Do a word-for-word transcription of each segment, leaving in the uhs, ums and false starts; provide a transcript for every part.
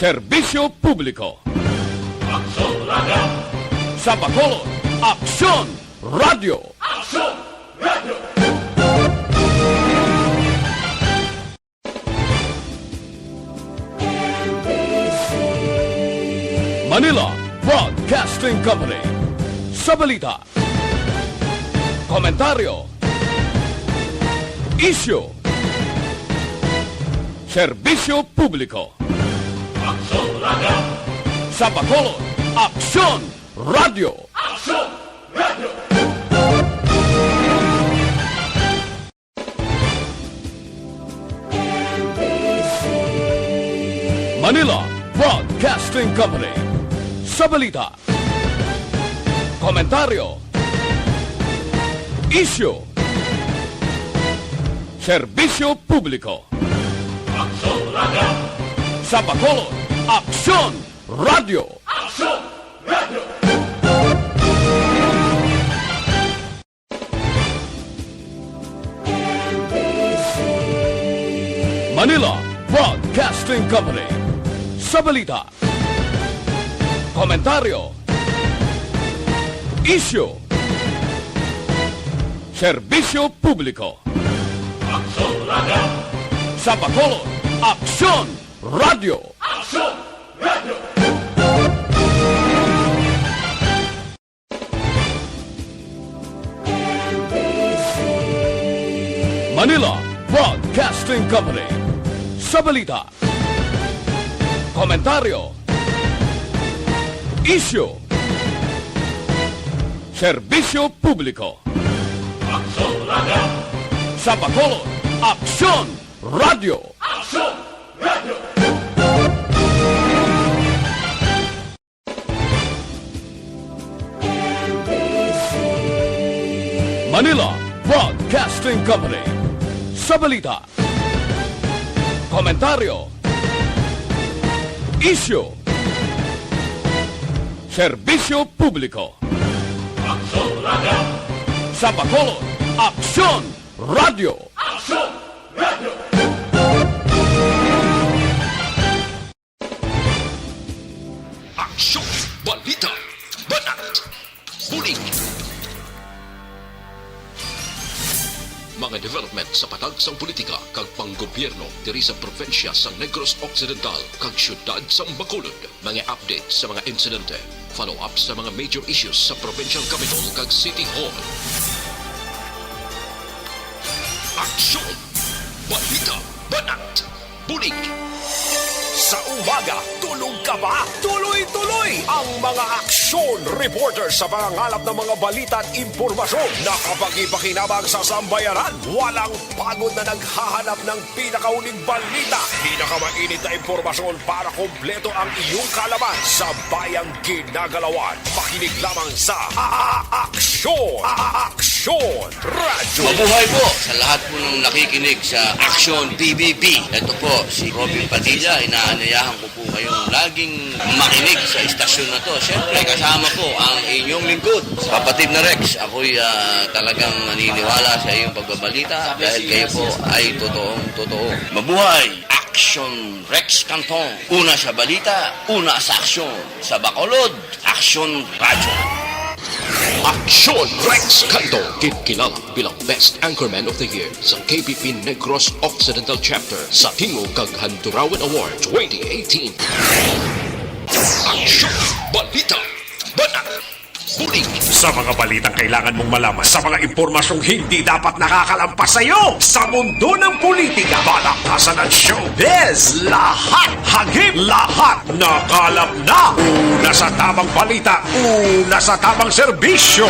Serbisyo Publiko. Aksyon Radio. Sa Bacolod, Aksyon Radio. Aksyon Radio. Manila Broadcasting Company. Sa balita, komentaryo, isyu, serbisyo publiko. Aksyon Radio. Sa Bacolod, Aksyon Radio. Aksyon Radio. Manila Broadcasting Company. Sa balita, komentaryo, isyu, serbisyo publiko. Aksyon Radio. Sa Bacolod, Aksyon Radio. Aksyon Radio. Manila Broadcasting Company. Sa balita, komentaryo, isyu, serbisyo publiko. Aksyon Radio. Sa Bacolod, Aksyon Radio. Aksyon Radio. Manila Broadcasting Company. Sa balita, komentaryo, isyu, serbisyo publiko. Aksyon Radio. Sa Bacolod, Aksyon Radio. Aksyon Radio. Manila Broadcasting Company. Sa balita, komentaryo, isyu, serbisyo publiko. Aksyon Radio. Sa Bacolod, Aksyon Radio. Aksyon Radio. Aksyon, balita, banat, bulig. Mga development sa patag sang politika kag panggobyerno diri sa probinsya sang Negros Occidental kag siyudad sang Bacolod. Mga update sa mga insidente, follow-up sa mga major issues sa provincial capital kag city hall. Aksyon, balita, banat, bulig. Sa umaga, tulog ka ba? Tuloy-tuloy ang mga aksyon reporter sa pangangalap ng mga balita at impormasyon na kapakipakinabang sa sambayanan. Walang pagod na naghahanap ng pinakauling balita, pinakamainit na impormasyon para kompleto ang iyong kaalaman sa bayang ginagalawan. Makinig lamang sa A-, A-, Aksyon, A-, A-, Aksyon Radyo. Mabuhay po sa lahat po ng nakikinig sa Aksyon P B B. Ito po si Robin Padilla. Inaanyayahan ko po kayong laging makinig sa istasyon na to. Siyempre, kasama po ang inyong lingkod, kapatid na Rex. Ako'y, ah, talagang naniniwala sa iyong pagbabalita dahil kayo po ay totoong totoo. Mabuhay! Aksyon Rex Canton. Una sa balita, una sa aksyon. Sa Bacolod, Aksyon Radyo. Aksyon Rex Canton, ginkilala bilang Best Anchorman of the Year sa K B P Negros Occidental Chapter sa Tingog kag Handurawan Award twenty eighteen. Aksyon, balita, banat, bulig. Sa mga balitang kailangan mong malaman, sa mga impormasyong hindi dapat nakakalampas sa iyo, sa mundo ng politika, balakasan at showbiz, lahat hagip, lahat nakalap na. Una sa tamang balita, una sa tamang serbisyo.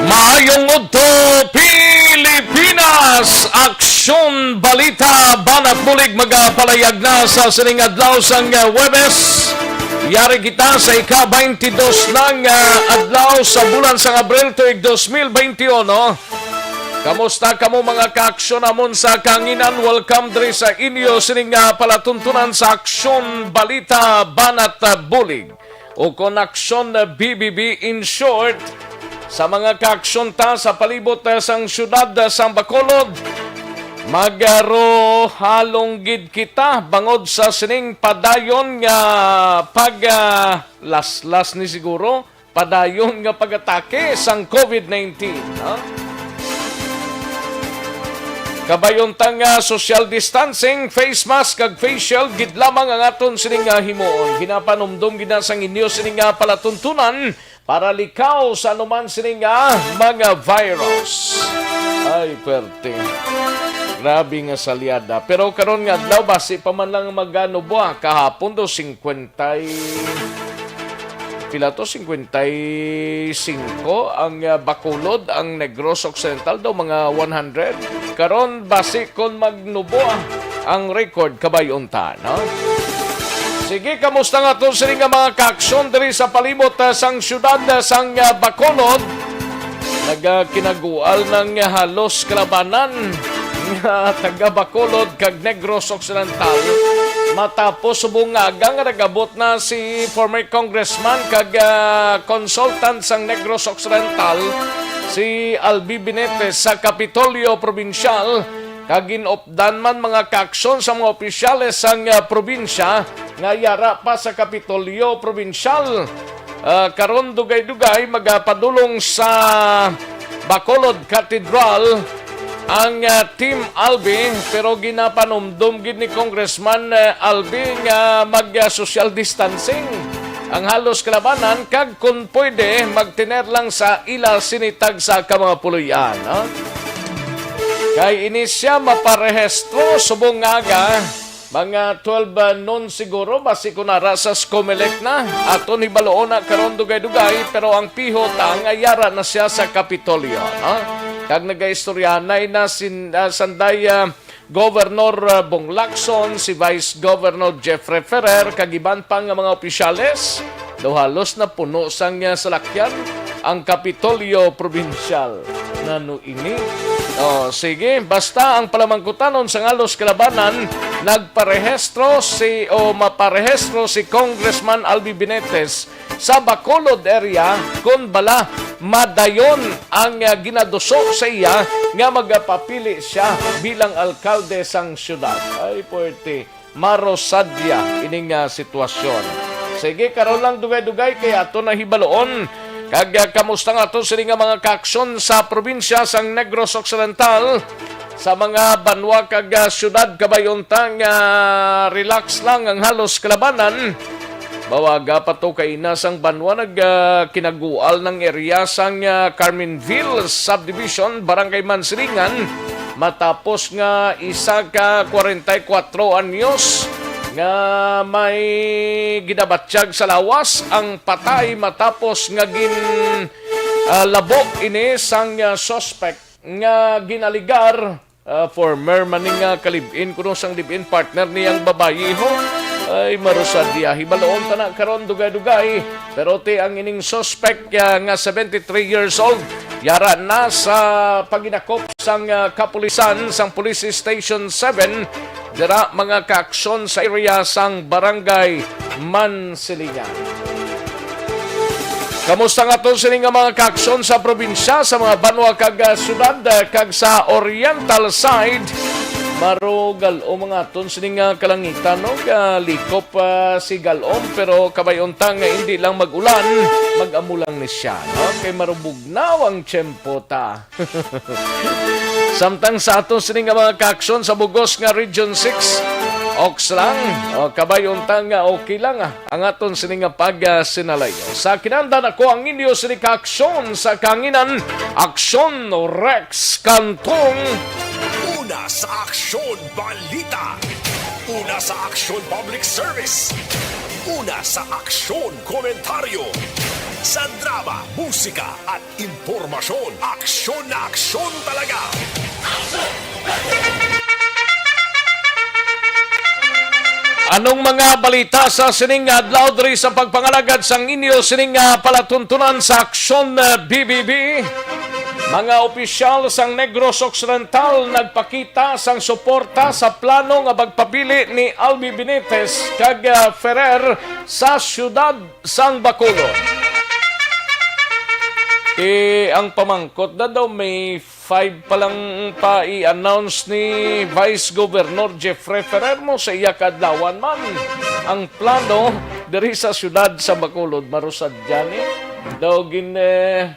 Maayong udto, Pilipinas! Aksyon, balita, banat, bulig magapalayag na sa sining adlaw sang Huwebes. Yari kita sa ika-twenty-dos lang, ah, adlaw sa bulan sang Abril tuig dos mil twenty-one. Kamusta kamo, mga kaaksyon namon sa kanginan? Welcome diri sa inyo sining, ah, palatuntunan sa Aksyon Balita Banat, ah, Bulig, o kon Aksyon, ah, B B B in short. Sa mga kaaksyon ta sa palibot, ah, sang siyudad, ah, sang Bacolod, magaruhalong gid kita bangod sa sining padayon nga pag, ah, laslas ni siguro, padayon nga pag-atake sang covid nineteen, ha? Kabayuntang nga social distancing, face mask kag face shield gid lamang ang aton sining nga himuon. Ginapanumdom gid na sang inyo sining nga palatuntunan para likaw sa anuman sining nga mga virus. Ay, perte. Grabe nga salyada. Pero karon nga adlaw, basi pa man lang mag-, ano ba, kahapon daw, singkwenta y-, pila to? Singkwenta y singko ang, ah, Bacolod, ang Negros Occidental daw, mga one hundred. Karon, basi kon magnubo ang record, kabayuntang, no? Sige, kamusta nga to sini nga mga kaaksyon diri sa palibot, ah, sang siyudad, ah, sang, ah, Bacolod? Nagakinagual ng halos kalabanan nga taga Bacolod kag Negros Occidental matapos subong nga aga nga nag-abot na si former congressman kag, ah, consultant sang Negros Occidental, si Albi Benitez, sa Kapitolyo Probinsyal, kag gin-updan man mga kaaksyon sa mga opisyales sang, ah, probinsya nga yara pa sa Kapitolyo Probinsyal. Ah, karon dugay-dugay magapadulong sa Bacolod Cathedral ang, ah, Team Albi, pero ginapanumdom gid ni Congressman, ah, Albi nga mag, ah, social distancing ang halos kalabanan kag, kun pwede, magtener lang sa ila sini tagsa ka mga puloy-an, no? Kay ini siya maparehistro subong nga aga, mga twelve noon siguro, basi kun ara sa Comelec na. Aton hibaluon na karon dugay-dugay, pero ang pihot ang ayara na siya sa Kapitolyo, no? Kag nagaistoryahanay na sin-, ah, sanday, ah, Governor, ah, Bong Lacson, si Vice Governor Jeffrey Ferrer, kag iban pa nga mga opisyales. Daw halos napuno sang, ah, salakyan ang Kapitolyo Probinsyal. Nano ini? Oh, sige, basta ang palamangkutanon sang halos kalabanan, nagparehistro si, o maparehistro si Congressman Albi Benitez sa Bacolod area, kon bala madayon ang, ah, ginaduso sa iya nga magapapili siya bilang alkalde sang siyudad. Ay, puwerte. Marosadya ining, ah, sitwasyon. Sige, karon lang dugay-dugay kay ato na hibaluon. Kag, ah, kamusta nga ato sini nga mga kaaksyon sa probinsya sang Negros Occidental? Sa mga banwa kag, ah, siyudad, kabayuntang, ah, relax lang ang halos kalabanan. Bawaga pa to kay ina sang banwa nag, ah, kinagual ng area sang, ah, Carmenville Subdivision, Barangay Mansilingan, matapos nga isa ka kwarenta y kuwatro anyos nga may ginabatyag sa lawas ang patay matapos nga gin, ah, labo ini sang, ah, suspect nga ginaligar, ah, former man ni nga kalibin kuno sang live-in partner niyang babayi, ho. Ay, marusadya. Hibaluon ta na karon dugay-dugay. Pero ti ang ining suspect, ah, nga seventy-three years old, yara na sa paginakop sang, ah, kapulisan sang Police Station seven, dira mga kaaksyon sa area sang Barangay Mansilingan. Kamusta nga to sini nga mga kaaksyon sa probinsya, sa mga banwa kag, ah, syudad, ah, kag sa oriental side? Marugal o mga aton sini nga kalangitan, no? Galikop, ah, si Galom, pero kabayuntang nga hindi lang mag-ulan, mag-amo lang ni siya, no? Kay marubugnaw ang tiyempo ta. Samtang sa aton sini nga mga kaaksyon sa bugos nga Region six, oks lang, o kabayuntang nga okay lang, ah, ang aton sini nga pagsinalayo. Sa kinahanglan ako ang inyo sini kaaksyon sa kanginan, Aksyon Rex Cantong. Una sa Aksyon Balita. Una sa Aksyon Public Service. Una sa Aksyon Komentaryo. Sa drama, musika at impormasyon, aksyon na aksyon talaga. Anong mga balita sa sining adlaw diri sa pagpangalagad sang inyo sining, ah, palatuntunan sa Aksyon, ah, B B B? Mga opisyal sang Negros Occidental nagpakita sang suporta sa plano nga pagpapili ni Albi Benitez kag, ah, Ferrer sa siyudad sang Bacolod. Eh, ang pamangkot na daw may five pa lang pa i-announce ni Vice Governor Jeffrey Ferrer mo sa iya kadlawan man ang plano diri sa siyudad sa Bacolod. Marusadyan ni daw gin, eh,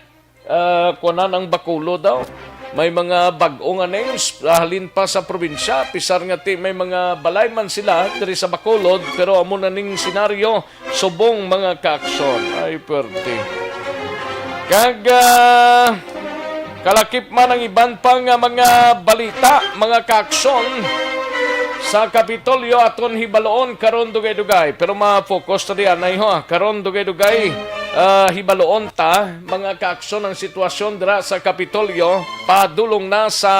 ah, kuwanan ang Bacolod daw. May mga bag-o nga names, ah, halin pa sa probinsya, pisar nga ti may mga balay man sila diri sa Bacolod, pero amo na ning senaryo subong mga kaaksyon. Ay, pwerte. Kag, ah, kalakip man ang iban pa nga mga balita, mga kaaksyon sa Kapitolyo aton hibaloon karon dugay-dugay. Pero ma-focus ta diyan, ay ho, karon dugay-dugay, ah, hibaloon ta, mga kaaksyon, ang sitwasyon dira sa Kapitolyo, padulong na sa,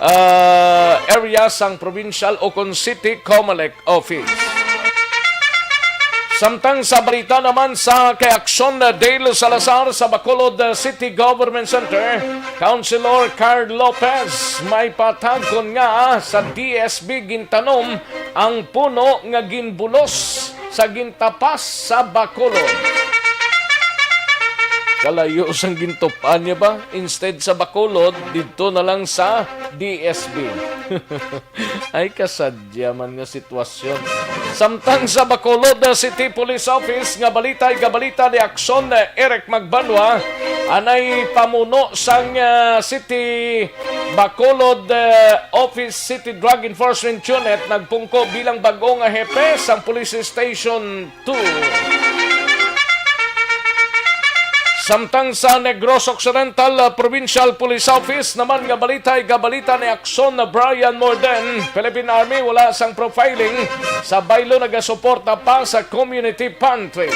ah, area sang provincial o kon city Comelec office. Samtang sa balita naman sa kay Aksyon, Dale Salazar sa Bacolod City Government Center, Councilor Carl Lopez may patag kon nga sa D S B gintanom ang puno nga ginbulos sa gintapas sa Bacolod. Kalayo sang gintup-an niya ba? Instead sa Bacolod, didto na lang sa D S B. Ay, kasadya man nga sitwasyon. Samtang sa Bacolod, uh, City Police Office nga balita, igabalita ni Aksyon, uh, Eric Magbanwa, anay pamuno sang, uh, City Bacolod, uh, Office City Drug Enforcement Unit, nagpungko bilang bag-o nga hepe sang Police Station two. Samtang sa Negros Occidental, uh, Provincial Police Office naman nga balita, igabalita ni Aksyon na Brian Morden, Philippine Army wala sang profiling sa baylo, nagasuporta pa sa community pantry.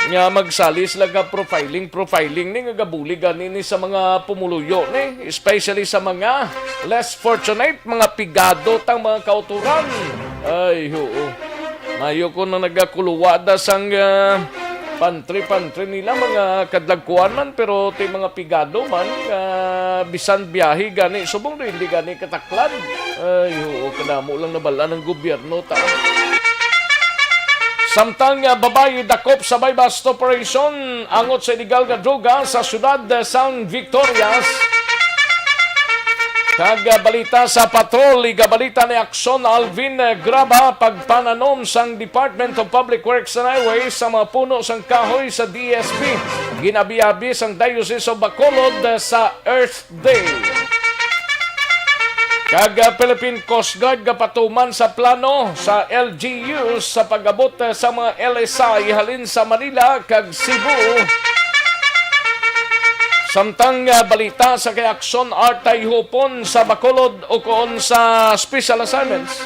Nga magsali sila ka profiling, profiling ni nga gabuli gani ni sa mga pumuluyo ni, especially sa mga less fortunate, mga pigado tang mga kauturan. Ay, oo. Mayo ko na nagakuluwada sang, ah, pantry-pantry nila, mga kadlagkuan man, pero ti mga pigado man, ah, bisan biyahe gani, subong rin di gani kataklad. Ay, oo, kadamo lang nabalaan ng gobyerno, ta. Samtang, ah, babayi dakop sa buy-bust operation angot sa illegal nga droga sa siyudad sang Victorias. Kag, ah, balita sa patrol, igabalita ni Aksyon Alvin, ah, Graba, pagpananom sang Department of Public Works and Highways sa mga puno sang kahoy sa D S P. Ginabi-abi sang Diocese of Bacolod, ah, sa Earth Day. Kag, ah, Philippine Coast Guard gapatuman sa plano sa L G U sa pag-abot, ah, sa mga L S I halin sa Manila kag Cebu. Samtang, ah, balita sa kay Aksyon Artay Hupon sa Bacolod ukon sa Special Assignments,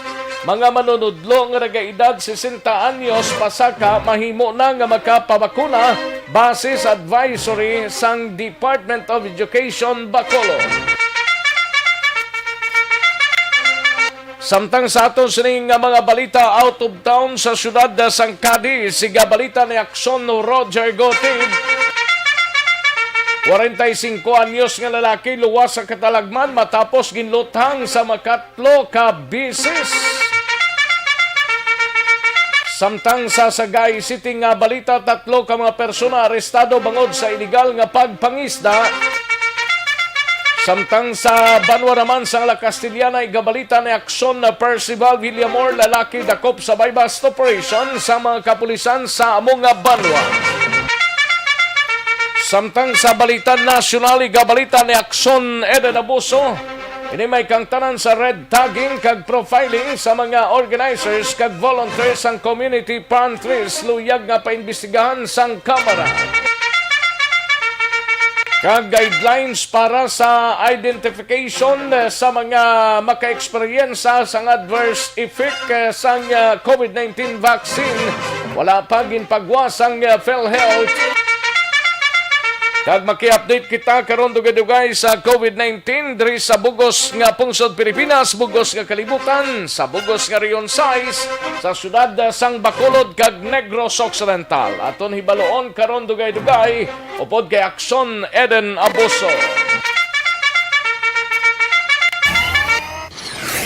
mga manunudlo nga nagaedad sesenta anyos pasaka mahimo na nga makapabakuna base sa advisory sang Department of Education Bacolod. Samtang sa aton sini nga mga balita out of town, sa siyudad sang Cadiz, siga balita ni Aksyon Roger Gotid. Kwarenta y singko anyos nga lalaki luwas sa katalagman matapos ginluthang sa makat tlo ka beses. Samtang sa Sagay City nga balita, tatlo ka mga persona arestado bangod sa iligal nga pagpangisda. Samtang sa banwa naman sang La Castellana, igabalita ni Aksyon na Percival Villamor, lalaki dakop sa buy-bust operation sa mga kapulisan sa amo nga banwa. Samtang sa balita nasyonal, igabalita ni Aksyon Eden Abuso, ini may kangtanan sa red tagging kag profiling sa mga organizers kag volunteers sang community pantries, luyag nga paimbestigahan sang Kamara. Kag guidelines para sa identification, eh, sa mga makaeksperyensya sang adverse effect, eh, sang, eh, covid nineteen vaccine, wala pa ginpagwa sang, eh, PhilHealth. Kag maki-update kita karon dugay-dugay sa COVID nineteen diri sa bugos nga pungsod Pilipinas, bugos nga kalibutan, sa bugos nga Region sais, sa siyudad sang Bacolod kag Negros Occidental. Aton hibaluon karon dugay-dugay upod kay Aksyon Eden Abuso.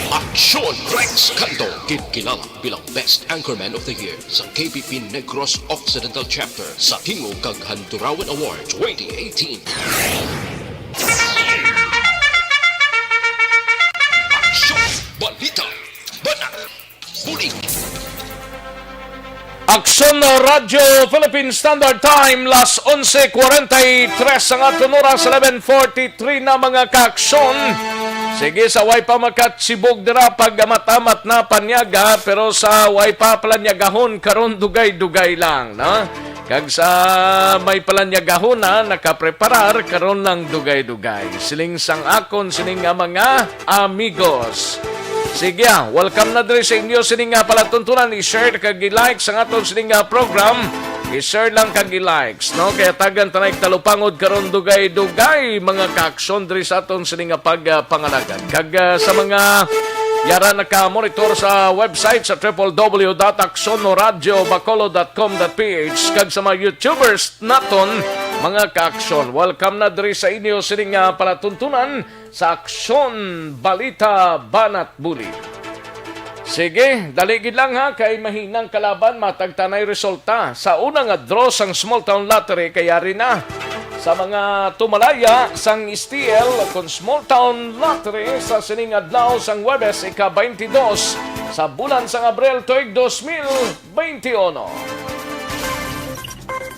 Aksyon Rex Cando, ginkilala bilang Best Anchorman of the Year sa K P P Negros Occidental Chapter sa Tingog kag Handurawan Award twenty eighteen. Aksyon, balita, banat, bulig. Aksyon Radyo Philippine Standard Time, las onse cuarenta y tres ang aton oras, eleven forty-three na, mga kaaksyon. Sige, sa way pa makatsibog dira, pag-amat-amat na panyaga, pero sa way pa palanyagahon karon, dugay-dugay lang, no? Kag sa may palanyagahon na nakapreparar karon lang, dugay-dugay. Siling sang akon sini nga mga amigos. Sige, ah, welcome na diri sa inyo sini nga palatuntunan. I-share kag i-like sa aton sini nga program. I-share lang kag i-likes, no? Kaya tagan tanay talupangod karon, dugay-dugay, mga kaaksyon, diri sa aton sini nga pagpangalagad. Kag, ah, sa mga yara naka-monitor sa website sa triple W dot aksyon radio bacolod dot com dot P H, kag sa mga YouTubers naton, mga kaaksyon, welcome na diri sa inyo sini nga palatuntunan sa Aksyon, Balita, Banat, Bulig. Sige, dali gid lang ha, kay mahinang kalaban, matag ta nay resulta sa una nga draw sang Small Town Lottery, kay yari na. Sa mga tumalaya sang S T L kon Small Town Lottery sa sining adlaw sang Huwebes, ika-twenty-dos sa bulan sang Abril, tuig dos mil twenty-one.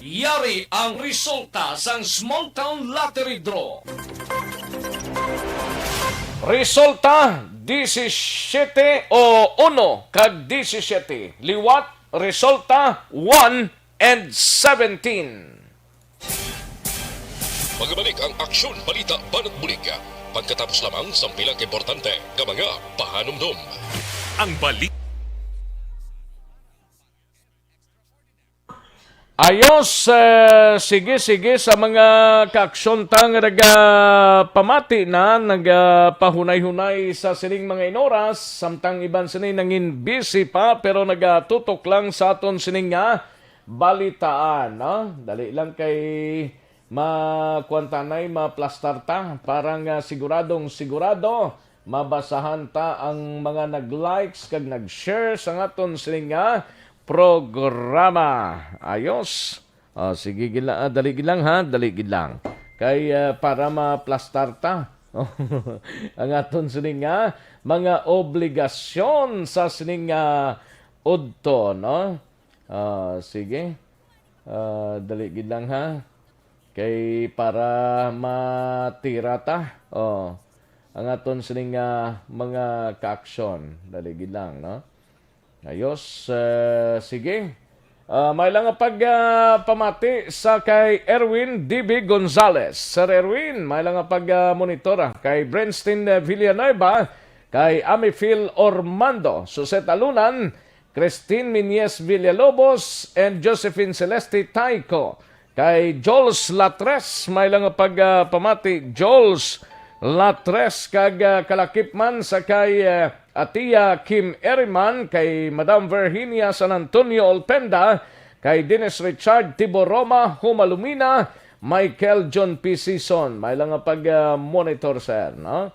Yari ang resulta sang Small Town Lottery Draw. Resulta, disisiete o uno kag disisiete. Liwat, resulta, one and seventeen. Magbalik ang Aksyon, Balita, Banat, Bulig pagkatapos lamang sang pila ka importante nga mga pahanumdom. Ang balik. Ayos, eh, sige, sige, sa mga kaaksyon ta nga nagapamati na, nagapahunay-hunay sa sining mga inoras, samtang iban sini nangin busy pa, pero nagatutok lang sa aton sining nga balitaan, no? Dali lang kay makuan ta nay, maplastar ta, para nga siguradong sigurado mabasahan ta ang mga nag-likes kag nag-share sa aton sini nga programa. Ayos. Ah, sige gid lang, ah, dali gid lang ha, dali gid lang. Kay, ah, para maplastar ta ang aton sini nga mga obligasyon sa sini nga udto, no? Ah, sige. Ah, dali gid lang ha. Kay para matira ta. Oh, ang aton sini nga mga kaaksyon. Dali gid lang, no? Ayos, eh, sige. Ah, may lang nga pag, ah, pamati sa kay Erwin D B Gonzales. Sir Erwin, may lang nga pag, ah, monitor, ah, kay Brenstein, eh, Villanueva, kay Amifil Ormando, Suset Alunan, Christine Miñez Villalobos, and Josephine Celeste Taico. Kay Jules Latres, may lang nga pag, ah, pamati, Jules Latres, kag, ah, kalakip man sa kay, ah, Atia Kim Eriman, kay Madam Virginia San Antonio Olpenda, kay Dennis Richard Tiboroma Humalumina, Michael John P. Sison. May lang nga pag, ah, monitor, sir, no?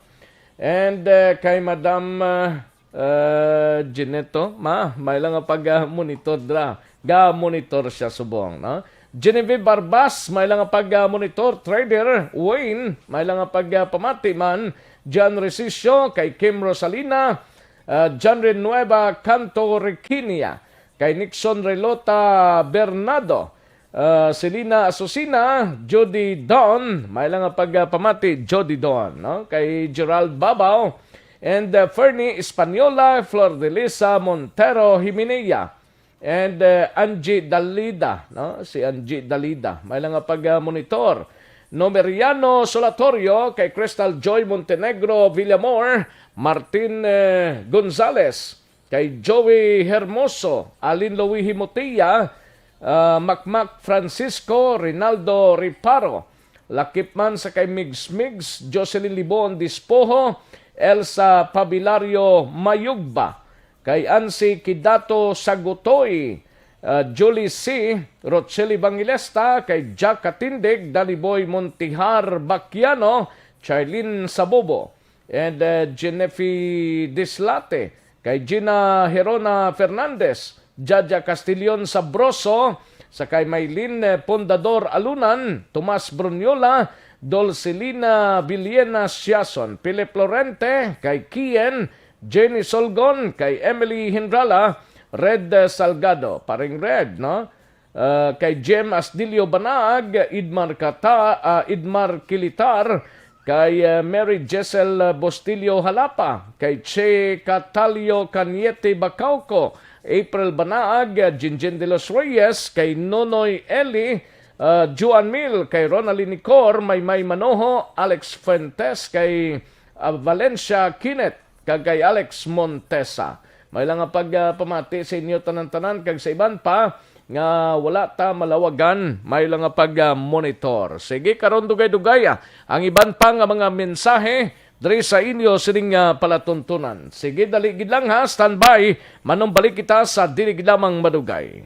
And, ah, kay Madam, ah, ah, Jeanette, to, ma, may lang nga pag-monitor dra. Ga-monitor siya subong, no? Genevieve Barbas, may lang nga pag-monitor. Trader Wayne, may lang nga pag-pamati man. John Resicio, kay Kim Rosalina, ah, John Renueva Canto Requinia, kay Nixon Relota Bernardo, ah, Selina Asusina, Judy Don, may lang nga pagpamati, Judy Don, no? Kay Gerald Babao, and, ah, Fernie Española, Flor de Lisa Montero Himenea, and, ah, Angie Dalida, no? Si Angie Dalida, may lang nga pag-monitor. Nomeriano Solatorio, kay Crystal Joy Montenegro Villamor, Martin, eh, Gonzales, kay Joey Hermoso, Alin Louis Himotia, ah, Makmak Francisco, Rinaldo Riparo, Lakip man sa kay Migs Migs, Jocelyn Libon Dispoho, Elsa Pabilario Mayugba, kay Ansi Kidato Sagutoy, uh, Julie C., Rochelle Evangelista, kay Jack Katindig, Danny Boy Montihar Baquiano, Charlene Sabobo, and uh, Genefi Dislate, kay Gina Herona Fernandez, Jaja Castillon Sabroso, sa kay Maylin, eh, Pondador Alunan, Tomas Bruniola, Dulcelina Villena Siason, Philip Lorente, kay Kian, Jenny Solgon, kay Emily Hindrala, Red, eh, Salgado, paring Red, no? Ah, kay Jem Asdilio Banaag, Idmar Kata, ah, Idmar Kilitar, kay, ah, Mary Jessel, ah, Bostilio Halapa, kay Che Catalio Caniete Bacauco, April Banaag, ah, Jinjin de los Reyes, kay Nonoy Eli, ah, Juan Mil, kay Ronaldin Nicor, Maymay Manoho, Alex Fuentes, kay, ah, Valencia Kinet, kag kay Alex Montesa. May lang nga pagpamati sa inyo tanan-tanan kag sa iban pa nga wala ta malawagan, may lang nga pag-monitor. Sige, karon dugay-dugay, ah, ang iban pa nga mga mensahe diri sa inyo sining, ah, palatuntunan. Sige, dali gid lang ha, standby. Manumbalik kita sa dili gid lamang madugay.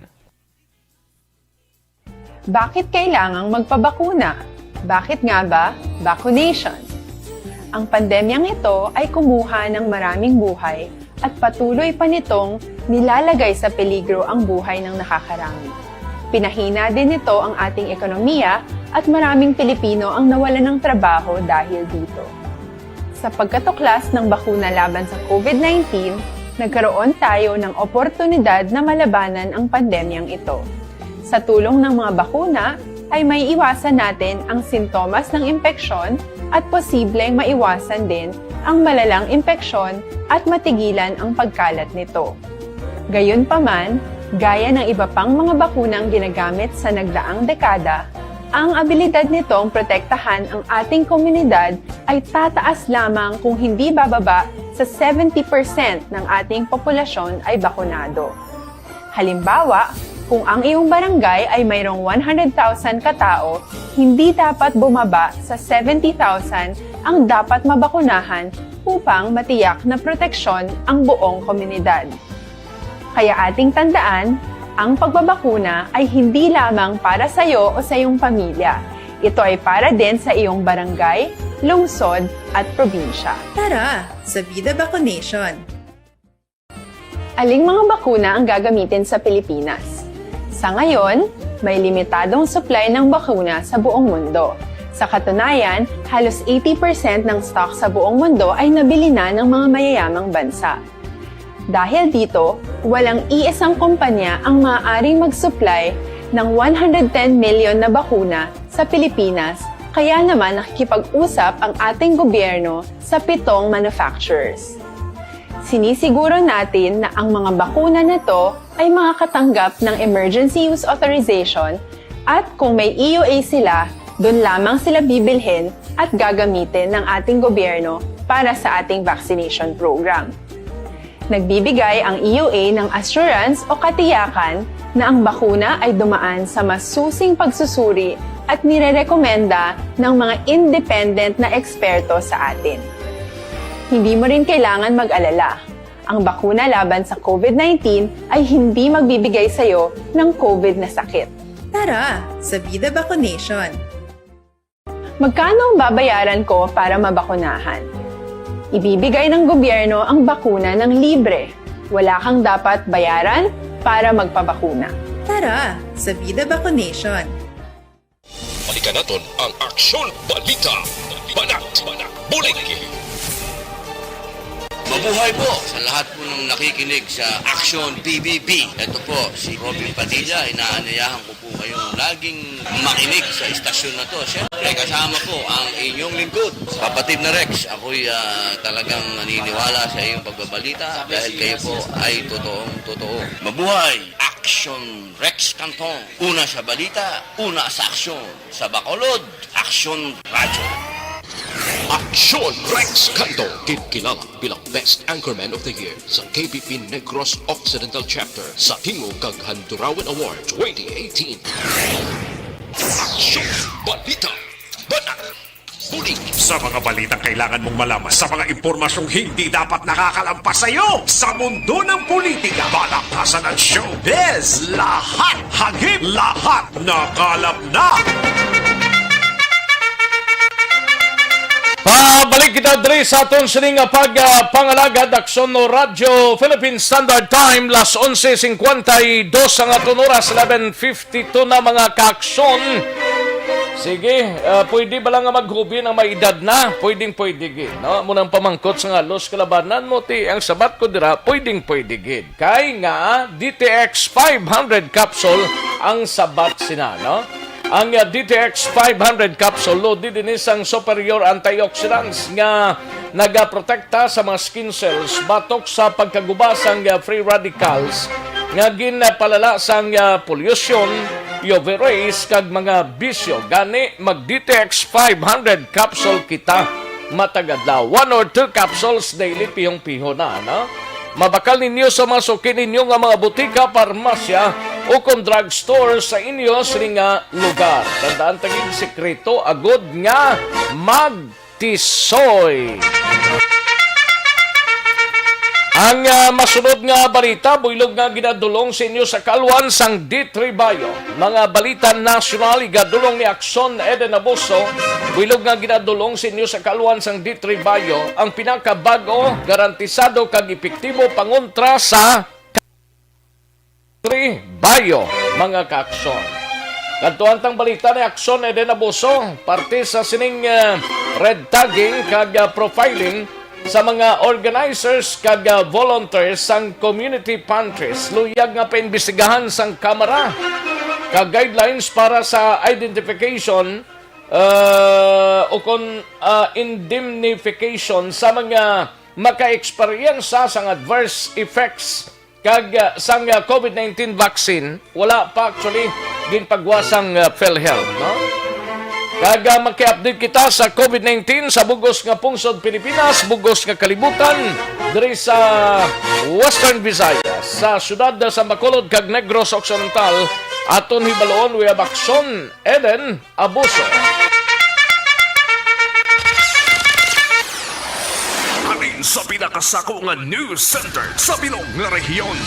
Bakit kailangang magpabakuna? Bakit nga ba vaccination? Ang pandemyang ito ay kumuha ng maraming buhay at patuloy pa nitong nilalagay sa peligro ang buhay ng nakakarami. Pinahina din nito ang ating ekonomiya at maraming Pilipino ang nawalan ng trabaho dahil dito. Sa pagkatuklas ng bakuna laban sa COVID nineteen, nagkaroon tayo ng oportunidad na malabanan ang pandemyang ito. Sa tulong ng mga bakuna, ay maiiwasan natin ang sintomas ng impeksyon at posibleng maiwasan din ang malalang impeksyon at matigilan ang pagkalat nito. Gayunpaman, gaya ng iba pang mga bakunang ginagamit sa nagdaang dekada, ang abilidad nitong protektahan ang ating komunidad ay tataas lamang kung hindi bababa sa seventy percent ng ating populasyon ay bakunado. Halimbawa, kung ang iyong barangay ay mayroong one hundred thousand katao, hindi dapat bumaba sa seventy thousand ang dapat mabakunahan upang matiyak na proteksyon ang buong komunidad. Kaya ating tandaan, ang pagbabakuna ay hindi lamang para sa iyo o sa iyong pamilya. Ito ay para din sa iyong barangay, lungsod, at probinsya. Tara, sa Vida Vaccination! Aling mga bakuna ang gagamitin sa Pilipinas? Sa ngayon, may limitadong supply ng bakuna sa buong mundo. Sa katunayan, halos eighty percent ng stock sa buong mundo ay nabili na ng mga mayayamang bansa. Dahil dito, walang iisang kumpanya ang maaaring mag-supply ng one hundred ten million na bakuna sa Pilipinas, kaya naman nakikipag-usap ang ating gobyerno sa pitong manufacturers. Sinisiguro natin na ang mga bakuna na to ay makakatanggap ng Emergency Use Authorization at kung may E U A sila, doon lamang sila bibilhin at gagamitin ng ating gobyerno para sa ating vaccination program. Nagbibigay ang E U A ng assurance o katiyakan na ang bakuna ay dumaan sa masusing pagsusuri at nirerekomenda ng mga independent na eksperto sa atin. Hindi mo rin kailangan mag-alala. Ang bakuna laban sa COVID nineteen ay hindi magbibigay sa iyo ng COVID na sakit. Tara, sa Vida Vaccination! Magkano ang babayaran ko para mabakunahan? Ibibigay ng gobyerno ang bakuna ng libre. Wala kang dapat bayaran para magpabakuna. Tara, sa Vida Vaccination! Balikan naton ang Aksyon Balita. Banat, bulig. Mabuhay po sa lahat po ng nakikinig sa Aksyon P B B. Ito po si Robin Padilla. Inaanyayahan ko po kayong laging makinig sa istasyon na to. Siyempre, kasama po ang inyong lingkod, kapatid na Rex. Ako'y ah, talagang naniniwala sa iyong pagbabalita dahil kayo po ay totoong totoo. Mabuhay! Aksyon Rex Canton. Una sa balita, una sa aksyon. Sa Bacolod, Aksyon Radyo. Aksyon Rex Canton, kinkilala bilang Best Anchorman of the Year sa K B P Negros Occidental Chapter sa Tingog kag Handurawan Award twenty eighteen. Aksyon Balita. Sa mga balitang kailangan mong malaman, sa mga impormasyong hindi dapat nakakalampas sa iyo, sa mundo ng politika, balaktasan at showbiz, lahat, hagip, lahat, nakalap na. Pabalik kita diri sa aton sining, ah, pag, ah, pangalagad, Aksyon no Radyo Philippine Standard Time, las onse cincuenta y dos ang aton oras, eleven fifty-two na, mga kaaksyon. Sige, ah, pwede ba lang nga maghubi ang may edad na? Pwedeng pwede gid, no? Amo nang pamangkot sa nga halos kalabanan mo, ti ang sabat ko dira, pwedeng pwede gid. Kay nga, D T X five hundred capsule ang sabat sina, no? Ang, ah, D T X five hundred capsule loaded ini sang superior antioxidants nga nagaprotekta sa mga skin cells batok sa pagkaguba sang, ah, free radicals nga ginpalala sang, ah, pollution, U V rays, kag mga bisyo. Gani, mag D T X five hundred capsule kita matag adlaw. One or two capsules daily, pihong-piho na, no? Mabakal ninyo sa mga suki ninyo nga mga butika, parmasya, o kon drugstore sa inyo sini nga lugar. Tandaan, tagig sikreto agod nga magtisoy. Ang, ah, masunod nga balita, buylog nga ginadulong sa inyo sa kaalwan sang D three Bayo. Mga balita nasyonal, igadulong ni Aksyon Eden Abuso. Buylog nga ginadulong sa inyo sa kaalwan sang D three Bayo, ang pinakabag-o, garantisado kag epektibo pangontra sa Tri Bayo, mga kaaksyon. Kadtuan tang balita ni Aksyon Eden Abuso, parte sa sining, eh, red tagging kag, ah, profiling sa mga organizers kag, ah, volunteers sang community pantries. Luyag nga paimbestigahan sang Kamara ka guidelines para sa identification, ah, o kon, ah, indemnification sa mga makaeksperyensa sang adverse effects kag, ah, sang, ah, COVID nineteen vaccine, wala pa actually ginpagwa sang, ah, PhilHealth, no? Kag, ah, maki-update kita sa COVID nineteen sa bugos nga pungsod Pilipinas, bugos nga kalibutan, diri sa Western Visayas, sa siyudad sa Bacolod kag Negros Occidental. Aton hibaluon, we have Aksyon Eden Abuso. Halin sa pinakasako nga news center sa bilog nga rehiyon.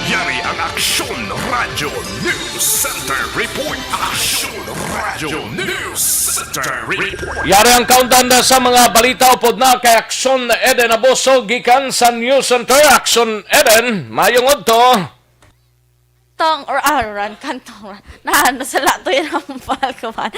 Yari ang Aksyon Radyo News Center Report. Aksyon Radyo News Center Report. Yari ang countdown na sa mga balita upod na kay Aksyon Eden Abuso gikan sa News Center. Aksyon Eden, mayong udto. Tong, or, ah, run, kantong, run. Na, nasala to yun ang palkuman.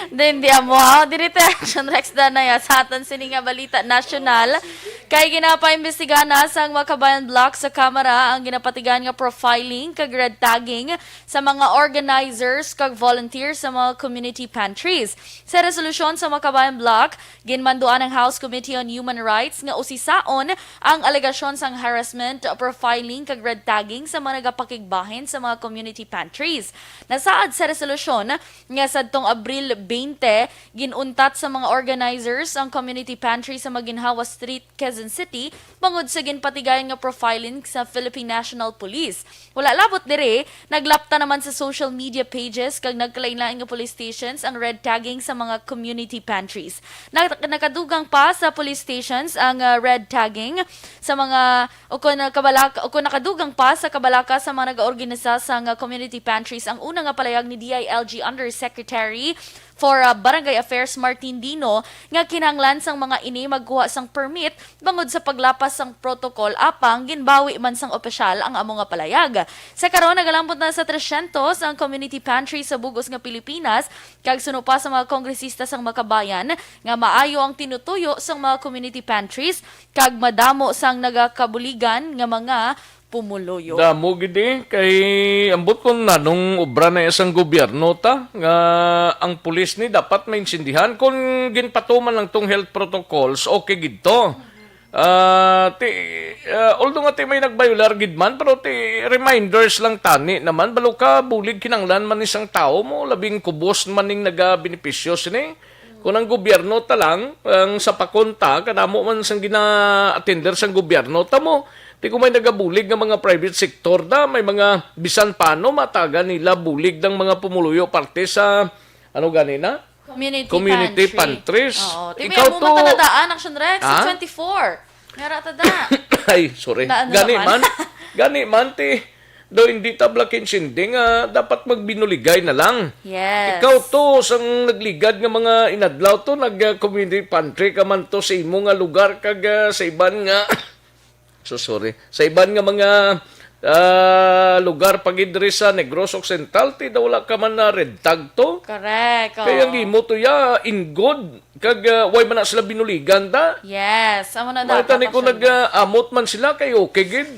Then, di amo, ha? Diri ta, Action Rex Danaya, sa aton sini nga balita nasyonal. Kay ginapaimbestigahan na sang Makabayan Block sa Kamara ang ginapatigan nga profiling kag red tagging sa mga organizers kag volunteers sa mga community pantries. Sa resolusyon sa Makabayan Block, ginmanduan ang House Committee on Human Rights nga usisaon ang alegasyon sang harassment, profiling, kag red tagging sa mga nagapakigbahin sa mga community pantries. Nasaad sa resolusyon nga sadtong Abril twenty, ginuntat sa mga organizers ang community pantry sa Maginhawa Street, Quezon City, bangod sa ginpatigayon nga profiling sa Philippine National Police. Wala labot diri, naglapta naman sa social media pages kag nagkalainlain nga police stations ang red tagging sa mga community pantries. Nag-, nakadugang pa sa police stations ang, ah, red tagging sa mga, o kon nakabalak-, o kon nakadugang pa sa kabalaka sa mga nag-organisa sang community pantries ang una nga palayag ni D I L G Undersecretary for, ah, Barangay Affairs Martin Dino nga kinahanglan sang mga ini magkuha sang permit bangod sa paglapas sang protocol, apang ginbawi man sang opisyal ang amo nga palayag. Sa karon, nagalambot na sa tresyentos ang community pantry sa bug-os nga Pilipinas, kag suno pa sa mga kongresista sang Makabayan nga maayo ang tinutuyo sang mga community pantries kag madamo sang nagakabuligan nga mga pumuluyo. Damo gid, eh, kay ambot kon nanong obra na sang gobyerno ta, nga ang pulis ni dapat maintindihan. Kon ginpatuman lang tong health protocols, okay gid to. Ah, ti, ah, although nga ti may nagbayular gid man, pero ti reminders lang tani naman, balo ka bulig kinanglan man ni sang tawo mo, labing kubos man ning nagabenepisyo sini. Kung ang gobyerno ta lang, ang sa pakonta, kadamo man sang gina-attender sang gobyerno, ta mo, di ko may nagabulig nga mga private sector da, may mga bisan pano matagan nila bulig ng mga pumuluyo parte sa, ano gani na? Community Community pantry. pantries. Oo. Ti, Ikaw may amo to. man ta nadaan, Action Rex, sa Ha? twenty-four. Ngara ta da. Ay, sorry. Daan na Gani naman. man. Gani man, ti. Do hindi ta bala kinsindi nga dapat magbinuligay na lang. Yes. Ikaw to, sang nagligad nga mga inadlaw to, nag-community pantry ka man to sa imo nga lugar kag ah, sa iban nga, so sorry, sa iban nga mga ah, lugar pa gid diri sa Negros Occidental, ti daw wala ka man na red tag to. Correct. Kaya ang oo. imo to ya, in good, kag ah, way man na sila binuligan ta. Yes, amo na May dapat tani ko ang nag ah, amot man sila kay okay gid.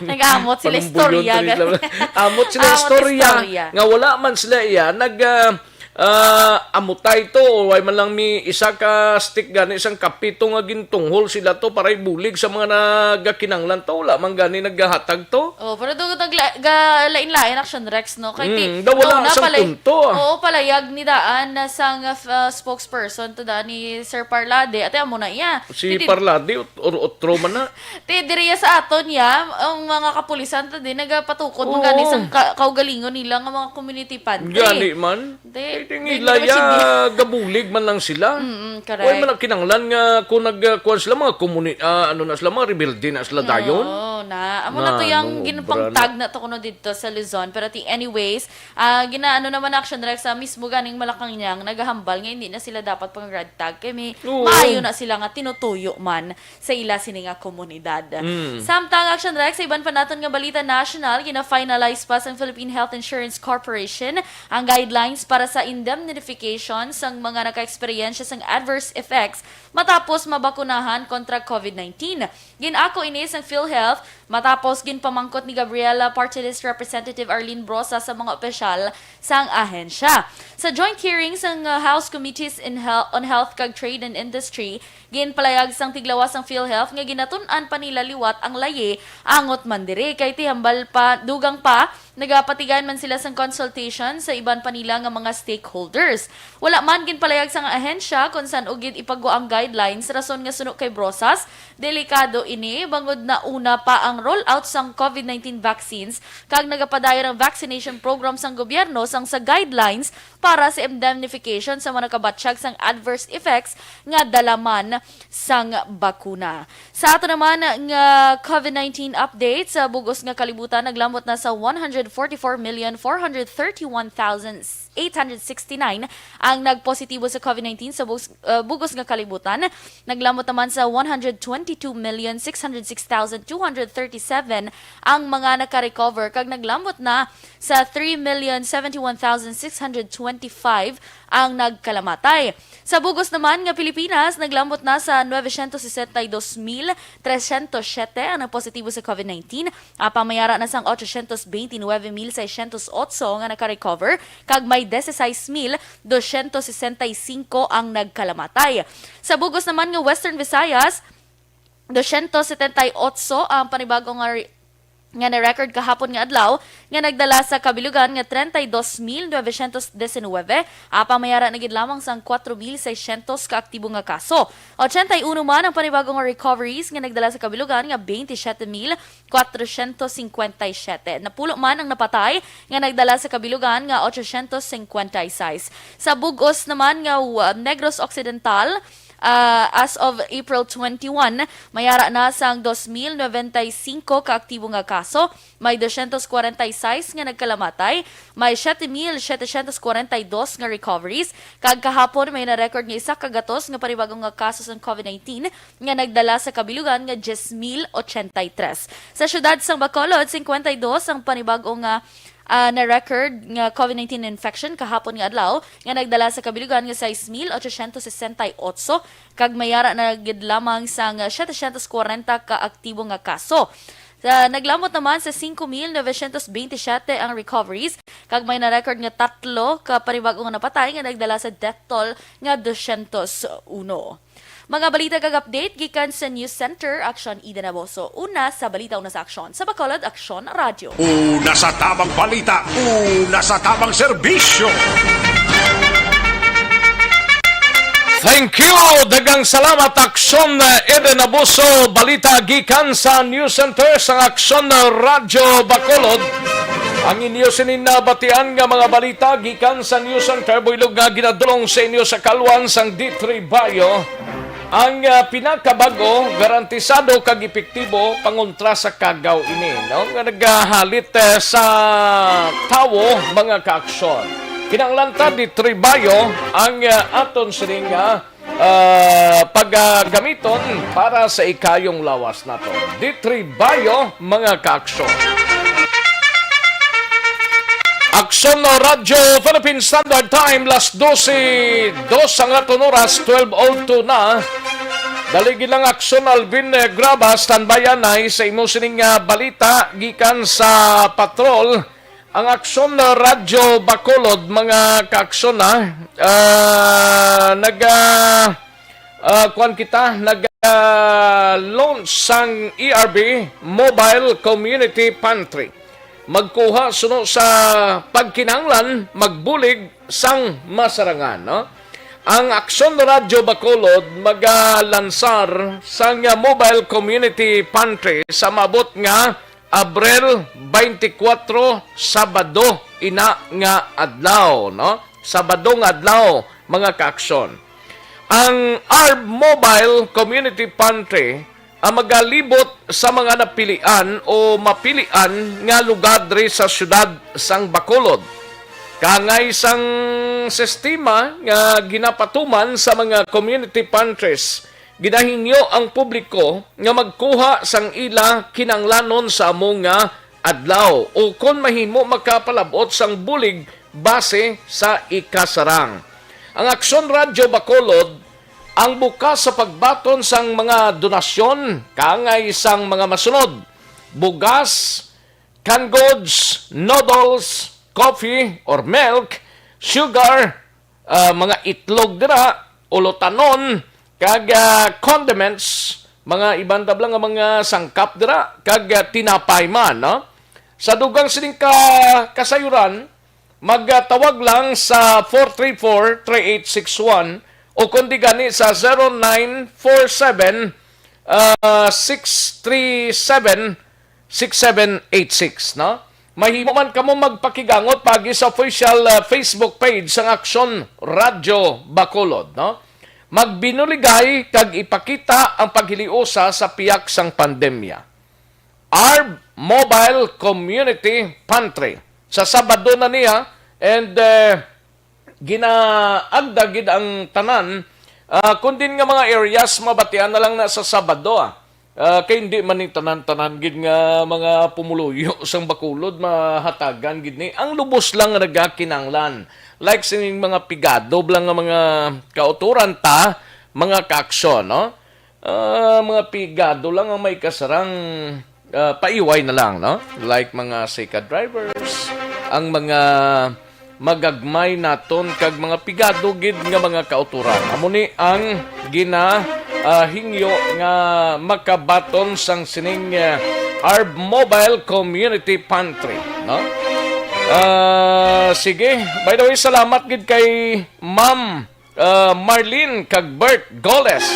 Nag-amot sila Panumbuyon istorya, tani gani. lang. Amot sila Amot istorya istorya. nga wala man sila iya nag ah, ah, amutay to, way man lang mi isa ka stick gani sang kapito nga gintunghol sila to para ibulig sa mga nagakinanglan to, wala man gani naghatag to. Oh, pero do nagla- ga lain-lain, Action Rex, no? Kay ti Mm, daw wala no, na sang palay- punto, ah. Oo, palayag ni daan na sang uh, spokesperson to daan ni Sir Parlade. Ate, amo na iya. Si Ti di- Parlade, ut- or otro man na. Ti, diriya sa aton ya, ang mga kapulisan to din nagapatukod man Oo. gani sang ka- kaugalingon nila nga mga community pantry. Gani man. Di, Ay, di tingila naman ya, sige. gabulig man lang sila. Mm, correct. Way man ang kinanglan nga kung nag uh, kuwan sila mga komuni ah, ano na sila, mga rebelde na sila dayon. Oo, na. Amo na to Na, yung no, ginpangtag brother. na to kuno dito sa Luzon. Pero ti anyways, ah, ginaano naman Action Rex sa mismo ganing Malacañang nagahambal nga hindi na sila dapat pang red tag kay may Oo. maayo na sila nga tinutuyo man sa ila sini nga komunidad. Mm. Samtang Action Rex, sa iban pa naton nga balita national, gina-finalize pa sang Philippine Health Insurance Corporation ang guidelines para sa indemnification sang mga naka-eksperyensya sang adverse effects matapos mabakunahan kontra covid nineteen. Gin-ako ini sang PhilHealth matapos ginpamangkot ni Gabriela Party List Representative Arlene Brosa sa mga opisyal sang ahensya. Sa joint hearing sang uh, House Committees in Hel- on Health kag Trade and Industry, ginpalayag sang tiglawas sang PhilHealth nga ginatun-an pa nila liwat ang layi angot man diri kay ti hambal pa dugang pa nagapatigayon man sila sang consultation sa iban pa nila nga mga stakeholders. Wala man ginpalayag sang ahensya kon san-o gid ipagwa ang guidelines rason nga suno kay Brosas, delikado ini bangod nauna pa ang rollout sang covid nineteen vaccines kag nagapadayon ang vaccination program sang gobyerno sang sa guidelines para sa indemnification sa mga nakabatyag sang adverse effects nga dala man sang bakuna. Sa ato naman nga covid nineteen update, sa bug-os nga kalibutan naglambot na sa one hundred forty-four million four hundred thirty-one thousand eight hundred sixty-nine ang nagpositibo sa covid nineteen sa bug-, uh, bug-os nga kalibutan. Naglambot naman sa one hundred twenty-two million six hundred six thousand two hundred thirty-seven ang mga naka-recover kag naglambot na sa three million seventy-one thousand six hundred twenty-five ang nagkalamatay. Sa bugos naman nga Pilipinas, naglambot na sa nueve cientos sesenta y dos mil trescientos siete ang nagpositibo sa covid nineteen, apang may ara na sang ocho cientos veintinueve mil seiscientos otso nga naka-recover, kag may dieciséis mil doscientos sesenta y cinco ang nagkalamatay. Sa bugos naman nga Western Visayas, doscientos setenta y otso ang panibago nga re-, nga na-record kahapon nga adlaw, nga nagdala sa kabilugan nga treinta y dos mil novecientos diecinuebe, apang may ara na gid lamang sang kuwatro mil seiscientos ka aktibo nga kaso. Ochenta y uno man ang panibago nga recoveries nga nagdala sa kabilugan nga veintisiete mil kuwatrocientos cincuenta y siete. Napulo man ang napatay nga nagdala sa kabilugan nga ochocientos cincuenta y seis. Sa bugos naman nga, uh, Negros Occidental, ah, as of April twenty-one, may ara na sang dos mil noventa y cinco ka aktibo nga kaso, may doscientos cuarenta y seis nga nagkalamatay, may siete mil setecientos cuarenta y dos nga recoveries, kag kahapon may na-record nga isa ka gatos nga panibago nga kaso sang covid nineteen nga nagdala sa kabilugan nga diyes mil ochenta y tres. Sa siyudad sang Bacolod, cincuenta y dos ang panibago nga, ah, na-record nga covid nineteen infection kahapon nga adlaw, nga nagdala sa kabilugan nga sais mil ochocientos sesenta y otso, kag may ara na gid lamang sang setecientos cuarenta ka aktibo nga kaso. Sa, naglambot naman sa cinco mil novecientos veintisiete ang recoveries, kag may na-record nga tatlo ka panibago nga napatay nga nagdala sa death toll nga doscientos uno. Mga balita kag update gikan sa News Center, Aksyon Ida Naboso. Una sa balita, una sa aksyon. Sa Bacolod, Aksyon Radyo. Una sa tabang balita, una sa tabang serbisyo. Thank you! Daghang salamat, Aksyon, uh, Eden Abuso. Balita gikan sa News Center sang Aksyon, uh, Radyo Bacolod. Ang inyo sinin nabatian nga mga balita gikan sa News Center, buylog nga ginadulong sa inyo sa kalwan sang D three Bayo. Ang, ah, pinakabag-o, garantisado kag epektibo pangontra sa kagaw ini, no, nga nagahalit, eh, sa tawo, mga kaaksyon. Kinahanglan ta D three Bayo ang, ah, aton sining, ah, ah, pagagamiton para sa ikayong lawas naton. D three Bayo, mga kaaksyon. Aksyon o Radyo Philippine Standard Time, las dose dos ang aton oras, twelve oh two na. Dali gid lang, Aksyon Alvin, eh, Graba, standby anay sa imo sining, ah, balita gikan sa patrol. Ang Aksyon, ah, Radyo Bacolod, mga kaaksyon, ah, ah, nag, ah, ah, kuwan kita, nag, ah, launch sang E R B Mobile Community Pantry. Magkuha suno sa pagkinahanglan, magbulig sang masarangan, no? Ang Aksyon Radyo Bacolod magalansar sang Mobile Community Pantry sa maabot nga Abril twenty-four, Sabado ina nga adlaw, no? Sabado nga adlaw, mga kaaksyon. Ang ARB Mobile Community Pantry ang magalibot sa mga napilian o mapilian nga lugar diri sa siyudad sang Bacolod. Kaangay sang sistema nga ginapatuman sa mga community pantries, ginahingyo ang publiko nga magkuha sang ila kinahanglanon sa amo nga adlaw, o kon mahimo, makapalab-ot sang bulig base sa ikasarang. Ang Aksyon Radyo Bacolod ang bukas sa pagbaton sang mga donasyon kaangay sang mga masunod: bugas, canned goods, noodles, coffee or milk, sugar, ah, mga itlog dira, ulotanon, kag, ah, condiments, mga iban tab lang nga mga sangkap dira, kag, ah, tinapay man, no? Sa dugang sining ka-, kasayuran, magtawag lang sa four three four, three eight six one o kundi gani sa zero nine four seven, ah, six three seven, six seven eight six, no? Mahimo man kamo magpakigangot paagi sa official, ah, Facebook page sang Aksyon Radyo Bacolod, no? Magbinuligay kag ipakita ang paghiliusa sa pihak sang pandemya. ARB Mobile Community Pantry. Sa Sabado na niya, and, eh, ginaagda gid ang tanan. Ah, kun din nga mga areas, mabatian na lang na sa Sabado, ah. Ah, kay hindi man ni tanan-tanan gid nga mga pumuluyo sang Bacolod mahatagan gid ni. Ang lubos lang nga nagakinanglan. Like sining mga pigado lang nga mga kauturan ta, mga kaaksyon, no? Ah, mga pigado lang ang may kasarang, ah, paiway na lang, no? Like mga sika drivers, ang mga magagmay naton kag mga pigado gid nga mga kauturan. Amo ni ang gina, ah, hingyo nga makabaton sang sining, ah, ARB Mobile Community Pantry, no? Ah, sige, by the way, salamat gid kay Ma'am, ah, Marlene kag Bert Goles.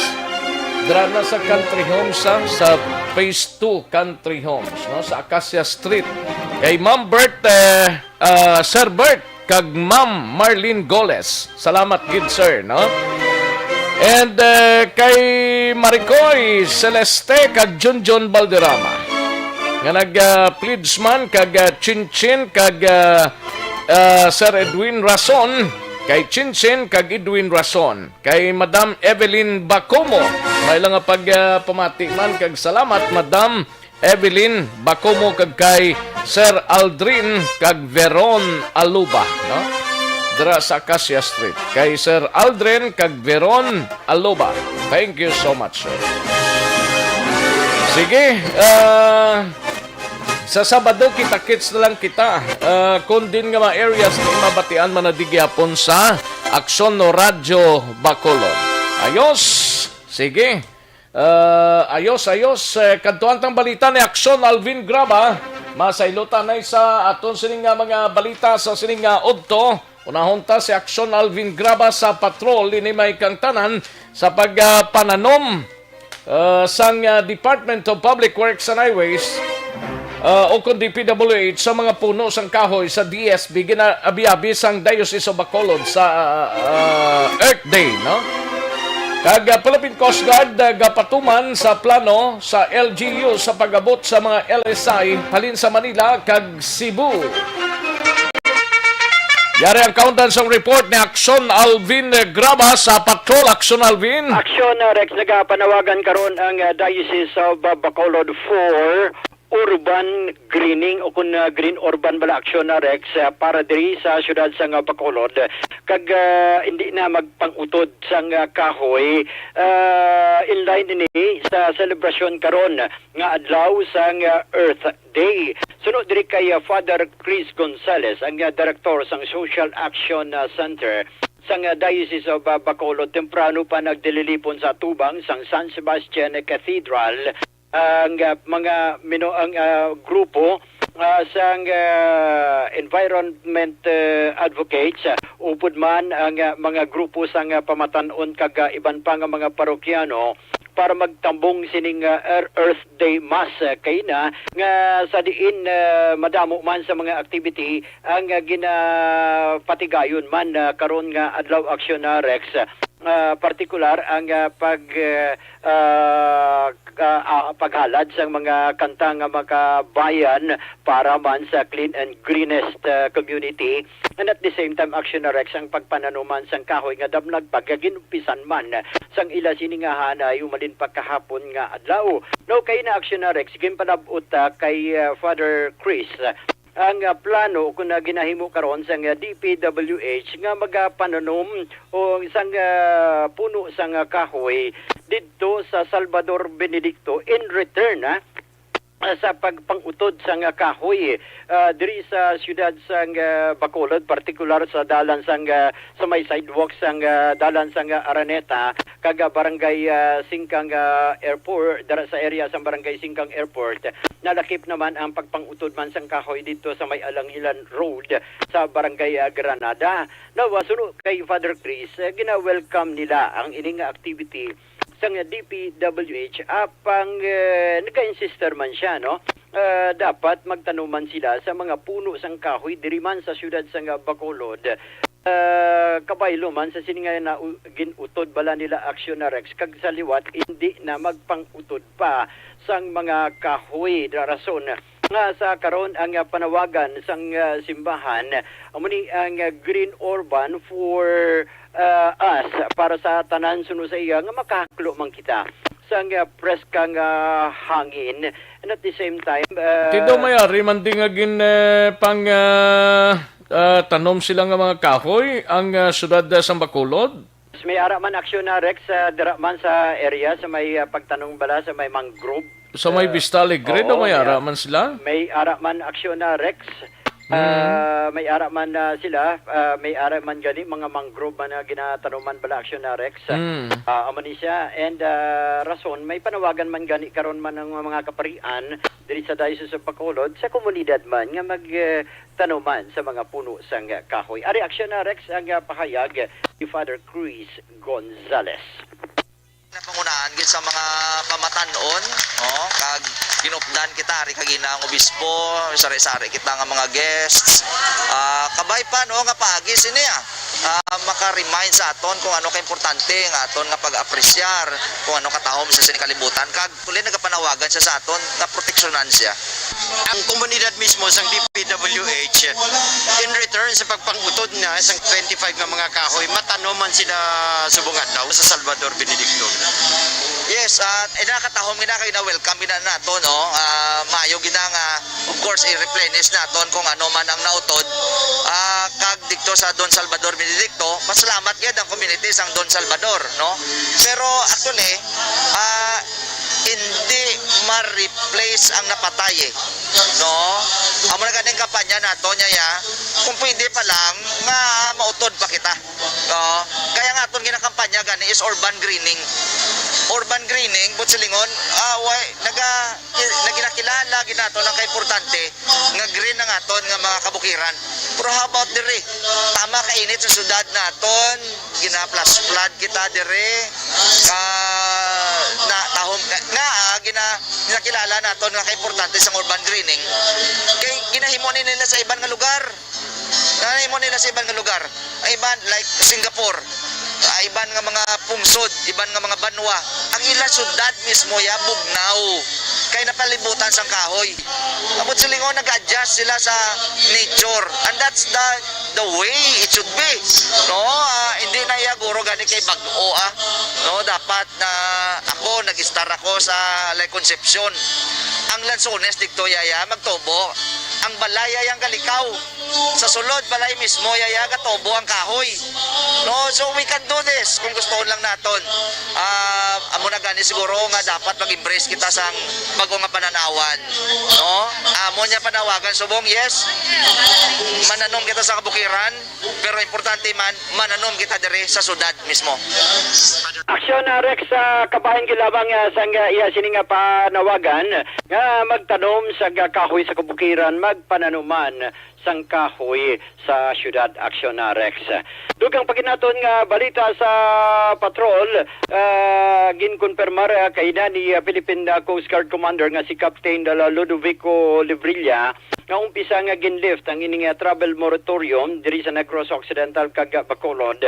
Dira na sa Country Homes, ah, sa Phase two Country Homes, no, sa Acacia Street. Kay Ma'am Bert, eh, ah, Sir Bert, kag Ma'am Marlene Goles. Salamat gid, sir, no? And, eh, kay Maricoy Celeste kag Junjun Valderrama, nga nag, ah, pledge man kag, ah, Chinchin kag, ah, ah, Sir Edwin Rason, kay Chinchin kag Edwin Rason, kay Madam Evelyn Bacomo. May lang nga pag, ah, pamati man kag salamat, Madam Evelyn Bacomo, kag kay Sir Aldrin kag Veron Aluba, no? Dira sa Acacia Street. Kay Sir Aldrin kag Veron Aluba. Thank you so much, sir. Sige, ah, sa Sabado, kita-kits na lang kita. Ah, kun din nga mga areas ni mabatian man na di gyapon sa Aksyon no Radyo Bacolod. Ayos. Sige. Ah, ayos, ayos. Eh, kadtuan tang balita ni Aksyon Alvin Graba. Masaylotan na sa aton sining nga mga balita sa sining nga udto. Unahon ta si Aksyon Alvin Graba sa patrol. Ini may kangtanan sa pagpananom, ah, sang, ah, Department of Public Works and Highways, ah, o kon D P W H sa mga puno sang kahoy sa D S B, ginaabi-abi sang Diocese of Bacolod sa, ah, Earth Day, no? Kag, ah, Philippine Coast Guard, ah, gapatuman sa plano sa L G U sa pag-abot sa mga L S I halin sa Manila kag Cebu. Yari ang kaundan sang report ni Aksyon Alvin Graba sa Patrol. Aksyon Alvin. Aksyon, uh, Rex, nagapanawagan karon ang, uh, Diocese of, uh, Bacolod for urban greening o kun, uh, green urban bala, Aksyon, uh, Rex, uh, para diri sa siyudad sang, uh, Bacolod. Kag, uh, hindi na magpangutod sang, uh, kahoy, uh, in line ini sa selebrasyon karon nga adlaw sang, uh, Earth Day. Suno diri kay, uh, Father Chris Gonzalez, ang, uh, direktor sang Social Action, uh, Center sang, uh, Diocese of, uh, Bacolod, temprano pa nagtililipon sa atubang sang San Sebastian Cathedral ang, uh, mga mino-, ang, uh, grupo, uh, sang, uh, environment, uh, advocates, uh, upod man ang, uh, mga grupo sang, uh, pamatan-on kag, uh, iban pa nga mga parokyano para magtambong sining, uh, Ear-, Earth Day Mass, uh, kay na nga sa diin, uh, madamo man sa mga activity ang, uh, ginapatigayon man, uh, karon nga adlaw, Aksyon, uh, Rex. Uh, partikular ang, uh, pag, uh, uh, uh, ah, paghalad sang mga kanta nga makabayan para man sa clean and greenest, ah, community. And at the same time, Aksyon, Rex, ang pagpananuman sang kahoy nga damlag pa nga ginumpisan man sang ila sini nga hanay umalin pa kahapon nga adlaw. No, kay na, Aksyon, Rex, ginpalab-ot, ah, kay, ah, Father Chris, ah, ang, ah, plano kun, ah, ginahimo karon sang, ah, D P W H nga magapananom o sang, ah, puno sang, ah, kahoy didto sa Salvador Benedicto in return, ah, ah, sa pagpangutod sang, ah, kahoy, ah, diri sa siyudad sang, ah, Bacolod, partikular sa dalan sang, ah, sa may sidewalk sang, ah, dalan sang, ah, Araneta, kag, ah, Barangay, ah, Singkang, ah, Airport, dara sa area sang Barangay Singkang Airport. Nalakip naman ang pagpangutod man sang kahoy didto sa may Alangilan Road sa Barangay, ah, Granada. Now, ah, suno kay Father Chris, ah, gina-welcome nila ang ini nga activity sang D P W H, apang, eh, nagka-insister man siya, no? Ah, dapat magtanom man sila sa mga puno sang kahoy diri man sa siyudad sang Bacolod. Ah, kabaylo man sa sini nga na, gin-utod bala nila, Aksyon, Rex, kag sa liwat hindi na magpang-utod pa sang mga kahoy. Ra-, rason nga sa karon ang, ah, panawagan sang, ah, simbahan, amo ni ang, ah, Green Urban for, ah, Us, para sa tanan, suno sa iya, nga makahaklo man kita sang, ah, preska nga hangin, and at the same time, ah, Ti daw may ari man di nga gin, eh, pang, ah, ah, tanom sila nga mga kahoy ang, ah, siyudad, ah, sang Bacolod? May ara man, Aksyon, ah, Rex, ah, dira man sa area sa may, ah, pagtanom bala sa may mangrove. Sa may, ah, Vista Alegre, no, oo, may may ara a-, man sila? May ara man, Aksyon, ah, Rex. Mm. Ah, may ara man, ah, sila, ah, may ara man gani mga mangrove man nga ginatanuman bala, Aksyon, ah, Rex. Mm. Ah, amo ni siya. And, ah, rason, may panawagan man gani karon man ang mga kaparian diri sa Diocese of Bacolod, sa komunidad man nga mag, eh, tanuman sa mga puno sang kahoy. Ari, Aksyon, ah, Rex, ang, ah, pahayag ni Father Chris Gonzalez. Napangunahan gid sa mga pamatan-on, no? Kag ginupdan kita ari kagina ang obispo, sari-sari kita nga mga guests. Ah, kabay pa, no, nga paagi sini, ah, ah, maka-remind sa aton kung ano kaimportante nga aton nga pag-apresyar kung ano katahom sa sini kalibutan. Kag tuloy nagapanawagan siya sa aton nga proteksyonan siya. Ang komunidad mismo sang D P W H, in return sa pagpangutod na sang twenty-five nga mga kahoy, matanom man sila subong adlaw sa Salvador Benedicto. Yes, at, eh, nakatahom gina kay na-welcome gina nato, no? Ah, maayo gina nga, of course, i-replenish naton kung ano man ang nautod. Ah, kag dito sa Don Salvador Benedicto, pasalamat gyud ang community sang Don Salvador, no? Pero actually, ah, hindi ma-replace ang napatay, eh. No? Amo na ganing kampanya nato niya, ya. Kung pwede pa lang, nga mautod pa kita. No? Kaya nga aton ginakampanya gani is urban greening. Urban greening, but silingon, ah, way, naga-, naginakilala Ginaton ang kaimportante nga green ang aton nga mga kabukiran. Pero how about diri? Tama ka init sa syudad naton, gina-flash flood kita diri. Ka na tahom ka, nga ah, gina, ginakilala naton nga kaimportante sa urban greening. Kay ginahimo ni nila sa iban nga lugar. Nahimo nila sa iban nga lugar. Ang iban, like Singapore, ah, iban nga mga pungsod, iban nga mga banwa, ang ila syudad mismo ya bugnaw kay napalibutan sang kahoy. Amot silingon, nag-adjust sila sa nature, and that's the the way it should be. No, ah, hindi na iya guro gani kay bag-o ah. No, dapat na ako nag-start ako sa Lay Concepcion. Ang lansones dito yaya magtubo. Ang balay ay ang kalikaw. Sa sulod balay mismo yaya gatubo ang kahoy. No, so we can do this kung gusto lang naton. Ah, amo na gani siguro nga dapat mag-embrace kita sang bago nga pananawan. No? Amo niya panawagan subong, yes. Mananom kita sa kabukiran, pero importante man mananom kita diri sa syudad mismo. Aksyon na Rex sa kabahin gilabang ah, sang ah, iya sini nga panawagan nga magtanom sa ah, kahoy sa kabukiran, magpananuman sang kahoy sa syudad. Aksyon na Rex. Dugang paginaton nga balita sa patrol, ah, ginkonfirmar ah, kaina ni ah, Philippine ah, Coast Guard Commander nga si Captain Dala Ludovico Librilla nga umpisa nga ginlift ang ining ah, travel moratorium diri sa Negros Occidental kag ah, Bacolod.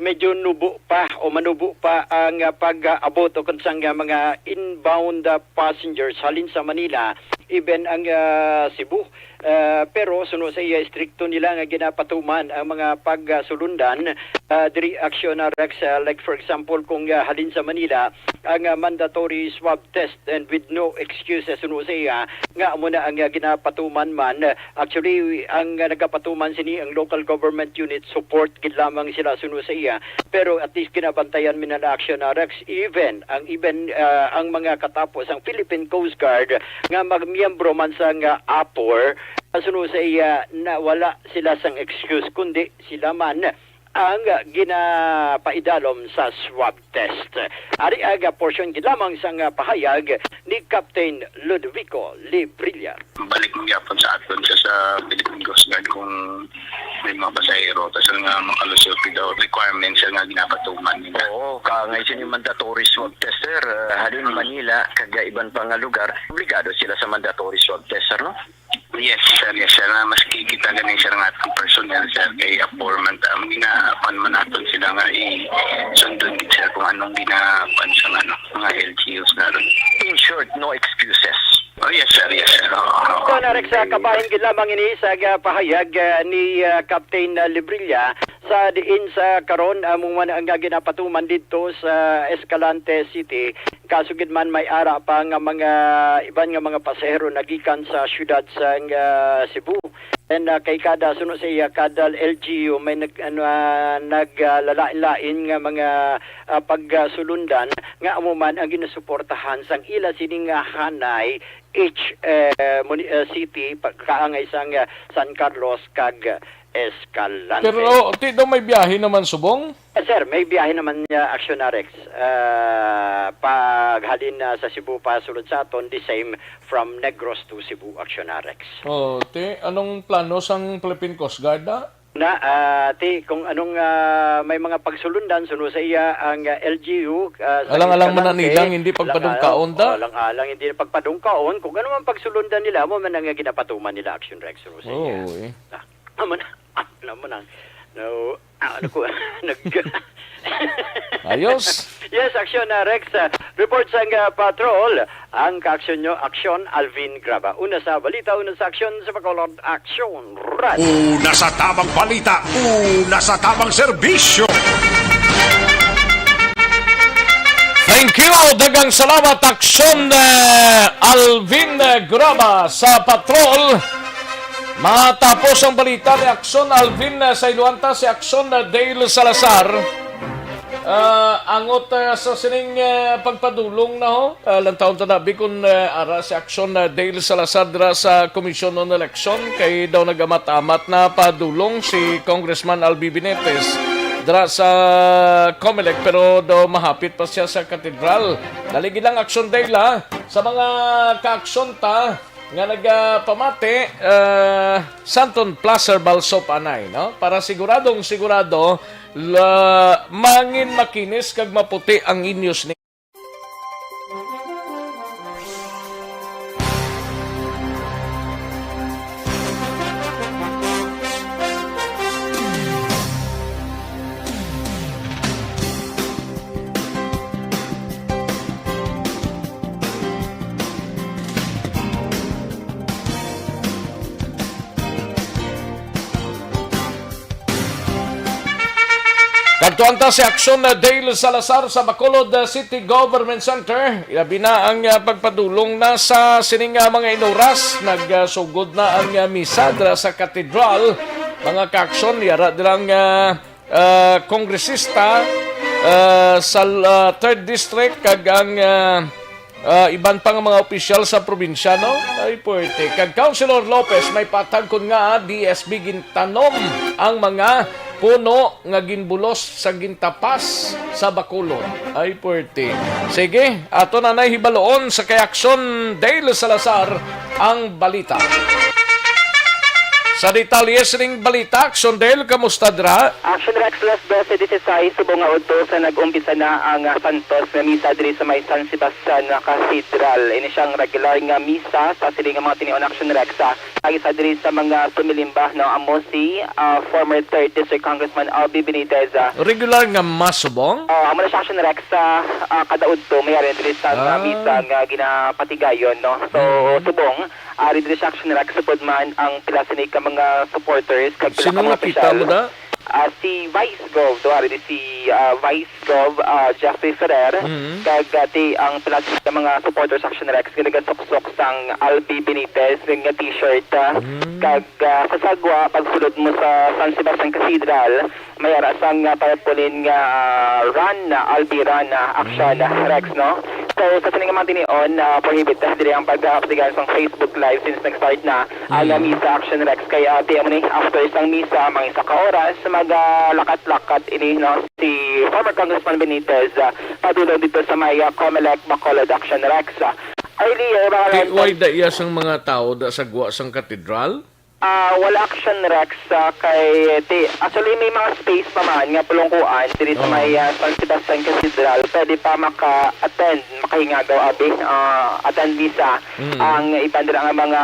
Medyo nubo pa o manubo pa ang ah, pag-abot o kung saan nga mga inbound ah, passengers halin sa Manila, even ang ah, Cebu. Ah, pero suno sa iya, istrikto nila nga ginapatuman ang mga pagsulundan ah, diri aksyon na Rex. Ah, like for example, kung ah, halin sa Manila, ang ah, mandatory swab test and with no excuses suno sa iya nga amo na ang ah, ginapatuman man. Actually, ang ah, nagapatuman sini ang local government unit, support gid lamang sila suno sa iya. Pero at least ginabantayan mi na aksyon na Rex, even ang even ah, ang mga katapo sang Philippine Coast Guard nga magmiyembro man sang ah, APOR, suno sa iya na wala sila sang excuse kundi sila man ang ginapaidalom sa swab test. Ari ang portion gid lamang sang pahayag ni Captain Ludovico Librilla. Balik mo gyapon sa aton sa, sa Philippine Coast Guard kung may mga pasahero, tas nga makalusot daw requirements nga ginapatuman nila. Oo, kaangay sini mandatory swab test, sir. Uh, halin Manila, kag iban pa nga lugar, obligado sila sa mandatory swab test, sir, no? Yes, sir. Yes, sir. Na maski kita gani, sir, nga atong personnel, sir, kay apo man ta, ang ginapan man naton sila nga isundon gid, sir, kung anong ginapan sa ano, mga L G Us na ron. In short, no excuses. Oh, yes, sir. Yes, sir. Oo. Ito na, Rex, sa kabahin gid lamang ini sa ah, pahayag ah, ni ah, Captain ah, Librilla sa diin sa karon amo man ang ah, ginapatuman didto sa Escalante City. Kaso gid man may ara pa nga mga iban nga mga pasahero nagikan sa siyudad sa ah, Cebu. And ah, kay kada suno sa iya, kada L G U may nag ano ah, nag ah, lalain-lain nga mga ah, pagsulundan nga amo man ang ginasuportahan sang ila sini nga hanay each eh, muni- eh, city pagkaangay sang ah, San Carlos kag Escalante. Pero ti daw may biyahe naman subong? Eh, sir, may biyahe naman niya, Action Rex. Ah, paghalin na sa Cebu pa sulod sa aton, the same from Negros to Cebu, Action Rex. Oh, ti, anong plano sang Philippine Coast Guard na? Na, ah, ti, kung anong ah, may mga pagsulundan, suno sa iya ang ah, L G U, ah, sa Alang-alang man na Escalante, nilang hindi alang-alang, pagpadungkaon, ta? Oh, alang-alang hindi pagpadungkaon. Kung ano man pagsulundan nila, mo man ang ginapatuman nila, Action Rex, suno sa iya. Oo, eh. Ah, amo na. Ah, amo na. No, ah, ano ko, nag- Ayos. Yes, Action na Rex. Ah, report sa nga patrol. Ang kaaksyon nyo, Action Alvin Graba. Una sa balita, una sa aksyon sa Bacolod Action. Run! Una sa tabang balita, una sa tabang serbisyo. Thank you. Daghang salamat, Aksyon, eh, Alvin, eh, Graba sa Patrol. Matapos ang balita ni Aksyon Alvin, eh, sa iluanta si Aksyon, eh, Dale Salazar. Ah, angot, eh, sa sining, eh, pagpadulong na ho. Ah, lantawon ta nabi kung, eh, ara si Aksyon, eh, Dale Salazar dira sa Commission on Election kay daw nagamat-amat na padulong si Congressman Albi Benitez dira sa Comelec, pero daw mahapit pa siya sa katedral. Dali gid lang, Aksyon Dale, ha? Sa mga kaaksyon ta nga nagapamati, ah, Santon Placer Balsop anay, no? Para siguradong sigurado, la, mangin makinis kag maputi ang inyos ni Kadtuan ta si Aksyon na Dale Salazar sa Bacolod, uh, City Government Center. Ilabi na ang, uh, pagpadulong na sa sining, uh, mga inuras. Nagsugod na ang, uh, misa dira sa katedral. Mga kaaksyon, yara dirang, uh, uh, kongresista, uh, sa, uh, third District kag ang, uh, uh, iban pa nga mga opisyal sa probinsya, no? Ay, puwerte. Kag Councilor Lopez may patag kon nga D S B gintanom ang mga puno nga ginbulos sa gintapas sa Bacolod. Ay, puwerte. Sige, ato na nay hibaluon sa kay Aksyon Dale Salazar ang balita. Sa detalye sining balita, Aksyon Dale, kamusta dira? Aksyon Rex, alas dose dieciséis subong nga udto sa nag-umpisa na ang, ah, santos nga misa diri sa may San Sebastian nga Cathedral. Ini siyang regular nga misa sa sining nga mga tinion, Aksyon Rex, ah, ang isa diri sa mga sumilimba, no, amo si, ah, former third District Congressman Albi Benitez, ah. Regular nga masubong? Oh, amo na siya, Action Rex, sa, ah, kada udto mayari diri sa, ah, misa nga ginapatigayon, no. So, mm, subong, ari diri siya, Action Rex, supod man ang pila sini ka mga supporters kag pila ka mga opisyal. Sino nakita mo da? Ah, si Vice Gov, to, ari di si, ah, Vice Gov, ah, Jeffrey Ferrer, mm, kag, ah, ti ang pila sa mga supporters, Action Rex, nga nagasuksok sang Albi Benitez nga T-shirt, ah, mm, kag, ah, sa sagwa, pagsulod mo sa San Sebastian Cathedral, may ara sang, ah, tarpaulin nga, ah, run, ah, Albi run, ah, Action, mm, Rex, no? So, sa sining mga tinion, ah, prohibit na diri ang pag-, ah, pagtigayon sang Facebook Live since nag-start na ang, mm, ah, misa, Action Rex, kay, ah, ti amo ni, after sang misa, mga isa ka oras, mag, ah, lakat-lakat ini, no, si former Congressman Benitez, ah, padulong dito sa may, ah, Comelec Bacolod, Action Rex. Ah, earlier, mga around ten. Ti way da iya sang mga tawo da sa gwa sang katedral? Ah, wala, Action Rex, ah, kay ti, actually, may mga space pa man nga pulungkuan diri sa, oh, may, ah, San Sebastian Cathedral. Pwede pa maka-attend, makahingagaw, abi, ah, attend misa, mm, ang iban dira nga mga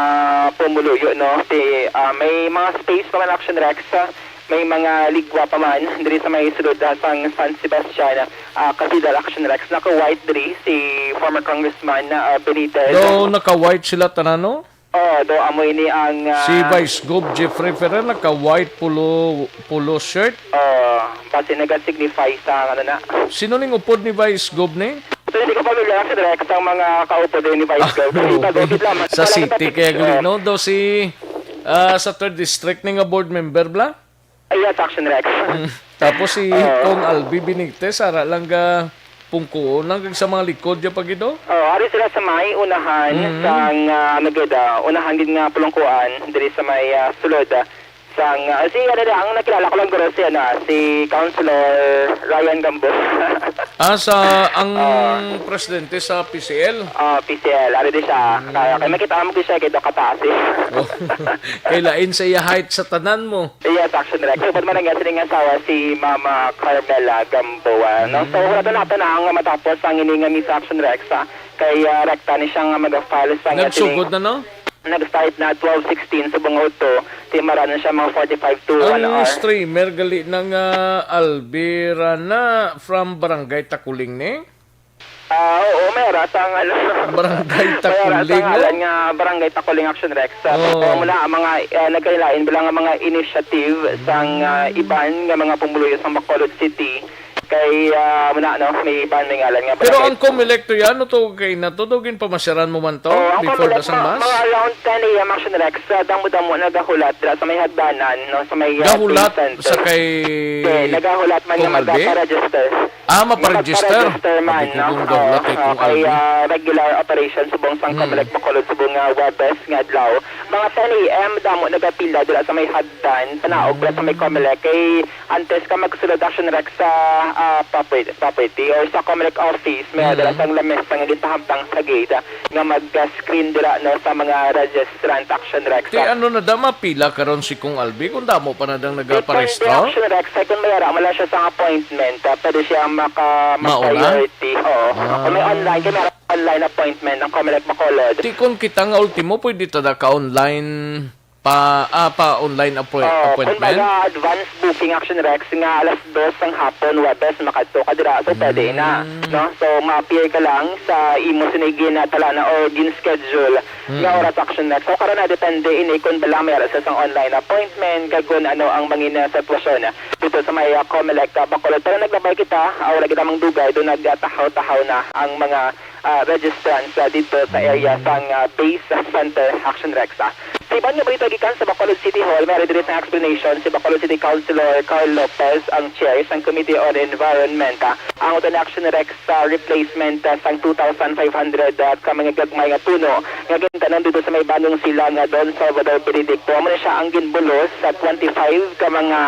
pumuluyo, no? Ti, ah, may mga space pa man, Action Rex, ah, may mga ligwa pa man diri sa may sulod, ah, sang San Sebastian, ah, Cathedral, Action Rex. Naka-white diri si former Congressman, ah, Benitez. Daw naka-white sila tanan, no? Oh, daw amo ini ang, ah, si Vice Gov Jeffrey Ferrer naka-white polo, polo shirt. Oh, basi naga-signify sa ano na. Sino ning upod ni Vice Gov ni? So, hindi ko pamilyar, Action Rex, ang mga kaupod ni Vice Gov. Ah, kasi oo, taga-upod lamang. Sa wala city, kita kaya gali, oh, no? Daw si, ah, sa third district ni nga board member, bla? Ay, yes, Action Rex. Mm. Tapos si, oo, Cong Albi Benitez, ara lang ga pungkuon lang kag sa mga likod niya pa gid, oh. Oh, ari sila sa may unahan, mm, sang, ah, ano gid, ah, unahan gid nga pulungkuan diri sa may, ah, sulod, ah, sang, ah, si, ano lang, ang nakilala ko lang guro si, ano, si Councilor Ryan Gambo. Ah, sa, ang, ah, presidente sa P C L? Ah, P C L, ari di siya. Mm. Kaya, kaya makita mo ko siya, kay do kataas, eh. Oh. Kay lain sa iya height sa tanan mo. Yes, Action Rex. Upod man ang iya sining asawa, si Mama Carmela Gamboa, no? So, mm, wala to nato na ang matapos ang ini nga misa, Action Rex, ah. Kay, ah, rekta ni siya nga mag-file sa iya sining. Nagsugod na, no? Nag-start na twelve sixteen subong nga udto. Ti mara na siya mga forty-five to one hour. Ang streamer gali na nga Albi Rana from Barangay Takuling ni? Ah, oo, may ara sang, ano, Barangay Takuling, no? May ara sang ngalan nga Barangay Takuling, Action Rex. Ah, oo. Pero muna ang mga, ah, nagkalain bilang nga mga initiative sang, ah, iban nga mga pumuluyo sa Bacolod City. Kay, ah, muna, no, may iban may ngalan nga barangay. Pero ang Comelec to yan, no, to kay na to, daw ginpamasyaran mo man to, oh, ang before Comelec, the sang ma-, mass? Mga around ten A M, Action Rex, sa damo-damo nagahulat dira sa may hagdanan, no, sa may, ah, gahulat sa kay, eh, nagahulat man nga Cong Albi? Magpa-register. Ah, maparegister. Maparegister man, no? Abi ko kung daw, oo, laki, oo, kung kay, Albi, ah, regular operation subong sang, mm, Comelec Bacolod subong nga Huwebes nga adlaw. Mga ten A M, damo nagapila dira sa may hagdan, panaog dira sa may Comelec. Kay antes ka magsulod, Action Rex, sa, ah, proper-, property or sa Comelec office, may dala sang lamesa nga ginpahamtang sa gate, ah, nga mag-screen dira, no, sa mga registrant, Action Rex. Ti ano na da, mapila karon si Kong Albi kung damo pa na dang nagaparehistro? Depende, Action Rex, ay kung may ara mo lang siya sa appointment, ah, pwede siya maka-, Mauna? mag-priority. Oo. Ah. O may online, kay may online appointment ang Comelec Bacolod. Ti kon kita nga ultimo, pwede ta da ka online pa, ah, pa online appoint-, Oo, appointment? Kumbaga, advance booking, Action Rex, nga alas dos sang hapon, Huwebes, makadto ka dira. So, pwede na, Mm. no? So, ma-appear ka lang sa imo sini ginatala na o gin-schedule Mm. nga oras, Action Rex. So, karon na, depende ini kung bala may ara sa isang online appointment, kag kung ano ang mangin na sitwasyon dito sa may, ah, Comelec, ah, Bacolod. Pero naglabay kita, ah, wala kita mangdugay, doon nagtahaw-tahaw na ang mga ah, registrants, ah, dito sa area sang, ah, Base Center, Action Rex, ah. Sa iban nga balita gikan sa Bacolod City Hall, may ari diri sa explanation si Bacolod City Councilor Carl Lopez, ang chair sang Committee on Environment, ah. Ang utan, Action Rex, sa replacement, ah, sang two thousand five hundred, ah, ka mga gagmay nga puno nga gintanom dito sa may bagong silang, ah, Don Salvador Benedicto. Amo na siya ang ginbulos sa twenty-five ka mga,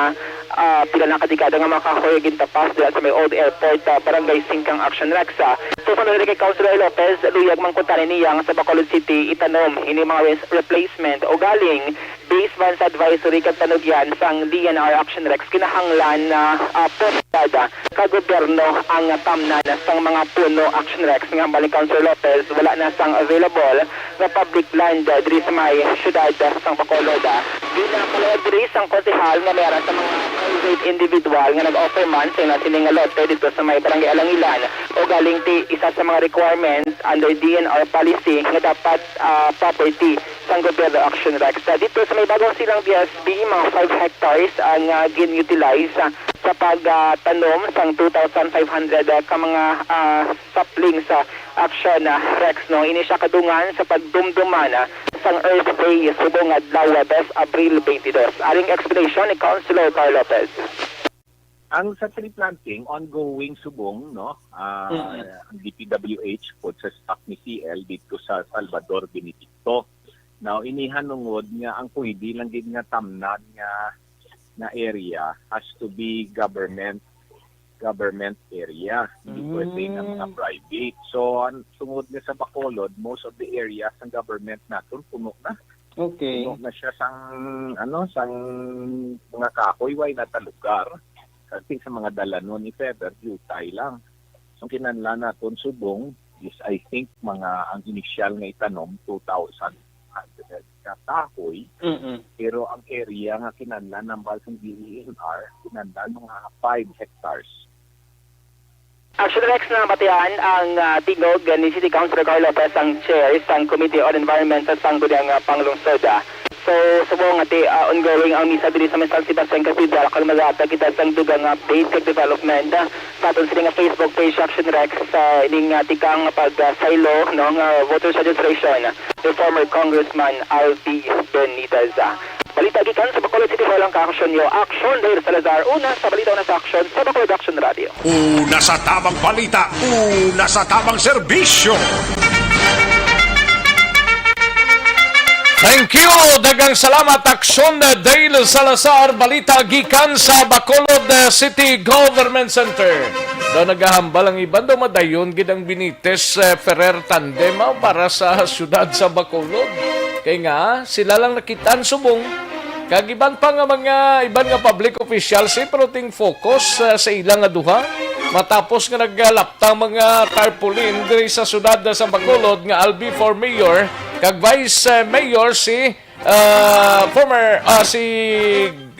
ah, pila na ka dekada nga mga kahoy gintapas dira sa may Old Airport, ah, Barangay Singkang, Action Rex, ah. Susunod kay Councilor Lopez, luyag man kuntani niya nga sa Bacolod City itanom ini mga res-, replacement o galing based man sa advisory kag panugyan sang D N R, Action Rex, kinahanglan na, ah, postada ka gobyerno ang tamnan sang mga puno, Action Rex, nga hambal ni Councilor Lopez, wala na sang available nga public land, ah, diri sa may siyudad, ah, sang Bacolod, ah. Ginapalaya diri sang konsehal nga may ara sa mga private individual nga nag-offer man sa ila sini nga lote dito sa may Barangay Alangilan, o galing ti isa sa mga requirement under D N R policy nga dapat, ah, property sang gobyerno, Action Rex. Ah, dito sa may bagong silang B S B, mga five hectares ang, ah, gin-utilize, ah, sa pagtanom sang two thousand five hundred, ah, ka mga, ah, sapling sa Action, ah, Rex, no? Ini siya kadungan sa pagdumduman, ah, sang Earth Day subong adlaw, Huwebes, Abril twenty-two. Aring explanation ni Councilor Carl Lopez. Ang sa tree planting, ongoing subong, no? Ah, Mm-mm. ang D P W H pod sa staff ni C L dito sa Salvador Benedicto. Now, inihan nungod nga ang pwede lang gid nga tamnan nga, nga area has to be government, government area. Hindi pwede nga mga Mm. private. So, ang tungod nga sa Bacolod, most of the areas ng government naton puno na. Okay. Puno na siya sang, ano, sang mga kahoy, way na ta lugar. Kasi sa mga dalanon, if ever, jutay lang. So, kinahanglan naton subong is, I think, mga ang initial nga itanom, two thousand hundred ka kahoy. Mm-mm. Pero ang area nga kinahanglan nambal sang D E N R, kinahanglan mga five hectares. Action Rex, na batian ang, ah, tingog ni City Councilor Carl Lopez, ang chair sang Committee on Environment sa Sangguniang, ah, Panglungsod, ah. So, subong nga ti, ah, ongoing ang misa diri sa may San Sebastian Cathedral, kag maghatag kita sang dugang update kag development, ah, sa aton sini nga Facebook page, Action Rex, sa ining, ah, tikang pag, ah, saylo, no, nga voters registration ni former Congressman Albi Benitez, ah. Balita gikan sa Bacolod City Hall ang kaaksyon niyo. Action, Dale Salazar, una sa balita, una sa aksyon, sa Bacolod Action Radio. Una sa tamang balita, una sa tamang serbisyo. Thank you. Daghang salamat, Aksyon Dale Salazar. Balita gikan sa Bacolod, eh, City Government Center. Daw nagahambal ang iban, daw madayon gid ang Benitez, eh, Ferrer tandem, ah, para sa siyudad sa Bacolod. Kay nga, sila lang nakit-an subong. Kag iban pa nga mga, iban nga public officials, eh, pero ting focus, ah, sa ila nga duha. Matapos nga naglaptang mga tarpaulin diri sa siyudad sa Bacolod nga Albi for mayor, kag vice, ah, mayor si, ah, former, ah, si,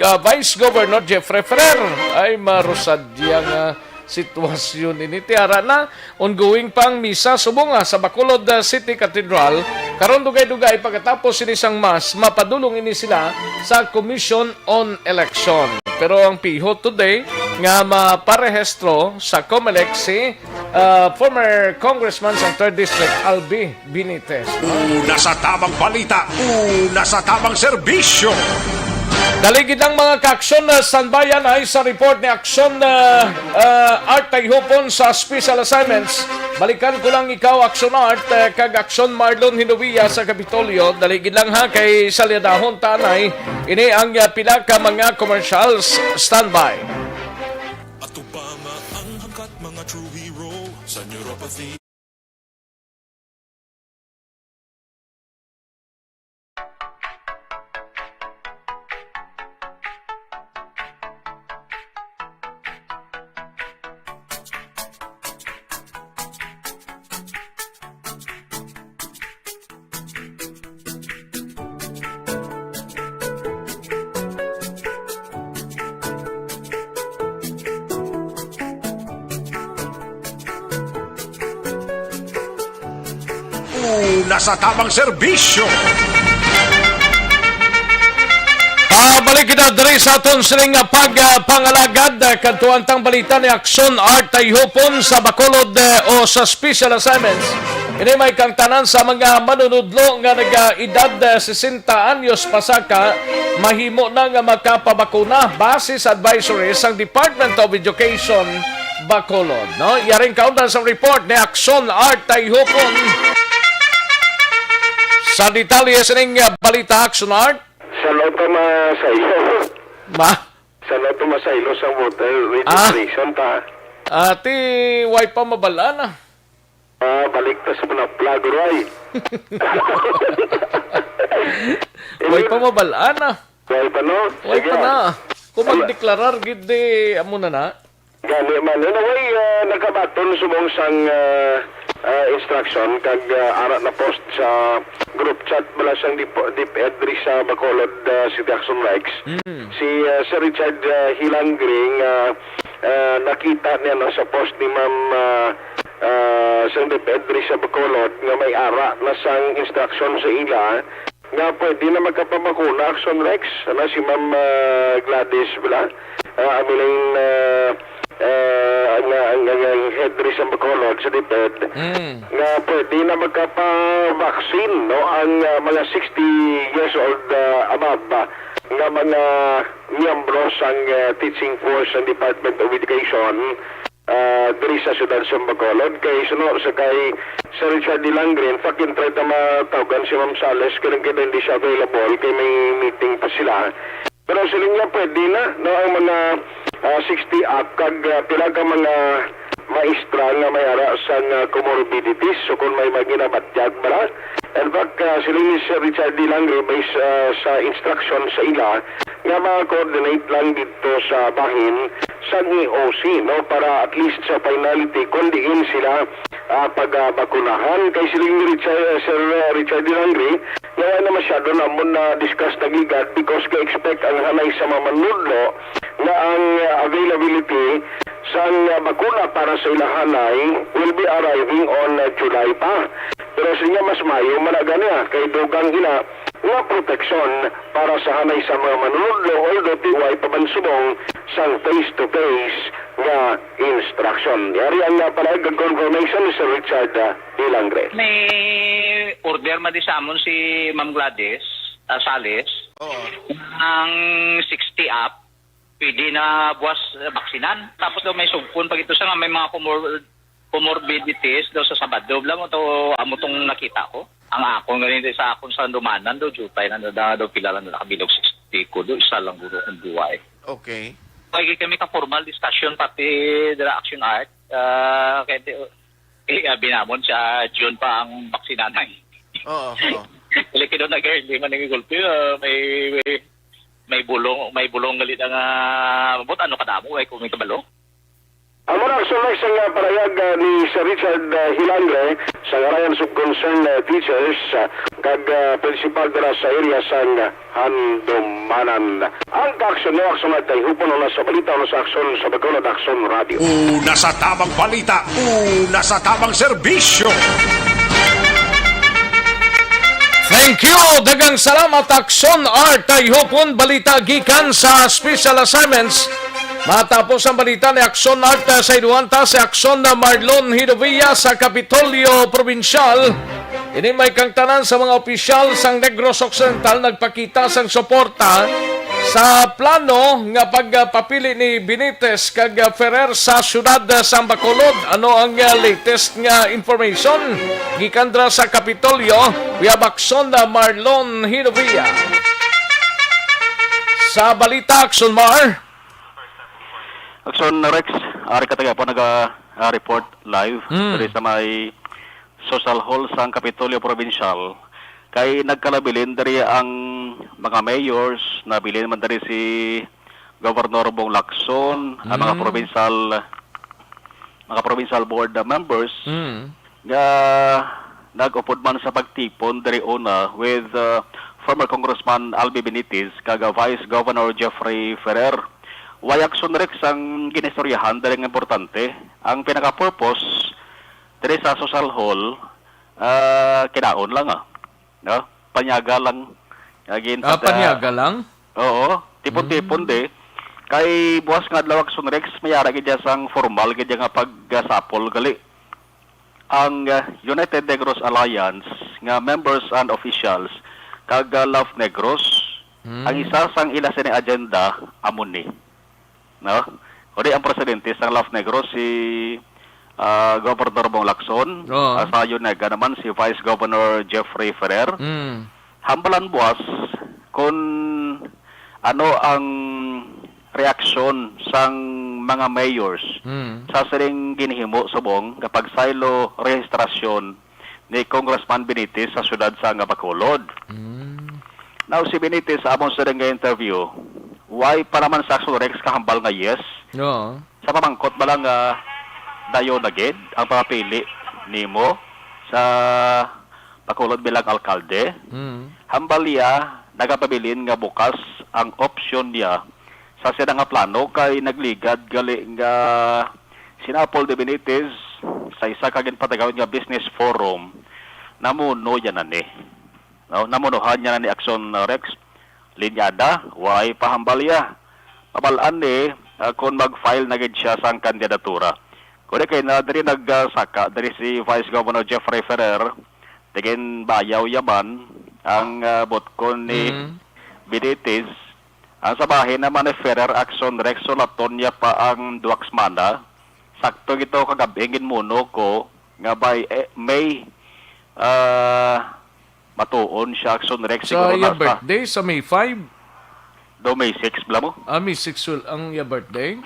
ah, Vice Governor Jeffrey Ferrer. Ay, marusadya nga sitwasyon ini. Ti ara na, ongoing pang misa subong, ah, sa Bacolod, ah, City Cathedral. Karon dugay-dugay pagkatapos sini sang mass, mapadulong ini sila sa Commission on Election. Pero ang pihot today nga maparehistro sa Comelec si, ah, former Congressman sa Third District, Albi Benitez. Una sa tamang balita, una sa tamang serbisyo. Dali gid lang, mga ka-aksyon, uh, standby yan ay sa report ni Aksyon, uh, uh, Art Tayhupon sa special assignments. Balikan ko lang ikaw, Aksyon Art, uh, kag Aksyon Marlon Hinovia sa Kapitolyo. Dali gid lang ha, kay salyadahon ta anay. Ini ang, uh, pila ka mga commercials. Standby. Ato pa nga ang hangkat, mga true hero sa neuropathy. Una sa tamang serbisyo. Ah, balik kita diri sa aton sining nga pag, ah, pangalagad, ah, kadto ang tang balita ni Aksyon Art Tayhupon sa Bacolod, eh, o sa special assignments. Ini may kangtanan sa mga manunudlo nga naga-edad, eh, sesenta anyos pasaka mahimo na nga makapabakuna base sa advisory sang Department of Education Bacolod, no? Yaring kaundan sa report ni Aksyon Art Tayhupon. Sa detalye sining, ah, balita, Aksyon Art. Sa loob pa masaylo. Ma? Sa loob pa masaylo sa voter Ah. registration ta. Ati, way pa mabalaan, ah. Ah, balik ta sa mga flag, Roy. Way pa mabalaan, ah. Way pa, no? Way Sige. pa na. Kung Wala. magdeklarar, gid di, amo na na. Gani man. Anyway, ah, nakabaton subong sang, ah, ah, instruction kag, ah, ara na post sa group chat bala sang Dip-, DepEd diri sa Bacolod, ah, City Action Rex. Mm. Si, ah, Sir Richard, ah, Hilangre nga, ah, nakita niya na sa post ni Ma'am, ah, ah, sang DepEd diri sa Bacolod nga may ara na sang instruction sa ila nga pwede na magkapabakuna, Action Rex, ano, si Ma'am, ah, Gladys bala, ah, Abilene, ah, ah, ang, ang, ang, ang head diri sa Bacolod, sa DepEd, Mm. nga pwede na magkapa-vaccine, no, ang, ah, mga sixty years old, ah, above, ah, nga mga miyembro sang, ah, teaching force ng Department of Education, ah, diri sa siyudad sa Bacolod. Kay suno sa kay Sir Richard Hilangre, in fact, in-try ta matawgan si Ma'am Sales, kay lang kita hindi siya available, kay may meeting pa sila. Pero siling niya, pwede na, no, ang mga, ah, sixty up, kag, ah, pila ka mga maestra nga may ara sang, ah, comorbidities, so kung may maginabatyag bala. In fact, ah, siling ni Sir Richard Hilangre, based, ah, sa instruction sa ila, nga ma-coordinate lang dito sa bahin sa E O C, no, para at least sa finality, kung diin sila, ah, pagabakunahan. Kay siling ni Richard, Sir, ah, Richard Hilangre, nga wala na masyado namon na-discuss na gigad because ka-expect ang hanay sa mga manunodlo nga ang, ah, availability sang, ah, bakuna para sa ilahanay will be arriving on, ah, July pa. Pero siya mas mayo man na gani, ah, kay dugang ina nga proteksyon para sa hanay sa mga manunodlo, although ti way pa man subong sang face-to-face nga instruction. Yari ang, ah, panaig confirmation ni Sir Richard, ah, Hilangre. May order man di sa amon si Ma'am Gladys, ah, Sales, Oo. ang sixty up, pwede na buwas, eh, baksinan. Tapos daw may sugpon pa gito sa nga may mga comor-, comorbidities daw sa Sabado. Bala mo to, amo tong nakita ko. Ang akon ganito sa akon sa dumanan daw, jutay na, na, na daw pila lang na nakabilog sixty ko do, isa lang guro ang buhay. Okay. Kaya kami ka formal discussion pati dira Action Art. Ah, kaya di, eh, abi namon sa June pa ang baksinanay. Oo, oo. Kaya kino nag-early man ang gulpi, ah, may, may, may bulong, may bulong galit ang, ah, but ano ka damo, ay kung may kabalo? Amo na ang sulay sang, ah, parayag, ah, ni Sir Richard, ah, Hilangre sa ngaran sa Concerned, ah, Teachers, ah, kag, ah, Principal dira sa area sang, ah, Handumanan. Ang kaaksyon mo, Aksyon at Tayhupon, una sa balita, una sa aksyon, sa Bacolod Aksyon Radio. Una sa tamang balita, una sa tamang serbisyo. Thank you. Daghang salamat, Aksyon Art Tayhupon. Balita gikan sa Special Assignments. Matapos ang balita ni Aksyon Art, ah, sa iduhan ta si Aksyon na Marlon Hidovia sa Kapitolyo Probinsyal. Ini may kangtanan sa mga opisyal sang Negros Occidental nagpakita sang suporta Sa plano nga pagpapili ni Benitez kag Ferrer sa siyudad sang Bacolod, ano ang, ah, latest nga information gikan dira sa Kapitolyo? We have Action, ah, Marlon Hinovia. Sa balita, Action Mar. Action Rex, ari ka taga po naga, ah, report live Mm. diri sa may Social Hall sang Kapitolyo Provincial, kay nagkalabilin diri ang mga mayors, nabilin man diri si Governor Bong Lacson, ang mga Mm. provincial, mga provincial board members Mm. nga nag-upod man sa pagtipon diri una with, uh, former Congressman Albi Benitez kag, uh, Vice Governor Jeffrey Ferrer. Way action, Rex, ang ginistoryahan diri nga importante. Ang pinaka-purpose diri sa social hall, ah, kinaon lang, ah. No? Panyaga lang. Again, Ah, pag, ah, panyaga lang? Oo. Tipon-tipon Mm. di. Kay buwas nga adlaw, Action Rex, may ara gid siya sang formal gid siya nga pagsapol gali. Ang, ah, United Negros Alliance nga members and officials kag, ah, Love Negros, Mm. ang isa sang ila sini agenda amo ni. No? Kundi ang presidente sang Love Negros, si, ah, Governor Bong Lacson. Oo. Ah, sa Yunega naman, si Vice Governor Jeffrey Ferrer. Mm. Hambalan buwas kung ano ang reaksyon sang mga mayors Mm. sa sining ginhimo subong nga pagsaylo rehistrasyon ni Congressman Benitez sa siyudad sa nga Bacolod. Mm. Now, si Benitez, sa among sining nga interview, way pa naman sa Action Rex kahambal nga yes. Oo. Sa pamangkot ba lang nga dayon na gid ang pagpili nimo sa Bacolod bilang alkalde? Mm. Hambal niya, nagapabilin nga bukas ang opsyon niya sa sina nga plano kay nagligad gali nga sinapol ni Benitez sa isa ka ginpatagawid nga business forum, namuno yan na ni. No? Namunuhan niya na ni Action, uh, Rex. Linyada, way pahambal iya. Pabal-an ni, uh, kung mag-file na gid siya sang kandidatura. Kundi kay na diri nagsaka, diri si Vice Governor Jeffrey Ferrer, tigin Bayaw yaman, ang, uh, botkon ni Mm. Benitez. Ang sa bahin naman ni Ferrer, Action Rex, sulaton niya pa ang duwag semana. Sakto gito kagab-i ginmuno ko nga by, eh, May, ah, matuon siya, Action Rex, Sa siguro iya na sa birthday, sa May five? Do May six bala mo? Ah, May six ul-, ang iya birthday?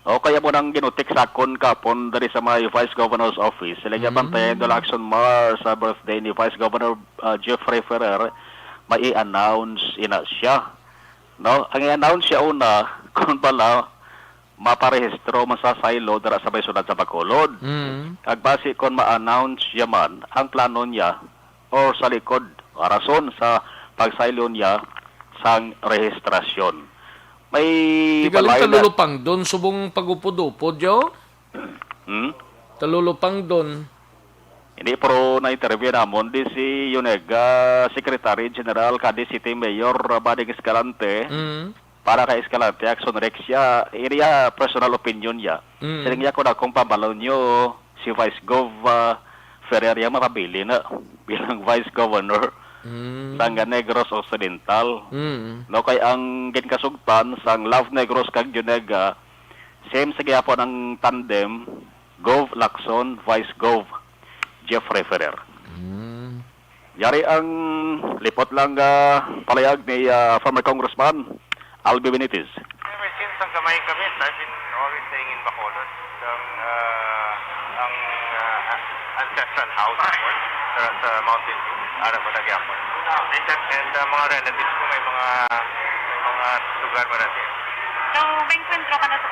O, kaya mo nang ginutik sa akon kapon diri sa may Vice Governor's Office. Sila niya Mm. bantayan do lang, Action Mar, sa birthday ni Vice Governor, ah, Jeffrey Ferrer, may i-announce ina siya. No? Ang i-announce siya una, kung bala, maparehistro man sa saylo dira sa may siyudad sa Bacolod. Mm. Kag basi kon ma-announce siya man ang plano niya or sa likod, rason sa pagsaylo niya sang rehistrasyon. May Tigaling balay na talulupangdon subong pag-upod-upod, yo? Hmm? Talulupangdon. Hindi, pero na-interview namon di si Yunega Secretary General kadi City Mayor Bading Escalante. Mm. Para kay Escalante, Action Rex siya, iriya personal opinion niya. Mm. Siling niya, kung akong pambalon niyo, si Vice Gov, ah, Ferrer iya mapabili na bilang Vice Governor Mm. sang Negros Occidental. Mm. No, kay ang ginkasugtan sang Love Negros kag Yunega, same sa gihapon ang tandem, Gov Lacson, Vice Gov Jeffrey Ferrer. Mm. Yari ang lipot lang, ah, palayag ni, ah, former Congressman Albi Benitez. Ever since ang gamay kami, I've been always staying in Bacolod. Ang, ah, ang, ah, ancestral house ko sa, sa Mountain View, ara ko nagyapon. And, ah, mga relatives ko may mga, may mga lugar marami. So, may enkwentro ka na sa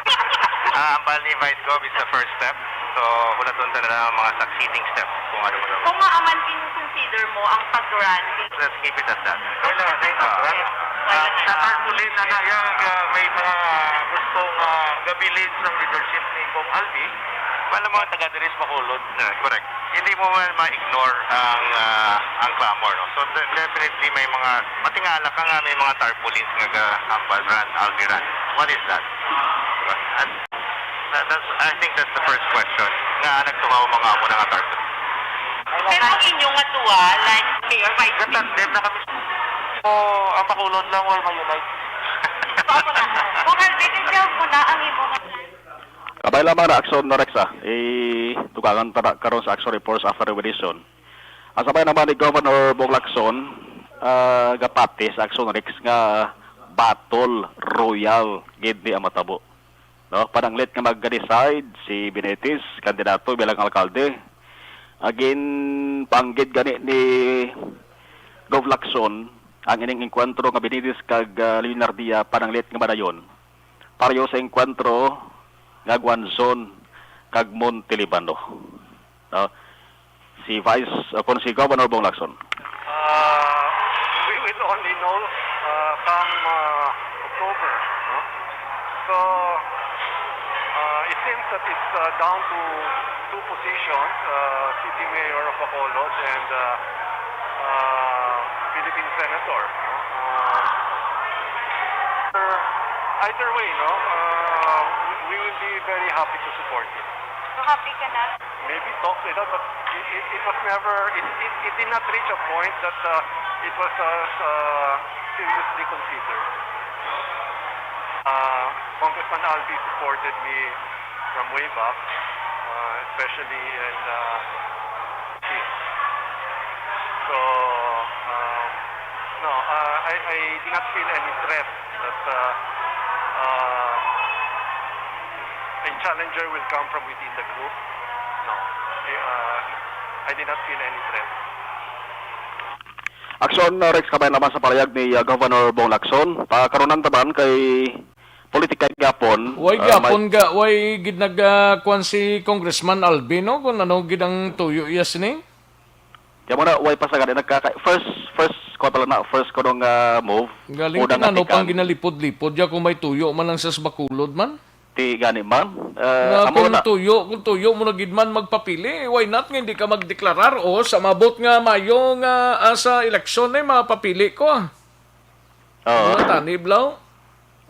Ah, ang bali, Vice Gov is the first step. So, hulaton ta na lang ang mga succeeding steps kung ano mo daw. Kung maaman, consider mo ang pag-run? Let's keep it at that. Wala, wala, wala. Sa tarpaulin na na yan, ah, may mga gusto nga gabilin sa leadership ni Cong Albi. Wala, mga taga diri sa Bacolod. Yeah, correct. Hindi mo man ma-ignore ang, ah, ang clamor, no? So, de-, definitely may mga, matingala ka nga may mga tarpaulins nga ga-, ambal run, Albi run. What is that? Diba? At that, that's, I think that's the first question. Nga nagtuhaw mga amo na nga tarpaulins. Pero ang inyo nga duwa, like, Mayor Vice Gatandem na kami. O, ang Bacolod lang, wala may unite. Opo na. Bukal, detail mo na ang imo nga plan. Kabay lamang na Action Rex, ah. Itugangan ta na karon sa Action Reports after the edition. Ang sabay naman ni Governor Bong Lacson, ah, gapati sa Action Rex nga battle royal gid ni ang matabo. No? Pananglit nga mag-decide si Benitez, kandidato bilang alkalde. Agin panggid gani ni Gov Lacson ang ining engkwentro nga Benitez kag, ah, Leonardia pananglit nga madayon. Pareho sa engkwentro nga Guanzon kag Montelibano. No? Si Vice, uh, kon si Governor Bong Lacson. Uh, we will only know, uh, come, uh, October, no? So, uh, it seems that it's, uh, down to two positions, uh, City Mayor of Bacolod and, uh, uh, Philippine Senator, no? Uh, either way, no? Uh, we will be very happy to support it. So happy ka na? Maybe talks like that, but it, it, it was never, it, it, it did not reach a point that, uh, it was, uh, uh, seriously considered. Uh, Congressman Albi supported me from way back, uh, especially in, uh, Chief. So, um, no, uh, I, I do not feel any threat that, uh, uh, a challenger will come from within the group. No, I, uh, I did not feel any threat. Action, uh, Rex, kabay naman sa palahayag ni, uh, Governor Bong Lacson. Pakarunan taban kay politika gyapon. Way uh, gyapon may ga, way gid nag, uh, kuwan si Congressman Albi, no? Kung ano gid ang tuyo iya sini? Kaya mo na, way pa sa gani, nagkaka-, first, first, kuwan pala na, first ko nung, uh, move. Galing Una nga kinano pang ginalipod-lipod dya kung may tuyo man lang sa Bacolod man? Ti gani man. Uh, Nga amo kung na. Tuyo, kung tuyo mo na gid man magpapili, why not nga hindi ka magdeklarar? O, sa mabot nga mayo nga, ah, sa eleksyon ay mapapili ko, ah. Oo. Mga tani, Blau?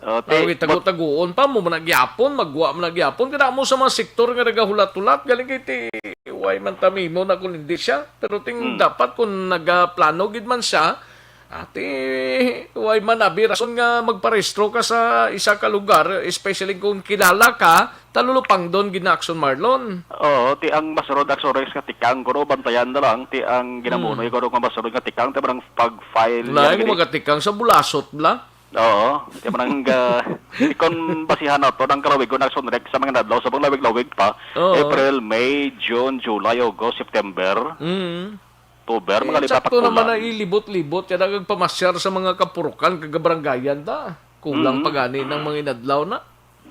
Oh, ti, Tawi, but tago-taguon pa mo, managyapon, magwa, managyapon. Kada mo sa mga sektor nga nagahulat-hulat, galing kay ti, why man tamimo na kung hindi siya? Pero ting Hmm. dapat kung nagaplano gid man siya, ati, why man abi rason nga magparehistro ka sa isa ka lugar, especially kung kilala ka, talulupangdon gid na Action Marlon. Oo, ti ang masunod Action Rex nga tikang, kuno bantayan na lang, ti ang ginamunoy Hmm. kuno nga masunod nga tikang, ti man ang pag-file Lain nga mo regi- magatikang sa bulasot, bla? Oo, ti man ang, ah, ti kon basihan nato ang kalawigon Action Rex sa mga nadlaw sa mga lawig-lawig pa, Oo. April, May, June, July, August, September, Mm. October, Eh, mga lima sakto naman pagkulang. Na ilibot-libot, kaya nagpamasyar sa mga kapurukan, kagabaranggayan ta. Kulang Mm. pa gani ng mga inadlaw na.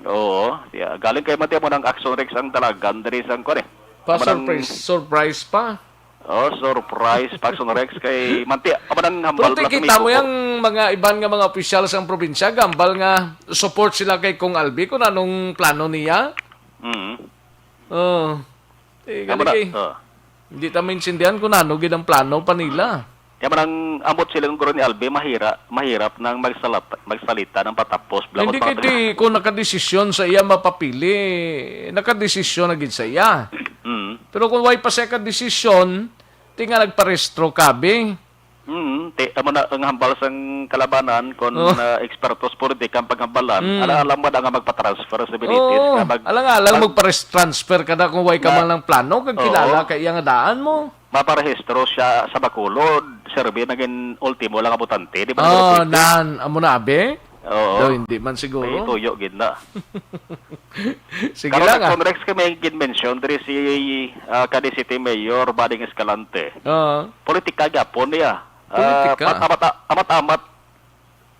Oo, yeah. Galing kay Mateo mo ng Action Rex ang dalagan diri sa kuwan eh. Pa Manang surprise, surprise pa. Oh, surprise, Paxon Rex, kay Manti, amo nang hambal Pero plus kita mo Miko. Yang mga iban nga mga opisyal sa probinsya, gambal nga support sila kay Kong Albi kung anong plano niya. Mm. Oh. Eh, Amo galing na, eh. Oh. Hindi ta maintindihan kung ano gid ang plano pa nila. Kaya man ang ambot sila ng guro ni Albi, mahira, mahirap nang magsalat-, magsalita ng patapos. Hindi Blagot kay mga di, kung nakadesisyon sa iya mapapili, nakadesisyon na gid sa iya. Mm. Pero kung way pa siya kadesisyon, ti nga nagparehistro ka, bi. Mm, ti, amo na ang hambal sang kalabanan, kung, Oh. ah, eksperto sa politika ang paghambalan, Mm. ala-alam mo na nga magpa-transfer sa Benitez, Oo, nga mag-, alang-alang mag- magpa-transfer ka na kung way ka Na- man lang plano, kag Oo. Kilala ka iya nga daan mo. Maparehistro siya sa Bacolod, serbi magin ultimo lang nga botante, di ba, Oh, Robert? Nan, amo na, abi? Oo. Do, hindi man siguro. May tuyo gid na. Sige Karon lang, ah. Nag-conrex kami gid mention diri si, ah, Cadiz City Mayor Bading Escalante. Oo. Politika gyapon niya. Ah, Politika. Mat-, amat-, amat-amat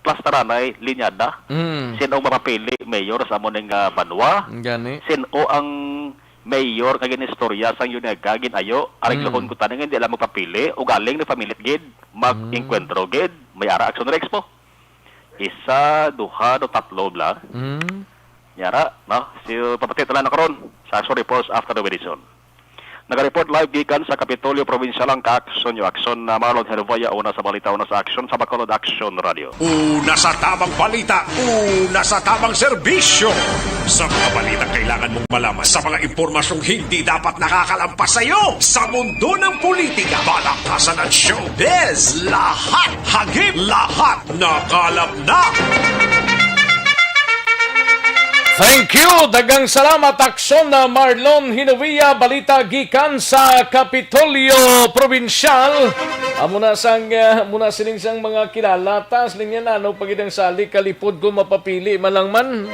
plastaranay linyada. Mm. Sino ang mapapili mayor sa amo ning, ah, banwa? Gani. Sino ang mayor nga ginistorya sang Yunega, gin-ayo, ariglohon Mm. ko tanan nga hindi lang magpapili, ugaling nagpamilit gid, mag-enkwentro gid, may ara Action Rex po. Isa, duha, do tatlo bla. Mm. Yara, no? Si Papatay Talan na karon sa Action Reports after the Wilson. Naga-report live gikan sa Kapitolyo Provincial ang ka-action nyo action na Marlon Herboya, una sa balita, una sa action sa Bacolod Action Radio. Una sa tamang balita, una sa tamang serbisyo. Sa mga balitang kailangan mong malaman, sa mga impormasyong hindi dapat nakakalampas sa iyo, sa mundo ng politika, balaktasan at showbiz, lahat hagip, lahat nakalap na. Thank you. Daghang salamat, Aksyon na Marlon Hinovia. Balita gikan sa Kapitolyo Probinsyal. Amo na sang, ah, muna sining sang mga kilala. Tas linya na, ano pa gid ang sali kalipod kung mapapili man lang man.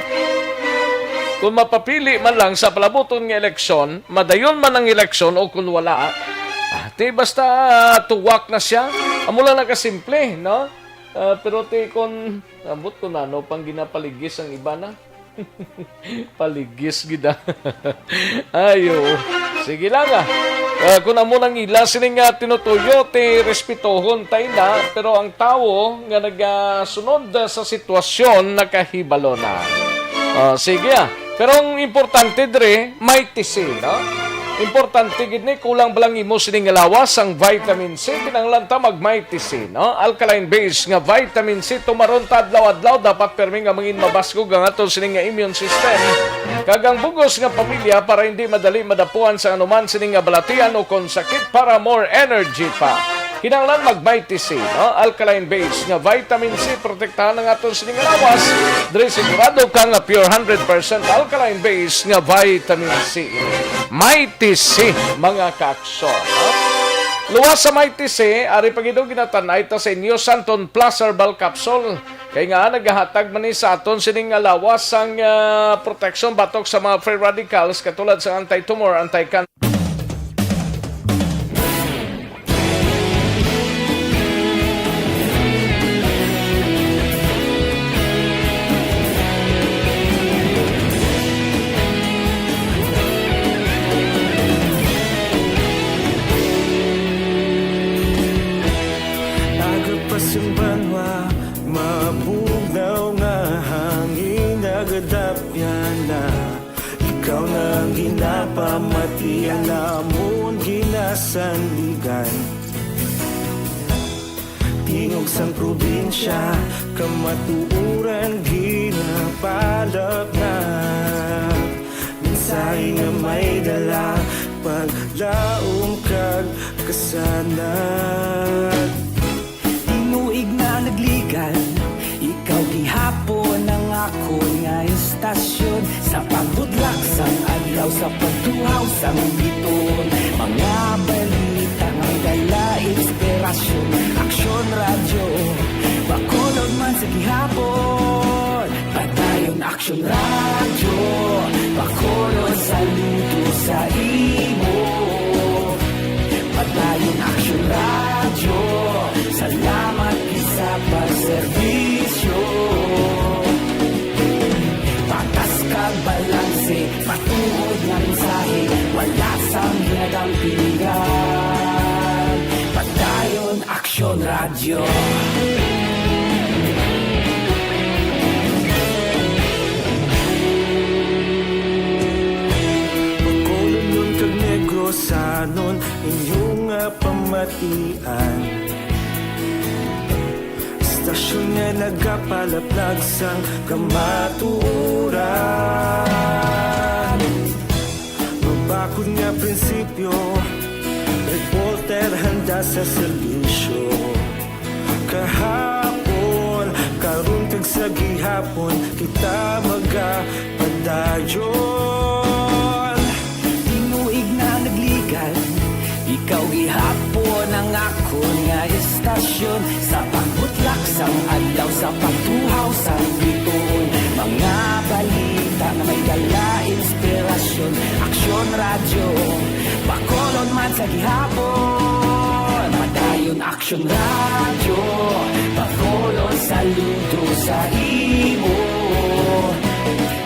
Kung mapapili man lang sa palabuton nga eleksyon, madayon man ang eleksyon o kung wala, ah, ti basta tuwak na siya. Amo lang nakasimple, no? Ah, pero ti kung, ambot ko na, no, pang ginapaligis ang iba na. Paligis gid, ah. Ayo. Sige lang, ah. Ah, kung amo nang ila sining, ah, tinutuyo, ti respetohon tay na, pero ang tawo nga nagasunod, ah, sa sitwasyon nakahibalo na. Ah, sige, ah. Pero ang importante diri, may tisi, no? Importante gid ni, kulang ba lang imo sining nga lawas sang vitamin C, kinahanglan ta mag Mighty C, no? Alkaline base nga vitamin C, tumaron ta adlaw-adlaw, dapat permi nga mangin mabasgog ang aton sining nga immune system. Kag ang bug-os nga pamilya para hindi madali madapuan sa anuman sining nga balatian o kon sakit, para more energy pa. Kinahanglan mag Mighty C, no? Alkaline base nga vitamin C, protektahan ang aton sining nga lawas. Diri sigurado ka nga pure hundred percent alkaline base nga vitamin C. Mighty C, mga kaaksyon, no? Luwas sa Mighty C, ari pa gid ang ginatan-ay ta sa inyo, Santon Plus Herbal Capsule. Kay nga nagahatag man ni sa aton sining nga lawas sang, ah, proteksyon batok sa mga free radicals katulad sa anti-tumor, anti-cancer. Agapas ang banwa, mabugnaw nga hangin, nagadapyan na. Ikaw na ang ginapamatian, amon ginasandigan. Tingog sang probinsya, kamatuoran ginapalapnag. Mensahe nga may dala, paglaom kag kasanag. Tinuig na nagligan, ikaw gihapon ang akon nga istasyon. Sa pagbudlak sang adlaw, sa pagtuhaw sang bituon, mga balita nga may dala inspirasyon. Aksyon Radyo Bacolod man sa gihapon. Padayon Aksyon Radyo Bacolod, saludo sa imo. Padayon Aksyon Radyo, salamat gid sa pagserbisyo. Patas kag balanse, matuod nga mensahe, wala sang ginadampingan. Padayon Aksyon Radyo. Bacolodnon kag Negrosanon, inyo nga pamatian. Istasyon nga nagapalaplag sang kamatuoran. Mabakod nga prinsipyo, reporter handa sa serbisyo. Kahapon, karon kag sa gihapon, kita magapadayon. Tinuig na nagligan, ikaw gihapon ang akon nga istasyon. Sa pagbutlak sang adlaw, sa pagtuhaw sang bituon, mga balita nga may dala inspirasyon. Aksyon Radyo Bacolod man sa gihapon. Padayon Aksyon Radyo Bacolod, saludo sa imo.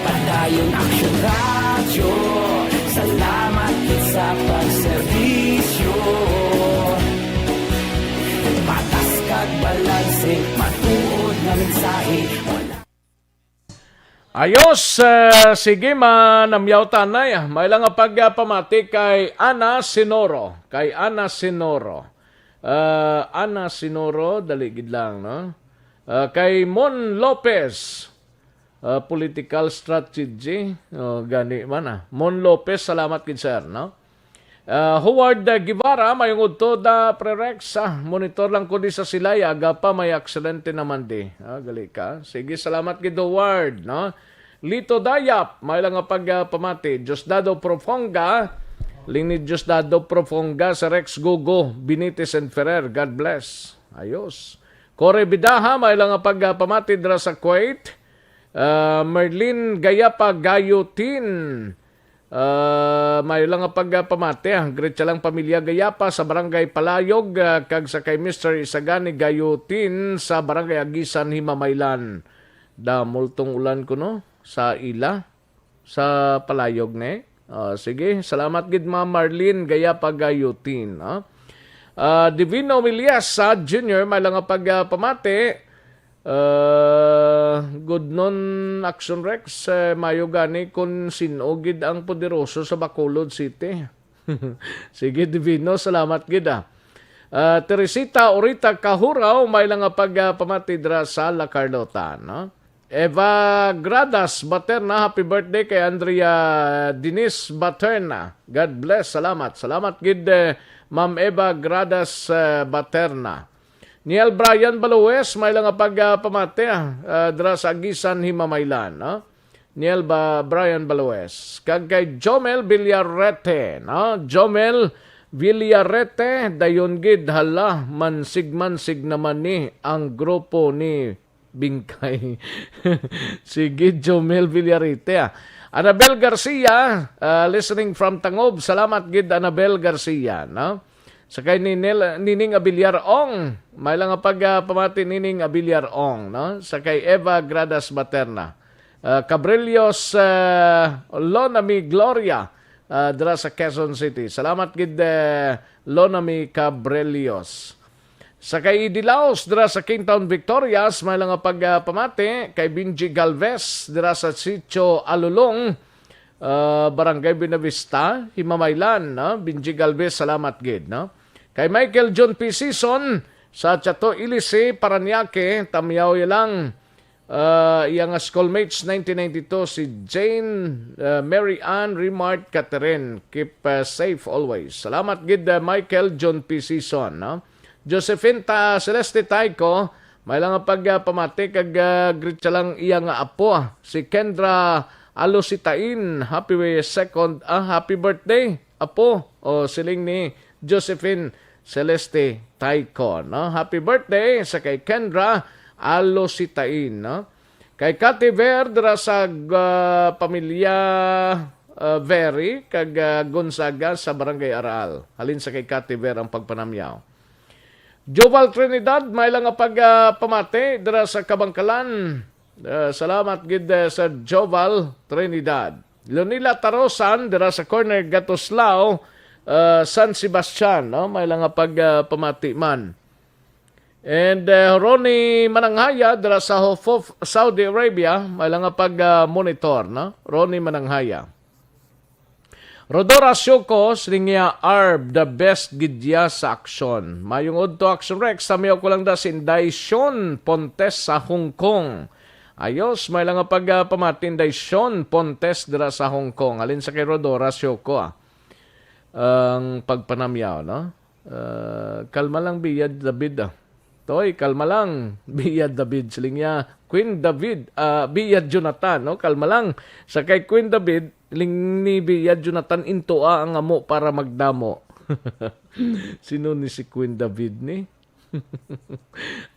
Padayon Aksyon Radyo, salamat gid sa pagserbisyo. Patas kag balanse, matuod nga mensahe, wala. Ayos, eh, sige, manamyaw tanay, ah. May lang nga pagpamati kay Ana Sinoro. Kay Ana Sinoro. Ah, Ana Sinoro, dali gid lang, no? Ah, kay Mon Lopez, ah, political strategy. Oh, gani man, ah. Mon Lopez, salamat gid, sir, no? Ah, Howard, ah, Guevara, mayong udto da, Pre Rex, ah, monitor lang ko di sa Silay, aga pa may aksidente naman di. Ah, gali ka. Sige, salamat gid, Howard, no? Lito Dayap, may lang nga pag, ah, pamati. Diosdado Profonga, ling ni Diosdado Profonga sa Rex Gugo, Benitez and Ferrer. God bless. Ayos. Kore Bidaha, may lang nga pag, ah, pamati dira sa Kuwait. Ah, Merlin Gayapa Gayutin. Ah, may lang nga pag, ah, pamati, ah. Greet sa lang pamilya Gayapa sa Barangay Palayog, ah, kag sa kay Mister Isagani Gayutin sa Barangay Agisan, Himamaylan. Damol tong ulan ko, no? Sa ila, sa Palayog, ne? Ah, sige, salamat gid, Ma'am Marlene Gayapa Gayutin, no? Ah, Divino Milias sa Junior, may lang nga pag, ah, pamati. Ah, good noon, Action Rex. Eh, mayo gani kung sin-o gid ang poderoso sa Bacolod City. Sige, Divino, salamat gid, ah. Ah, Teresita Orita Kahuraw, may lang nga pag, ah, pamati dira sa La Carlota, no? Eva Gradas Baterna, happy birthday kay Andrea Denise Baterna. God bless, salamat. Salamat gid, eh, Ma'am Eva Gradas, eh, Baterna. Niel Brian Balues, may lang nga pag, ah, pamati, ah, ah, dira sa Agisan, Himamaylan, no? Niel Ba-, Brian Balues. Kag kay Jomel Villarete, no? Jomel Villarete, dayon gid, hala, mansig-mansig naman ni ang grupo ni Bingkay. Sige, Jomel Villarete, ah. Anabel Garcia, ah, listening from Tangob. Salamat gid, Anabel Garcia, no? Sa kay Ninel, Nining Abiliar Ong, may lang nga pag, ah, pamati Nining Abiliar Ong, no? Sa kay Eva Gradas Baterna. Ah, Cabrillos, ah, Lonami Gloria, ah, dira sa Quezon City. Salamat gid, eh, Lonami Cabrillos. Sa kay Idi Laos, dira sa Kingtown, Victorias, may lang nga pag, ah, pamati kay Benji Galvez, dira sa Sitio Alulong, ah, Barangay Buenavista, Himamaylan, no? Benji Galvez, salamat gid, no? Kay Michael John P. Sison, sa Chato Ilisi, Parañaque, tamyaw ya lang, ah, iya nga schoolmates, nineteen ninety-two, si Jane, ah, Mary Ann Remart Catherine. Keep, ah, safe always. Salamat gid, ah, Michael John P. Sison, no? Josephine Ta-, Celeste Taico, may lang nga pag, ah, pamati kag, ah, greet sa lang iya nga apo, ah, si Kendra Alositain. Happy second, ah, happy birthday, apo. O, siling ni Josephine Celeste Taico, no? Happy birthday sa kay Kendra Alositain, no? Kay Cathy Ver dira sa, ah, pamilya, ah, Very kag, ah, Gonzaga sa Barangay Araal. Halin sa kay Cathy Ver ang pagpanamyaw. Joval Trinidad, may lang nga pag, ah, pamati dira sa Kabangkalan. Ah, salamat gid, eh, sa Joval Trinidad. Leonila Tarosan dira sa corner Gatoslao, ah, San Sebastian, no? May lang nga pag, ah, pamati man. And, eh, Ronnie Mananghaya dira sa Hofuf, Saudi Arabia, may lang nga pag, ah, monitor, no? Ronnie Mananghaya. Rodora Sioko, siling niya, Arb, the best gid ya sa aksyon. Mayong udto, Action Rex, samiyaw ko lang da si Inday Sean Pontes sa Hong Kong. Ayos, may lang nga pag, ah, pamati, Inday Sean Pontes dira sa Hong Kong. Halin sa kay Rodora Sioko, ah. Ang pagpanamyaw, no? Ah, kalma lang, Biyad David, ah. Toy, kalma lang. Biyad David, siling niya, Queen David, ah, Biyad Jonathan, no? Kalma lang. Sa kay Queen David, ling ni Biyad Jonathan, intoa ang amo para magdamo. Sino ni si Queen David ni?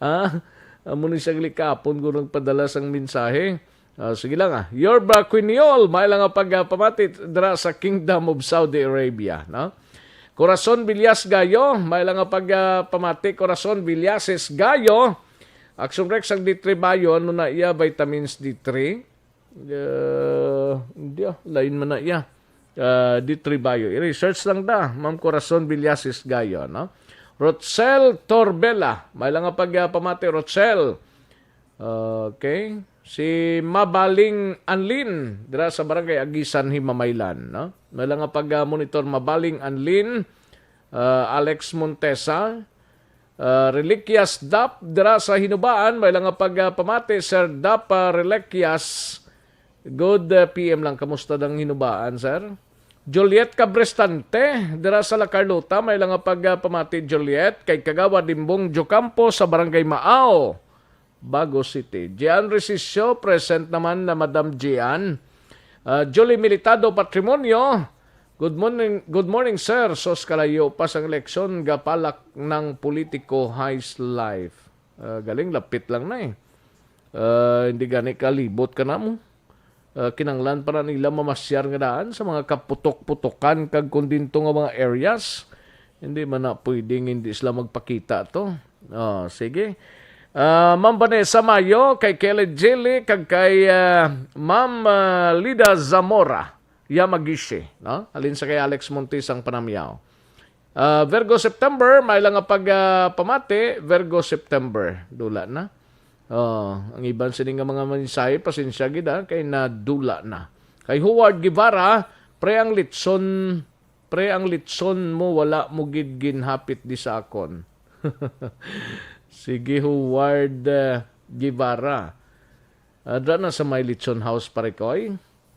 Ah, amo ni siya likapon ko nagpadala sang mensahe. Ah, sige lang, ah. Yorba Quiniol, may lang nga pag, ah, pamati dira sa Kingdom of Saudi Arabia, no? Corazon Villas Gayo, may lang nga pag, ah, pamati, Corazon Villases Gayo. Action Rex, ang D three Bio, ano na iya, vitamins D three? Ah, hindi, ah, lain man na iya. Ah, D three Bio. I-research lang da, Ma'am Corazon Villases Gayo, no? Rochelle Torbella, may lang nga pag, ah, pamati, Rochelle. Okay. Si Mabaling Anlin, dira sa Barangay Agisan, Himamaylan, no? May lang nga pag, ah, monitor, Mabaling Anlin, ah, Alex Montesa, ah, Reliquias Dap, dira sa Hinubaan, may lang nga pag, ah, pamati, Sir Dap, ah, Reliquias. Good, ah, P M lang. Kamusta dang Hinubaan, sir? Juliet Cabrestante, dira sa La Carlota, may lang nga pag, ah, pamati, Juliet, kay Kagawad Dimbong Jocampo sa Barangay Maao. Bago City. Gian Resisio, present naman na Madam Gian. Ah, Julie Militado Patrimonio, good morning, good morning, sir. Sos, kalayo pa sang eleksyon, gapalak ng politiko, heist life. Ah, galing, lapit lang na eh. Ah, hindi gani kalibot ka na mo. Ah, kinanglan pa na nila mamasyar nga daan sa mga kaputok-putokan kag kondento nga mga areas. Hindi man na pwedeng hindi sila magpakita to. Ah, sige. Ah, Ma'am Vanessa Mayo, kay Kelly Jilly, kag kay, ah, Ma'am, ah, Lida Zamora Yamagishi, no? Halin sa kay Alex Montes ang panamyaw. Ah, Virgo September, may lang nga pag, ah, pamati, Virgo September, dula na. Oh, ang iban sini nga mga mensahe, pasensya gid, ah, kay nadula na. Kay Howard Guevara, pre, ang litson, pre, ang litson mo, wala mo gid ginhapit di sa akon. Sige, Howard, ah, Guevara. Ah, dra na sa may Litson House, pare ko, eh.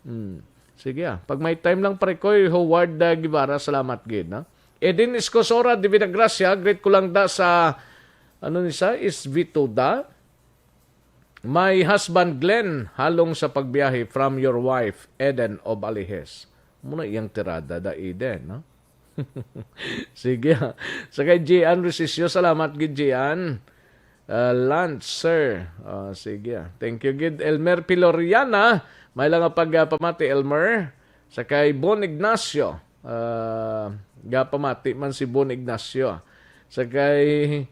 Hmm. Sige, ah. Pag may time lang, pare ko, eh, Howard, ah, Guevara, salamat gid, no? Eden Escosora de Vidagracia, greet ko lang da sa, ano ni sa, is Vituda. My husband, Glenn, halong sa pagbiyahe from your wife, Eden of Alihes. Muna iyang tirada, da Eden, no? Sige, ah. Sa kay Gian Resisio, salamat gid, Gian. Ah, lunch, sir. Ah, sige, ah. Thank you gid. Elmer Piloriana, may lang nga pag, ah, pamati, Elmer. Sa kay Bon Ignacio, ah, gapamati man si Bon Ignacio. Sa kay,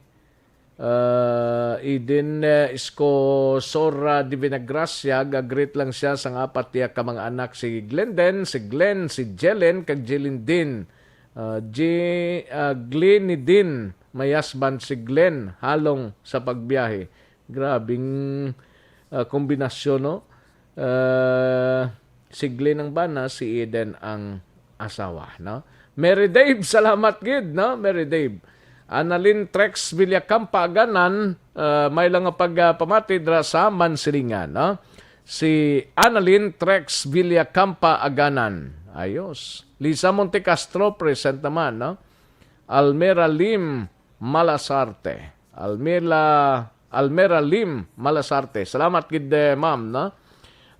ah, Eden, eh, Escosora de Vinagracia, gagreet lang siya sang apat niya ka mga anak, si Glenden, si Glenn, si Jelen, kag Jelen din. Ah, G-, ah, Glenny din, may husband si Glenn, halong sa pagbiyahe. Grabing, ah, kombinasyon, no? Ah, si Glenn ang bana, si Eden ang asawa, no? Mary Dave, salamat gid, no? Mary Dave. Annalyn Trex Villacampa Aganan, ah, may lang nga pag, ah, pamati dira sa Mansilingan, no? Si Annalyn Trex Villacampa Aganan. Ayos. Lisa Montecastro, present naman, no? Almera Lim Malasarte. Almela, Almera Lim Malasarte. Salamat gid, eh, ma'am, no?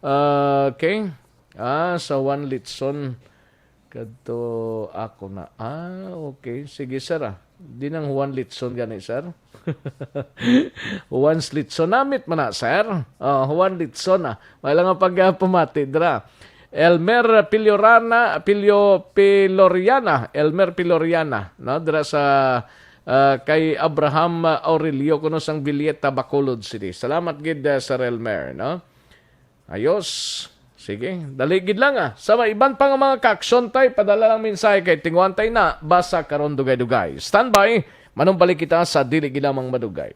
Ah, okay. Ah, sa Juan Litson. Kadto ako na. Ah, okay. Sige, sir, ah. Di nang Juan Litson gani, sir. Juan Litson. Namit man na, sir. Oh, Juan Litson, ah. May lang nga pag, ah, pamati, dra. Elmer Pilorana, Pilio-, Piloriana, Elmer Piloriana, no? Dira sa, ah, kay Abraham Aurelio, kuno sang Villeta, Bacolod City. Salamat gid, ah, Sir Elmer, no? Ayos. Sige, dali gid lang, ah. Sa may iban pa nga mga kaaksyon tay, padala lang mensahe kay tinguhan tay na, basa karon dugay-dugay. Standby, manumbalik kita sa dili gid lamang madugay.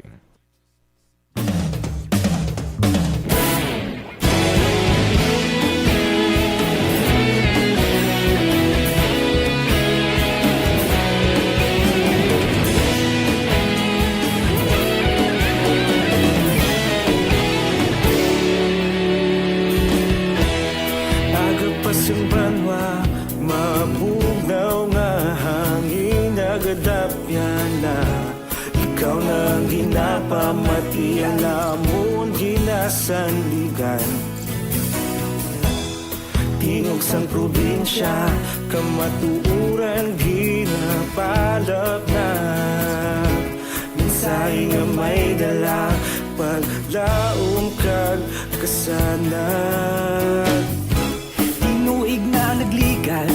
Aga pa sang banwa, mabugnaw nga hangin nagadapyan na. Ikaw na ang ginapamati, ang amon ginasandigan. Tingog sang probinsya, kamatuoran ginapalapnag. Mensahe nga may dala, paglaom kag kasanag. Tinuig na nagligan,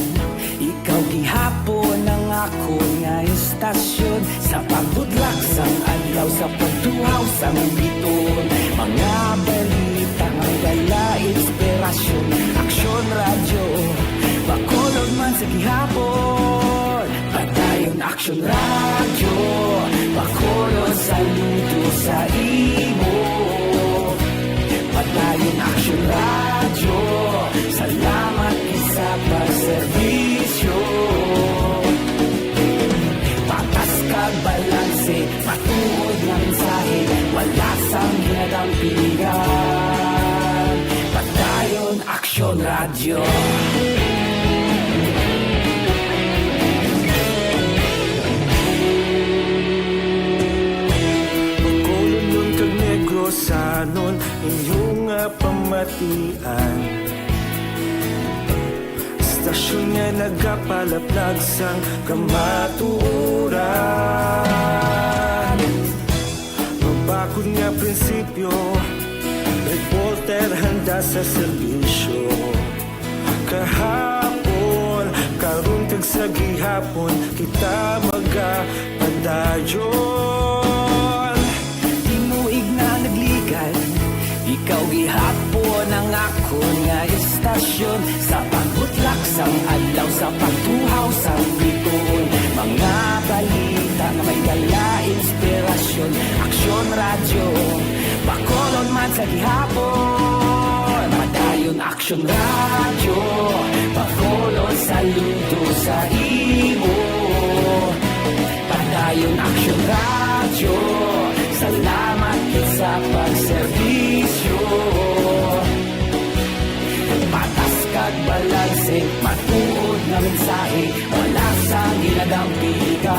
ikaw gihapon ang akon nga istasyon. Sa pagbudlak sang adlaw, sa pagtuhaw sang biton, mga balita nga dala inspirasyon. Aksyon Radyo, Bacolod man sa gihapon. Padayon Aksyon Radyo, Bacolod, saludo sa imo. Padayon Aksyon Radyo, salamat gid sa pagserbisyo. Patas kag balanse, matuod nga mensahe, wala sang ginadampingan. Padayon Aksyon Radyo. Bacolod kag Negros sa Anon inyo nga pamatian? Istasyon nga nagapalaplag sang kamatuoran. Mabakod nga prinsipyo, reporter handa sa serbisyo. Kahapon, karon kag sa gihapon, kita magapadayon. Tinuig na nagligad, ikaw gihapon ang akon nga istasyon. Sa pagbutlak sang adlaw, sa pagtuhaw sang bituon, mga balita nga may dala inspirasyon. Aksyon Radyo, Bacolod man sa gihapon. Padayon Aksyon Radyo, Bacolod, saludo sa imo. Padayon Aksyon Radyo, salamat gid sa pagserbisyo. Patas kag balanse, matuod nga mensahe, wala sang ginadampigan.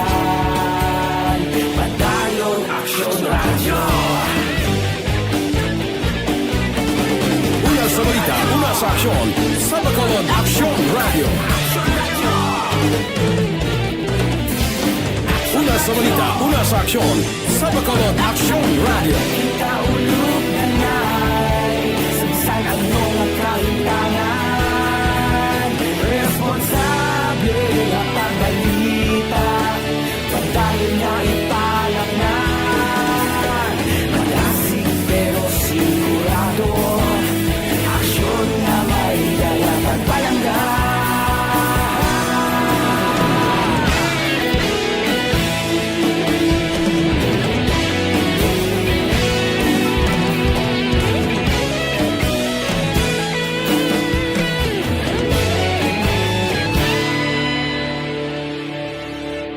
Padayon Aksyon Radyo. Una sa balita, una sa aksyon, sa Bacolod Aksyon Radyo. Una sa balita, una sa aksyon, sa Bacolod Aksyon Radyo. Kaulog na nay, sagsag ang mga kahitangan. Responsable nga pagbalita, padayon nga ipalaknag. Madasig pero sigurado, aksyon nga may dala kag palangga.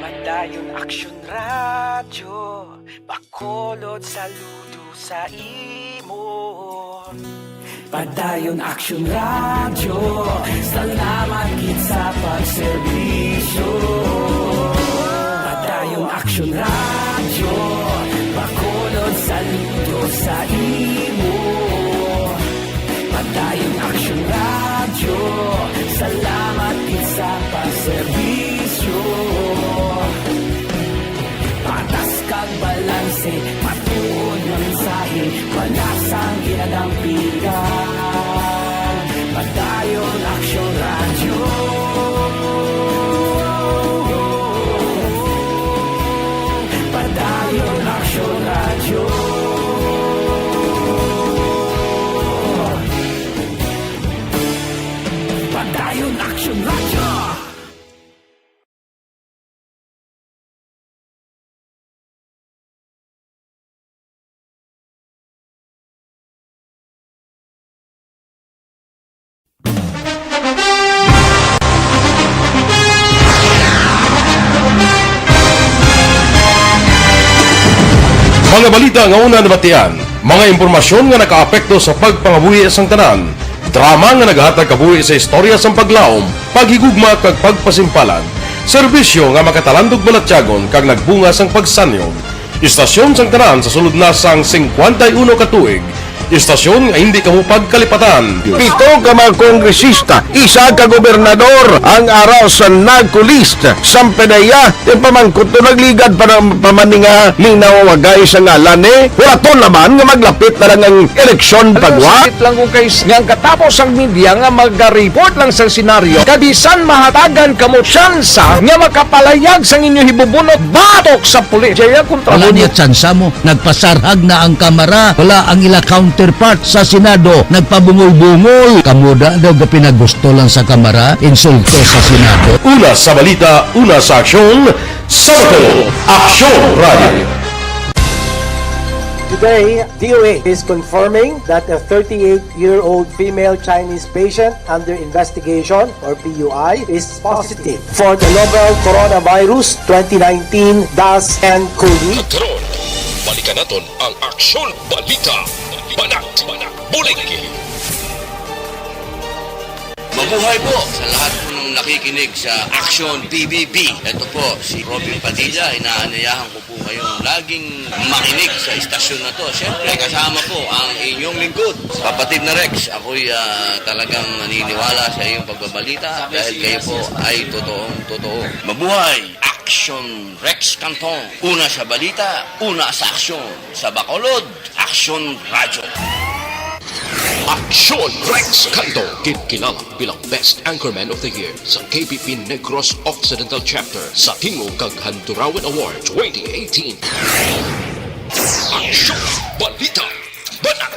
Padayon Aksyon Radyo, Bacolod, saludo sa imo. Padayon Aksyon Radyo, salamat gid sa pagserbisyo. Padayon Aksyon Radyo, Bacolod, saludo sa imo. Padayon Aksyon Radyo, salamat gid sa pagserbisyo. Patas kag balanse, matuod nga mensahe, wala sang ginadampigan. Padayon Aksyon Radyo. Padayon Aksyon Radyo. Padayon Aksyon Radyo. Mga balita nga una nabatian, mga impormasyon nga nakaapekto sa pagpangabuhi sang tanan, drama nga naghatag kabuhi sa istorya sang paglaom, paghigugma kag pagpasimpalan, serbisyo nga makatalandog balatyagon kag nagbunga sang pagsanyog. Istasyon sang tanan sa sulod na sang singkwenta y uno ka tuig. Istasyon nga hindi kamo pagkalipatan. Pito ka mga kongresista, isa ka gobernador ang ara sa NAGCOLEST. Sampanaya, ti pamangkot to nagligad pa ng pamaninga ning nawawagay sa ngalan ni. Wala to naman nga maglapit na lang ang eleksyon pagwa. Sakit lang kung kay nga ang katapos ang media nga magareport lang sa senaryo, kabisan mahatagan kamo tsansa nga makapalayag sang inyo hibubunot batok sa pulis. Jaya kontra Wala mo. Niya tsansa mo. Nagpasarhag na ang Kamara. Wala ang ila counterpart sa Senado. Nagpabungol-bungol. Kamo da daw gapinagusto lang sa Kamara. Insulto sa Senado. Una sa balita, una sa aksyon, sa Bacolod Aksyon Radio. Today, D O A is confirming that a thirty-eight-year-old female Chinese patient under investigation, or P U I, is positive for the novel coronavirus twenty nineteen dash N COVID. At karon, balikan naton ang Aksyon Balita. Banat, Banat, Bulig. Mabuhay po sa lahat po ng Nakikinig sa Action B B B. Ito po si Robin Padilla. Inaanyayahan ko po kayong laging makinig sa istasyon na to. Siyempre, kasama po ang inyong lingkod, Kapatid na Rex. Ako'y ah, talagang naniniwala sa iyong pagbabalita dahil kayo po ay totoong totoo. Mabuhay! Action Rex Canton. Una sa balita, una sa aksyon. Sa Bacolod, Action Radyo. Action Rex Canto, ginkilala bilang Best Anchorman of the Year sa K P P Negros Occidental Chapter sa Tingog kag Handurawan Award twenty eighteen. Action Balita Banak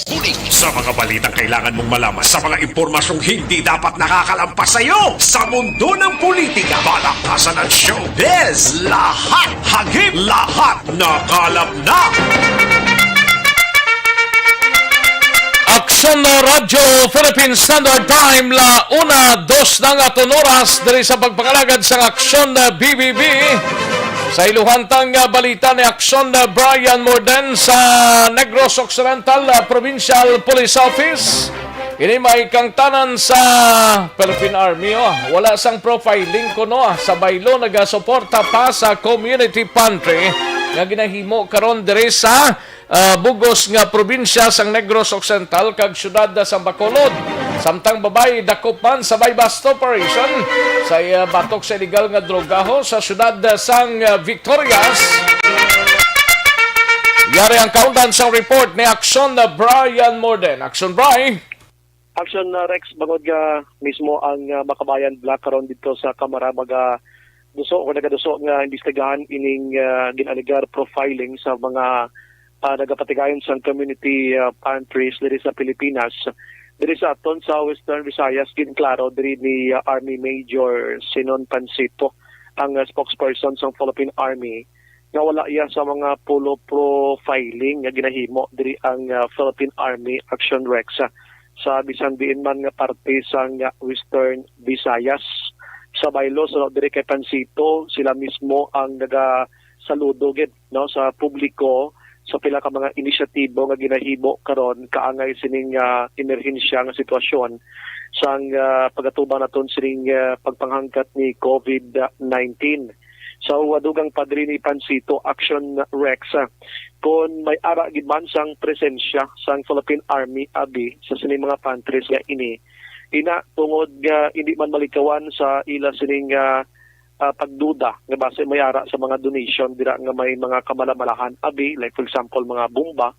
Kuning. Sa mga balitang kailangan mong malaman, sa mga impormasyong hindi dapat nakakalampas sa iyo, sa mundo ng politika, balakasan at showbiz, lahat hagip, lahat nakalap na. Aksyon na Radyo Philippine Standard Time, la una, dos na nga aton oras diri sa pagpangalagad sang Aksyon na B B B. Sa iluhantang nga balita ni Aksyon na Brian Morden sa Negros Occidental, ah, Provincial Police Office. Ini may kangtanan sa Philippine Army, oh. Wala sang profiling kuno, ah, sa baylo nagasuporta pa sa community pantry nga ginahimo karon diri sa ah, bugos nga probinsya sang Negros Occidental kag siyudad sang Bacolod. Samtang babayi dakop man sa buy-bust operation sa iya batok sa illegal nga droga ho sa siyudad sang, ah, Victorias. Yari ang kaundan sang report ni Aksyon na Brian Morden. Aksyon, Bri. Action, uh, Rex, bangod nga mismo ang, uh, Makabayan Block karon dito sa Kamara magaduso o nagaduso nga imbestigahan ining, uh, gin-alegar profiling sa mga, uh, nagapatigayon sang community, uh, pantries diri sa Pilipinas. Diri sa aton sa Western Visayas, ginklaro diri ni, uh, Army Major Sinon Pansito, ang, uh, spokesperson sang Philippine Army, nga wala iya sa mga polo profiling nga ginahimo diri ang, ah, Philippine Army Action Rex, ah, sa bisan diin man nga parte sang, ah, Western Visayas. Sa baylo, suno diri kay Pansito, sila mismo ang nagasaludo gid, no, sa publiko sa pila ka mga inisyatibo nga ginahimo karon kaangay sining, ah, emerhensya nga sitwasyon sang, ah, pagatuban naton sining, ah, pagpanghangkat ni COVID nineteen. Sa dugang pa diri ni Pansito, Action Rex, ah, kon may ara gid man sang presensya sang Philippine Army abi sa sining mga pantries nga ini, ina tungod nga hindi man malikawan sa ila sining, ah, ah, pagduda nga basi may ara sa mga donation dira nga may mga kamalamalahan abi, like for example, mga bomba,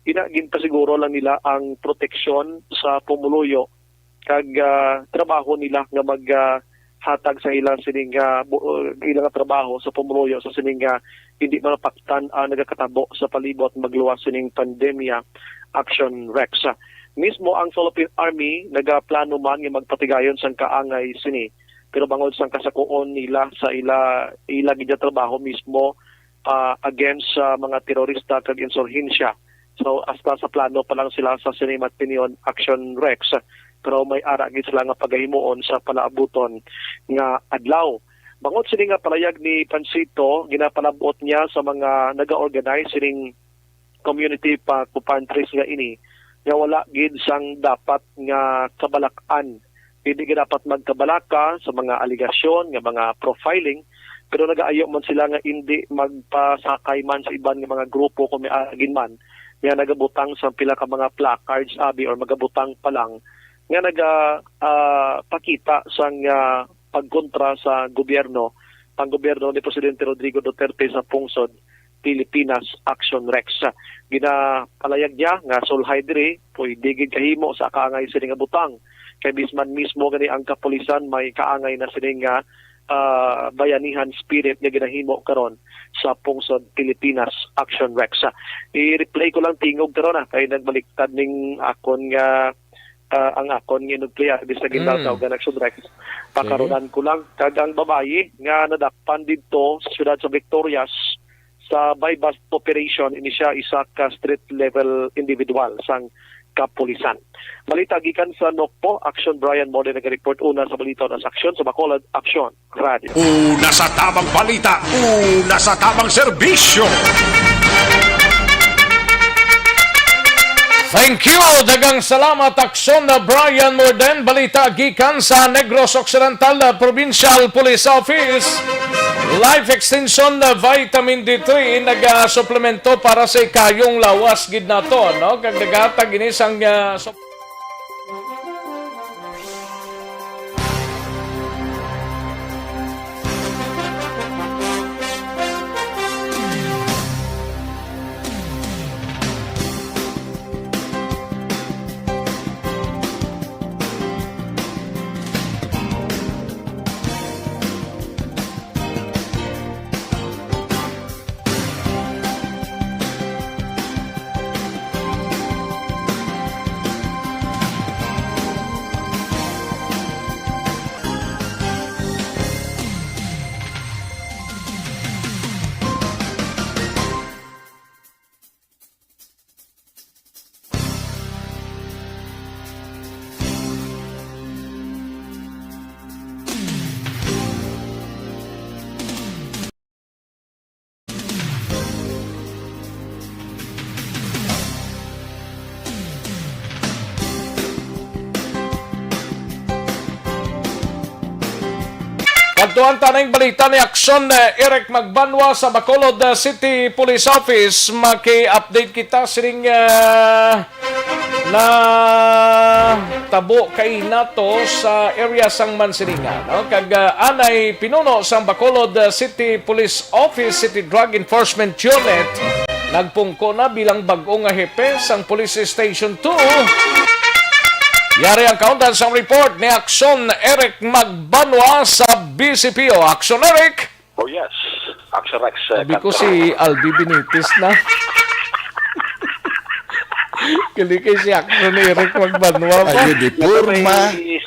ina ginpasiguro lang nila ang proteksyon sa pumuluyo kag, ah, trabaho nila nga mag, ah, hatag sa ila sining, ah, bu-, uh, ila nga trabaho sa pumuluyo sa sining, ah, hindi mapaktan ang nagakatabo sa palibot magluwas sining pandemya, Action Rex. Mismo ang Philippine Army nagaplano man nga magpatigayon sang kaangay sini, pero bangod sang kasakuon nila sa ila, ila gid nga trabaho mismo, ah, against sa mga terorista kag insurhensya. So, hasta sa plano pa lang sila sa sini matinyon, Action Rex, pero may ara gid sila nga pagahimuon sa palaabuton nga adlaw. Bangod sini nga palayag ni Pansito, ginapalab-ot niya sa mga naga-organize sining community pa-, pantries nga ini nga wala gid sang dapat nga kabalak-an. Hindi gid dapat magkabalaka sa mga alegasyon nga mga profiling, pero nagaayo man sila nga hindi magpasakay man sa iban nga mga grupo kung may ara gid man nga nagabutang sa pila ka mga placards abi or magabutang pa lang nga naga, ah, pakita sang, ah, pagkontra sa gobyerno, ang gobyerno ni Presidente Rodrigo Duterte sa pungsod Pilipinas, Action Rex. Ginapalayag niya nga sulhay diri pwede gid kahimo sa kaangay sini nga butang, kay bisman mismo gani ang kapulisan may kaangay na sini nga, ah, bayanihan spirit nga ginahimo karon sa pungsod Pilipinas, Action Rex. I-replay ko lang tingog karon, ah, kay nagbaliktad ning akon nga, ah, ang akon nga inugpliya di sa Mm. Gindaw sa Action Rex. Sige. Pakarunan ko lang. Kag ang babayi nga nadakpan didto sa siyudad sa Victorias, sa buy-bust operation, ini siya isa ka street level individual sang kapulisan. Balita gikan sa Nokpo, Action Brian Mode nag-report una sa balita na sa Aksyon sa Bacolod, Aksyon Radio. Una sa tamang balita, una sa tamang serbisyo. Thank you. Daghang salamat, Aksyon na Brian Morden. Balita gikan sa Negros Occidental, uh, Provincial Police Office. Life Extension, uh, Vitamin D three, nagasuplemento para sa ikayong lawas gid nato, no? Kag naghatag ini sang, uh, sup- Kadtuan ta ning balita ni Aksyon, eh, Eric Magbanwa sa Bacolod, eh, City Police Office. Maki-update kita sining, eh, na tabo kay nato sa area sang Mansilingan, no? Kag, ah, anay pinuno sang Bacolod, ah, City Police Office, City Drug Enforcement Unit, nagpungko na bilang bag-o nga hepe sang Police Station two. Yari ang kaundan sang report ni Aksyon Eric Magbanwa sa B C P O. Aksyon, Eric! Oh, yes. Action Rex, uh, Sabi ko, Cantor. Si Albi Benitez na. Kali kay si Action ni Eric Magbanwa pa. Ayo, di May forma.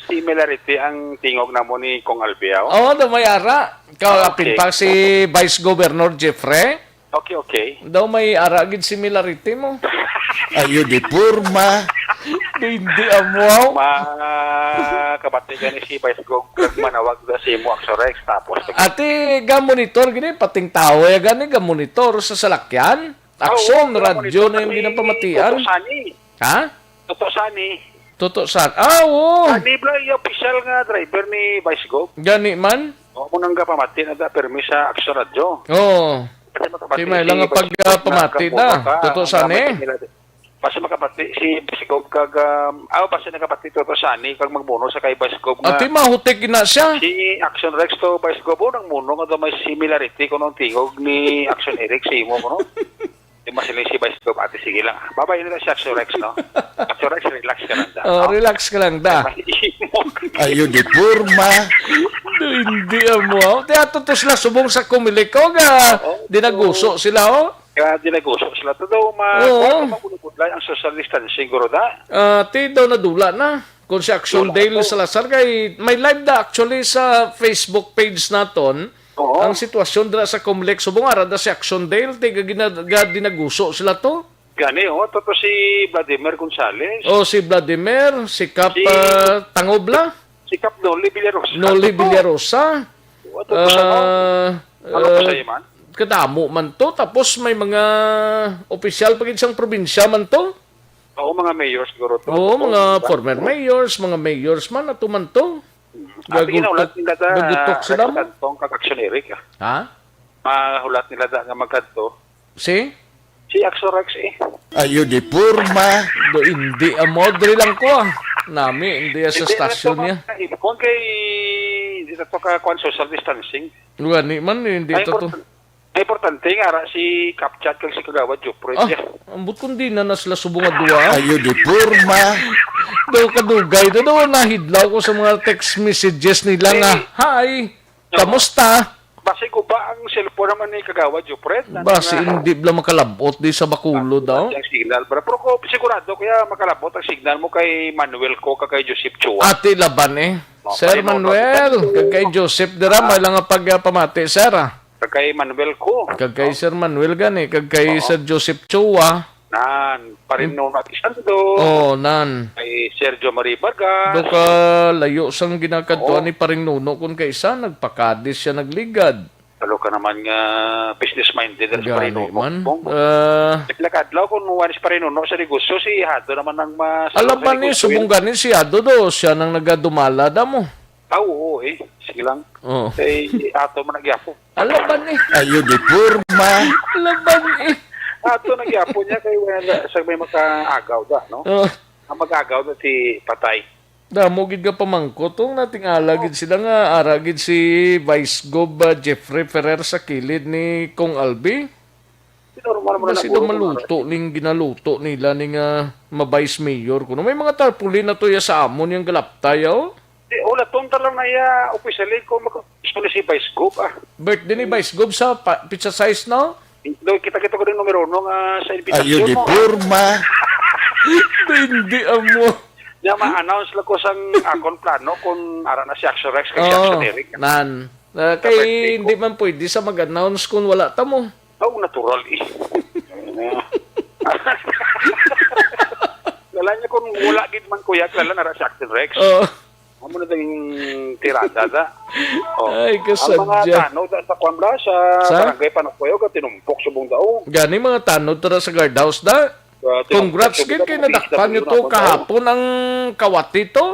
Similarity ang tingog namo ni Kong Albi, oh. Oo, daw may ara. Ka-, Ah, okay. Apin pa si Vice Governor Jeffrey. Okay, okay. Daw may ara gid similarity mo. Ayo, di forma. Di, hindi amo. Makabati gani si Vice Gov kag manawag na si mo, Action Rex, tapos Ati, ga-monitor gini, pating tawo ya gani, ga-monitor sa salakyan. Aksyon, Oo, radyo na yung kasi ginapamatian. Toto Sani. Ha? Toto Sani. Toto San-, ah, oo. Sani bala, yung official nga driver ni Vice Gov. Gani man? Oo, mo nang gapamati na da, permi sa Aksyon Radyo. Oo. Kasi makapati Di may si lang ang Vice Gov pagpamati na, na. Toto Sani. Basi makapati si Vice Gov kag, um, ah, basi nakapati Toto Sani kag magbuno sa kay Vice Gov nga. Ati, mahutik na siya. Si Action Rex to Vice Gov, oh, nang muno nga daw may similarity kuno ang tingog ni Action Eric sa imo, kuno. Di masiling si Vice Gov, ati, sige lang. Babay na lang si Action Rex, no? Action Rex, relax ka lang da, Oh, no? Relax ka lang da. Mas imo. Ayo, di forma. Do, hindi amo. Ti ato to sila subong sa Comelec, oh, ga-, Oo. Dinaguso sila, oh. Kaya dinaguso sila. Todo ma-, Oo. Kung ano, mabulabudlay ang social distancing, guro da. Ah, ti daw nadula na. Kung si Action Wala Dale to. Salazar, kay may live da actually sa Facebook page naton. Oo. Ang sitwasyon dira sa Comelec subong, ara da si Action Dale, ti ga-, gina-, ga-, dinaguso sila to. Gani, oh, to, to si Vladimir Gonzales. Oh, si Vladimir, si Kap, Si ah, Tangobla. Si Kap Noli Villarosa. Noli Ito. Villarosa. Ano to, to sa, ah, ano to sa ah, iman? Kadamo man to. Tapos may mga opisyal pa gid sang probinsya man to. Oo, mga mayor siguro to. Oo, Totoo, mga di ba? Former mayors, mga mayors man, ato man to. Ang Gagutok-, ginaulat nila ta, gagutok sila mo. Kantong kag Action Eric, ah. Ha? Mahulat nila ta nga magkadto. Si? Si Action Rex, eh. Ayo, di forma. Do, hindi, amo, diri lang ko, ah. Nami, hindi sa Hindi, stasyon ito, niya. Mga ibon kay, hindi na to ka, kuwan, social distancing. Gani man, hindi Ay, to to. Important, ay, importante nga, ara, si Capchat kag si Kagawad Jupre, Ah, yeah. Ambot kung di na na sila subong nga duwa. Ayo, di forma. Daw kadugay, daw, daw nahidlaw ko sa mga text messages nila nga, Eh, "Hi, Oo. kamusta?" Basi guba ang cellphone naman ni Kagawad Jupred. Basi hindi bala makalabot di sa Bacolod daw. Ang signal, bro. Pero ko, sigurado kaya makalabot ang signal mo kay Manuel ko, kag kay Joseph Chua. Ati laban eh. Oh, Sir pahimo, Manuel, pahimo. Kag kay Joseph dira, Ah. may lang nga pagpamati, sir, ah. Kag kay Manuel ko. Kag kay Oh. Sir Manuel gani, kag kay Oo. Sir Joseph Chua. Nan, Parin Hmm. Nuno Alisandro. Oh, nan. Kay Sergio Marie Vargas. Do ka layo sang ginakadtuan Oo. ni Paring Nuno kun kay isa, nagpakadis siya nagligad. Talo ka naman nga business-minded ang Gani Sparino, man. Bong. Ah. Pila ka adlaw kung wala si Sparino, no, sa negosyo, si Hado naman ang mas-, Alam sa man ni, negosyo, subong eh. Gani si Hado do, siya nang nagadumala, damo. Ah, oo, eh. Sige lang. Oo. Kay ato man nagyapo. Alam man ni. Ayo di porma. Alam man ni. Ato nagyapo niya kay wala sa may makaagaw da, no? Oo. Ang mag-agaw na si patay. Damo gid nga pamangkot, oh, nating-ala gid sila nga ara gid si Vice Gov, ah, Jeffrey Ferrer sa kilid ni Kong Albi. Pero normal mo na Basi daw siguro kung maluto ning ginaluto nila ni nga ma-vice mayor. Kuno may mga tarpaulin na to ya sa amon yang galaptay, oh. Di, wala, tonta lang na iya, officially, kung maka-, gusto ni si Vice Gov, ah. Birthday ni Vice Gov sa pa-, pizza size, no? Do, kita-kita ko din numero uno nga sa Ayo invitation di mo. Porma. Hindi amo. Nga ma-announce lang ko sang akon plano kung ara na si Action Rex kay si Oo, Action Eric. Nan. Ah, Sa kay birthday ko. Hindi man pwede sa mag-announce kung wala ta mo. Oh, natural eh. Wala niya kung wala gid man kuya, kilala na ra si Action Rex. Oo. Amo na ding tirada da. Oh. Ay, Ang mga kasadya. Tanod da sa kwan bala, sa Sa? Barangay Panakoy, oh, tinumpok subong daw. Gani mga tanod tara sa guardhouse da. Ah, tinumpok Congrats subong gid daw, kay mga nadakpan bisita nyo to subong daw. Kahapon ang kawat dito.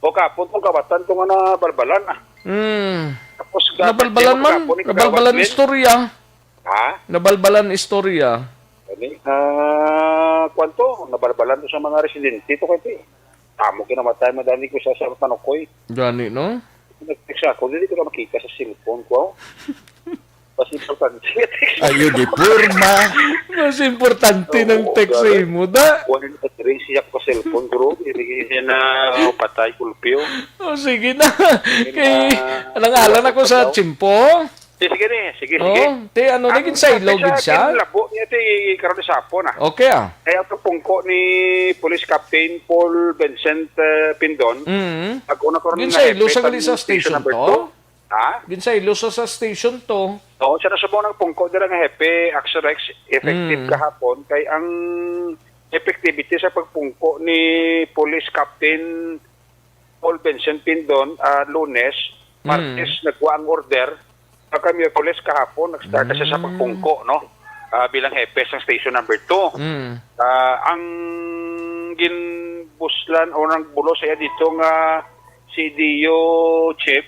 O kahapon to kawatan to nga nabalbalan, ah. Hmm. Tapos, Nabalbalan kahapon man? Kahapon ni Nabalbalan Kagawad Glenn. Istorya. Ha? Nabalbalan istorya. Gani, ah, kwan to, nabalbalan to sa mga residente to kay ti. Amo kinamatay madali ko sa sa Panakoy. Gani, no? Nag-text ako, dili ko na makita sa cellphone ko. Mas importante nga text. Ayo di porma. Mas importante ng Oo, text sa grabe. Imo, da. Wala na ring siya ko cellphone, bro. Ibigay niya na, oh, patay, kulpyo. Oh, sige na. Sige Kay, na. Alang-alang ako sa Sige, tiyempo. sige ni. Sige, sige. Oh, ti ano, Ang naging sa ilog siya, gid siya? Ang labo niya, ti, karon sa hapon, ah. Okay, ah. Kaya ang pungko ni Police Captain Paul Vincent, eh, Pindon, Mm. Pag una ko rin Ginsaylo na hepe sa gali sa sa station station number to? two. Ha? Ginsaylo sa, sa station to. Oo, siya na subong ang pungko dira nga hepe, Action Rex, effective Mm. kahapon. Kay ang effectivity sa pagpungko ni Police Captain Paul Vincent Pindon, ah, Lunes, Mm. Martes, nagkuha ang order. Pagka Miyerkules kahapon, nag-start na siya sa Mm. pagpungko, no? Ah, bilang hepe sang station number two. Mm. Ah, ang ginbuslan o nang bulos siya dito nga C D O chief,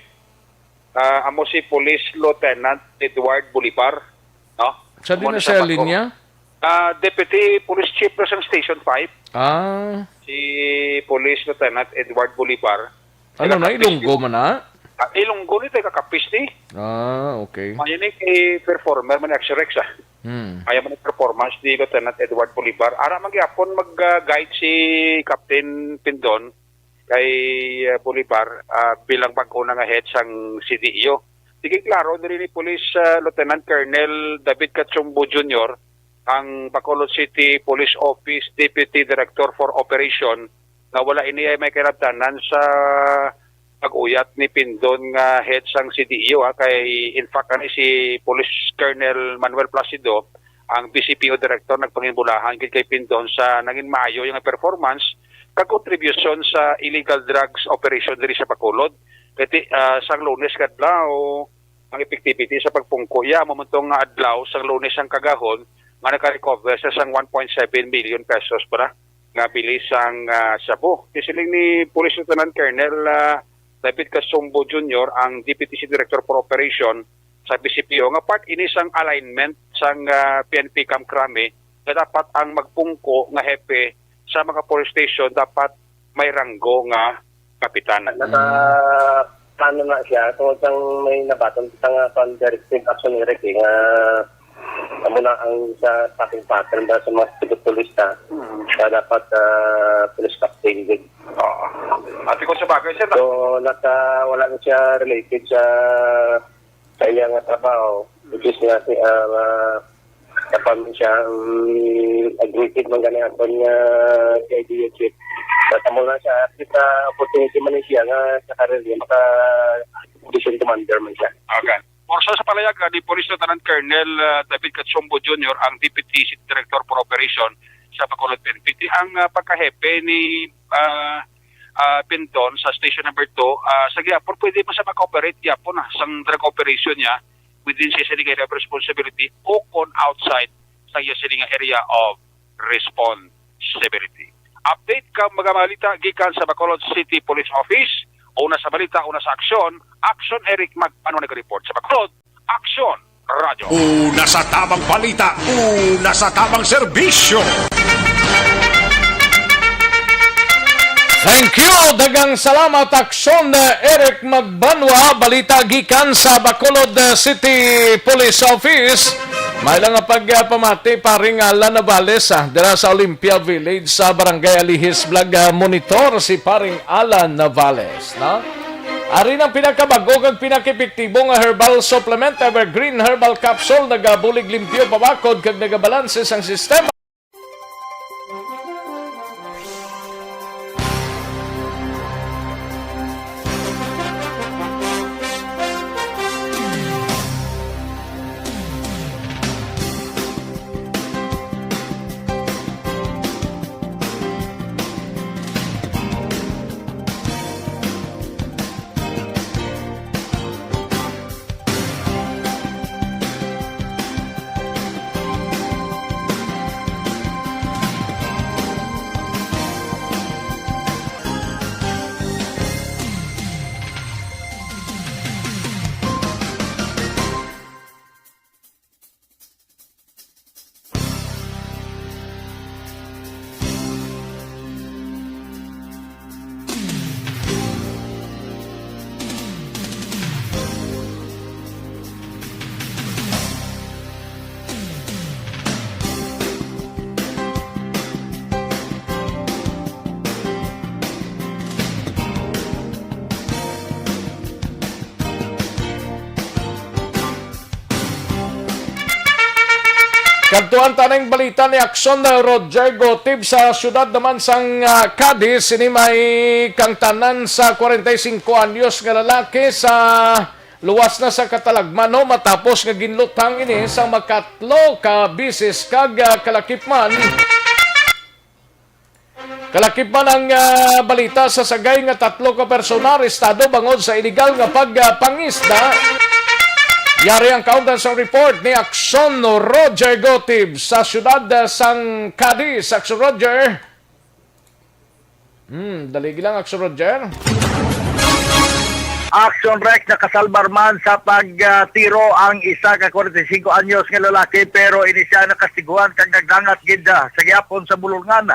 ah, amo si Police Lieutenant Edward Bolivar, no? Sa Amo din na ni sa sa Baco. Linya? Ah, Deputy Police Chief na sang Station five. Ah. Si Police Lieutenant Edward Bolivar. Ano na, Taga Capiz Ilonggo ni. Man na? Ah, Ilonggo ni, taga Capiz ni. Ah, okay. Mayo ni kay performer man ni Action Rex, ah. Hmm. Mayo man ni performance ni Lieutenant Edward Bolivar. Ara man gyapon mag, ah, guide si Captain Pindon kay, ah, Bolivar, ah, bilang bag-o na nga head sang C D E O. Sige, klaro diri ni Police, ah, Lieutenant Colonel David Cachumbo Junior, ang Bacolod City Police Office Deputy Director for Operation, nga wala ini ay may kinabtanan sa pag-uyat ni Pindon nga head sang C D E O, ha, kay in fact ani si Police Colonel Manuel Placido, ang B C P O Director, nagpanginbulahan gid kay Pindon sa nangin maayo nga performance kag kontribusyon sa illegal drugs operation diri sa Bacolod. Kay ti-, ah, sang Lunes nga adlaw, ang effectivity sa pagpungko iya, amo man to nga adlaw sang Lunes ang kagahon nga naka-recover sa sang one point seven million pesos para nga bili sang, ah, shabu. Siling ni Police Lieutenant Colonel, ah, David Casumbo Junior, ang D P T C Director for Operation sa B C P O, nga part ini sang alignment sang, ah, P N P Camp Crame, nga dapat ang magpungko nga hepe sa mga police station dapat may ranggo nga kapitan. Naka, Mm. plano na siya tungod sang may nabaton kita nga pang directive action ni Ricky nga amo na ang sa tracking pattern ba sa mga sibot pulis na Mm. na dapat, ah, police captain din. Oo. Ate, kung sa bagay, sir, So, naka, wala na siya related sa, sa iya nga trabaho, which is nga si, ah, ah, kapan siya, um, aggressive man gani ang kanya idea, chief. Sa amo na siya, at least, ah, opportunity man siya nga sa career niya, maka division commander man siya. Okay. Porsa sa palayaga ni Police Lieutenant Colonel, ah, David Cachumbo Junior, ang Deputy City Director for Operation sa Bacolod P N P. Ti ang, ah, pagkahepe ni, ah, ah, Pinton sa Station Number Two, ah, sa gihapon, pwede pa siya maka-operate gihapon, ah, sang drug operation niya. within sa sini nga area of responsibility o kon outside sa iya sini nga area of responsibility. Update kang mga balita gikan sa Bacolod City Police Office. Una sa balita, una sa aksyon, Aksyon Eric Magpano nag-report sa Bacolod. Aksyon Radyo. Una sa tamang balita, una sa tamang serbisyo. Thank you. Daghang salamat, Aksyon, eh, Eric Magbanwa. Balita gikan sa Bacolod, eh, City Police Office. May lang nga pagpamati, paring Alan Navales, ah, dira sa Olympia Village sa Barangay Alihis Vlog, ah, Monitor si paring Alan Navales, no? Ari ang pinakabag-o kag pinakepektibo nga herbal supplement, Evergreen Herbal Capsule, nagabulig limpyo pabakod kag nagabalanse sang sistema. Kadtuan ta ning balita ni Aksyon Roger Gotib sa siyudad naman sang, ah, Cadiz. Ini may kangtanan sa kwarenta y singko anyos nga lalaki sa luwas na sa katalagman, no, matapos nga ginlutang ini sa makatlo ka bisis kag, ah, kalakip man. Kalakip man ang, ah, balita sa sagay nga tatlo ka persona arestado bangod sa iligal nga pagpangisda. Yari ang kaundan sa report ni Aksyon Roger Gotib sa siyudad, ah, sang Cadiz. Aksyon Roger. Hmm, dali lang, Aksyon Roger. Action Rex, nakasalbar man sa pagtiro ang isa ka kwarenta y singko anyos nga lalaki, pero ini siya nakastiguan kag nagdangat gid, ah, sa gihapon sa bulungan.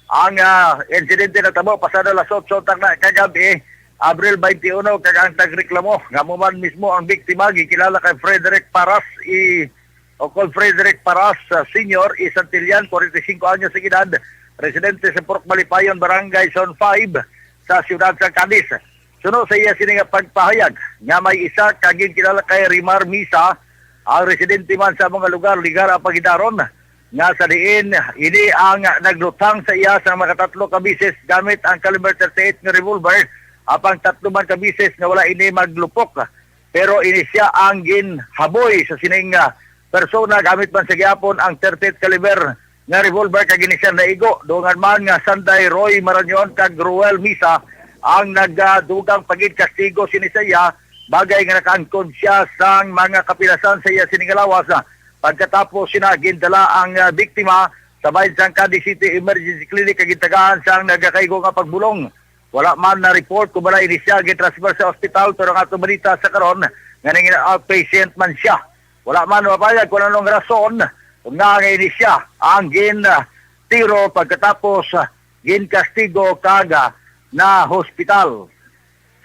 Ang, ah, insidente natabo pasado alas otso tagna kagabi, Abril twenty-one, kag ang nagreklamo nga amo man mismo ang biktima gikilala kay Frederick Paras i, o kay Frederick Paras, ah, Senior, i Santillan, kwarenta y singko anyos ang edad, residente sa Purok Malipayon, Barangay Zone five, sa siyudad sa Cadiz. Suno sa iya sini nga pagpahayag nga may isa ka ginkilala kay Rimar Misa, ang residente man sa mga lugar, Ligara, Pagidaron, nga sa diin ini ang naglutang sa iya sa makatatlo ka bisis gamit ang caliber thirty-eight nga revolver, apang tatlo man ka bisis nga wala ini maglupok. Pero ini siya ang ginhaboy sa sining, ah, persona gamit man sa gihapon ang thirty-eight caliber nga revolver kag ini siya naigo. Dungan man nga Sanday Roy Marañon kag Ruel Misa ang nagadugang pagid kastigo sini sa iya, bagay nga nakaangkon siya sang mga kapilasan sa iya sini nga lawas. Pagkatapos sina, gindala ang, ah, biktima sa bahin sang Cadiz City Emergency Clinic kag gintagaan sang nagakaigo nga pagbulong. Wala man na-report kung bala ini siya gitransfer sa ospital, pero ang atong balita sa karon nga nangin outpatient man siya. Wala man mapayag kung anong rason nga nga ini siya ang gin, ah, tiro, pagkatapos, ah, ginkastigo kag, ah, na hospital.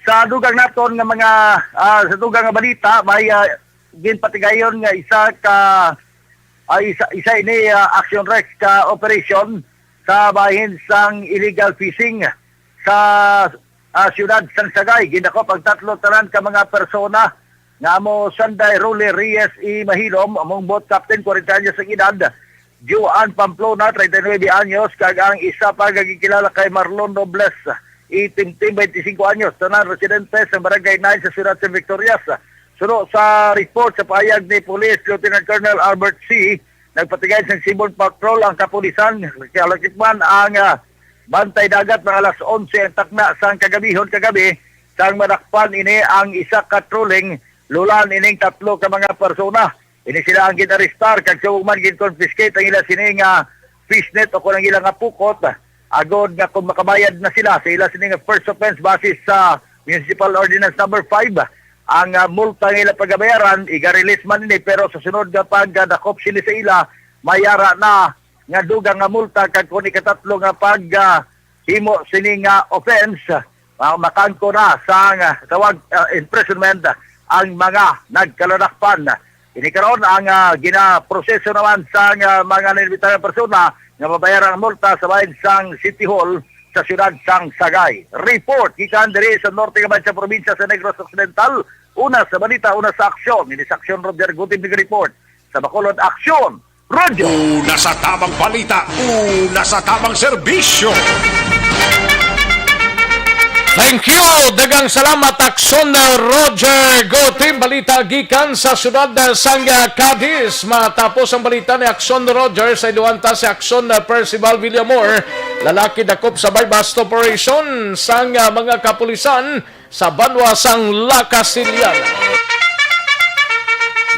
Sa dugang naton nga mga, ah, sa dugang nga balita, may, ah, ginpatigayon nga isa ka, ah, isa, isa ini, ah, Action Rex ka operasyon sa bahin sang illegal fishing sa, ah, siyudad sang Sagay. Gindakop ang tatlo tanan ka mga persona nga amo Sanday Rolly Reyes I Mahilom, among boat captain, kwarenta anyos ang edad, Joan Pamplona, treinta y nueve anyos, kag ang isa pa nga gikilala kay Marlon Robles, itimtim, twenty-cinco anyos, tanan residente sa Barangay nine sa siyudad sa Victorias. Suno sa report sa pahayag ni Police Lieutenant Colonel Albert C., nagpatigay sang Seaborne Patrol ang kapulisan, kalakip man ang, ah, bantay dagat, mga alas onse ang takna sang kagabihon kagabi, sang madakpan ini ang isa ka trolling lulan ining tatlo ka mga persona. Ini sila ang ginarestar kag subong man gin-confiscate ang ila sini nga fishnet o kon ang ila nga pukot, agod nga kung makabayad na sila sa ila sini nga first offense basis sa Municipal Ordinance Number Five, ang, ah, multa nga ila pagabayaran, iga-release man ini, pero sa sunod nga pagdakop sini sa ila, may ara na nga dugang nga multa, kag kung ikatatlo nga pag, ah, himo sini nga offense, ah, makangko na sang, ah, tawag, ah, imprisonment, ah, ang mga nagkaladakpan. Ini karon ang, ah, ginaproseso naman sang, ah, mga nainbitang persona nga mabayaran ang multa sa bahin sang City Hall sa siyudad sang Sagay. Report gikan diri sa norte nga bahin sa probinsya sa Negros Occidental. Una sa balita, una sa aksyon. Ini sa aksyon, Roger Gutim, nag-report. Sa Bacolod, aksyon, Roger. Una sa tamang balita, una sa tamang serbisyo. Thank you. Daghang salamat, Aksyon, uh, Roger Gutim. Balita gikan sa siyudad, uh, sang, uh, Cadiz. Matapos ang balita ni Aksyon Roger, sa iluhan ta si Aksyon, uh, Percival Villamor. Lalaki dakop sa buy-bust operation sang, uh, mga kapulisan sa banwa sang La Castellana.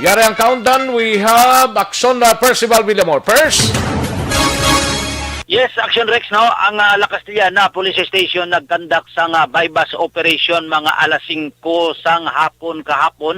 Yari ang countdown, we have Aksyon, uh, Percival Villamor. First. Yes, Action Rex, no? Ang, ah, La Castellana Police Station nagkandak sang, ah, buy-bust operation mga alas singko sang hapon kahapon,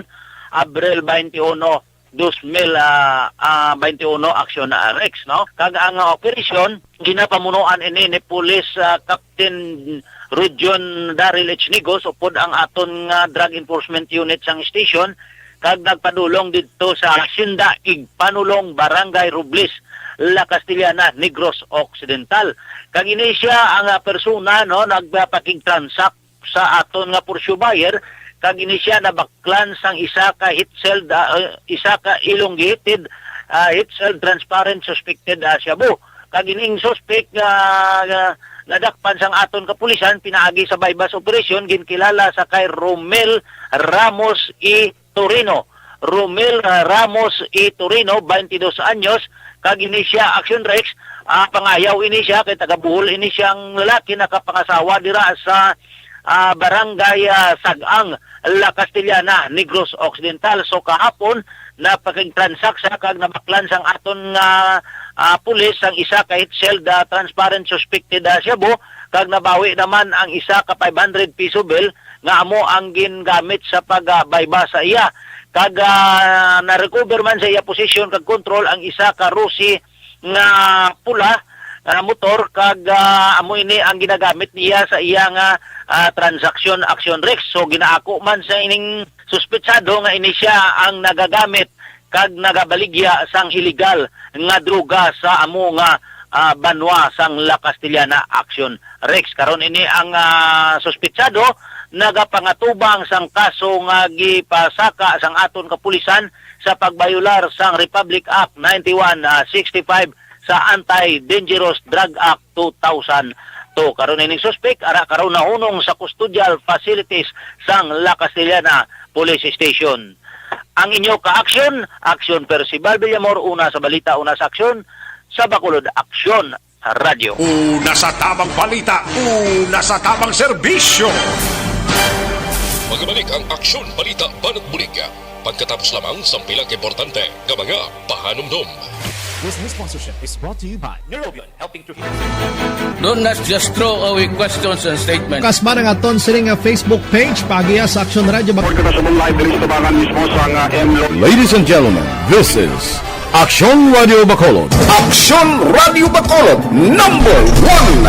Abril twenty-one, dos mil, ah, ah, twenty-one, Action, ah, Rex, no? Kag ang, ah, operasyon, ginapamunuan ini ni Police, ah, Captain Rudion Daryl H. Nigos, upod ang aton nga Drug Enforcement Unit sang station, kag nagpadulong didto sa Hacienda Igpanulong, Barangay Robles, La Castellana, Negros Occidental. Kag ini sia ang, ah, persona, no, nagpakigtransak sa aton nga Porsche buyer, kag ini sia nabaklan sang isa ka heat-sealed, ah, eh, isa ka elongated, ah, heat-sealed transparent suspected, ah, shabu. Kag ining suspect nga, nga nadakpan sang aton kapulisan pinaagi sa buy-bust operation, ginkilala sa kay Romel Ramos E. Torino. Romel, ah, Ramos E. Torino, twenty-dos anyos, kag ini sia, Action Rex, ah, pangayaw ini sia kay taga Bohol ini siyang lalaki, nakapangasawa dira sa, ah, barangay, ah, Sag-ang, La Castellana, Negros Occidental. So kahapon, napakigtransak sa kag nabaklan sang aton nga, ah, pulis ang isa ka heat-sealed, ah, transparent suspected, ah, shabu, kag nabawi naman ang isa ka five hundred piso bill nga amo ang gingamit sa pag, ah, buy-bust sa iya. Kag, ah, na-recover man sa iya posisyon kag kontrol ang isa ka Rossi nga pula nga motor, kag, ah, amo ini ang ginagamit niya sa iya nga, ah, transaksyon, Action Rex. So ginaako man sa ining suspetsado nga ini sia ang nagagamit kag nagabaligya sang iligal nga droga sa amo nga, ah, banwa sang La Castellana, Action Rex. Karon ini ang, ah, suspetsado nagapangatubang sang kaso nga gipasaka sang aton kapulisan sa pagbayolar sang Republic Act ninety-one, ah, sixty-five sa Anti-Dangerous Drug Act two thousand two. Karon ining suspek ara karon nahunong sa custodial facilities sang La Castellana Police Station. Ang inyo ka-aksyon, Aksyon Percival Villamor, una sa balita, una sa aksyon, sa Bacolod Aksyon Radyo. Una sa tamang balita, una sa tamang serbisyo. Magbalik ang Aksyon Balita Banat Bulig pagkatapos lamang sa pila ka importante nga mga pahanumdom. This news sponsorship is brought to you by Neurobion, helping to heal. Do not just throw away questions and statements. Kasma ang aton sini nga Facebook page, paagiha sa Aksyon Radyo Bac- Report kita sa Moonlight, diri sa tubangan mismo sa nga M Lo- Ladies and gentlemen, this is Aksyon Radio Bacolod. Aksyon Radio Bacolod, number one.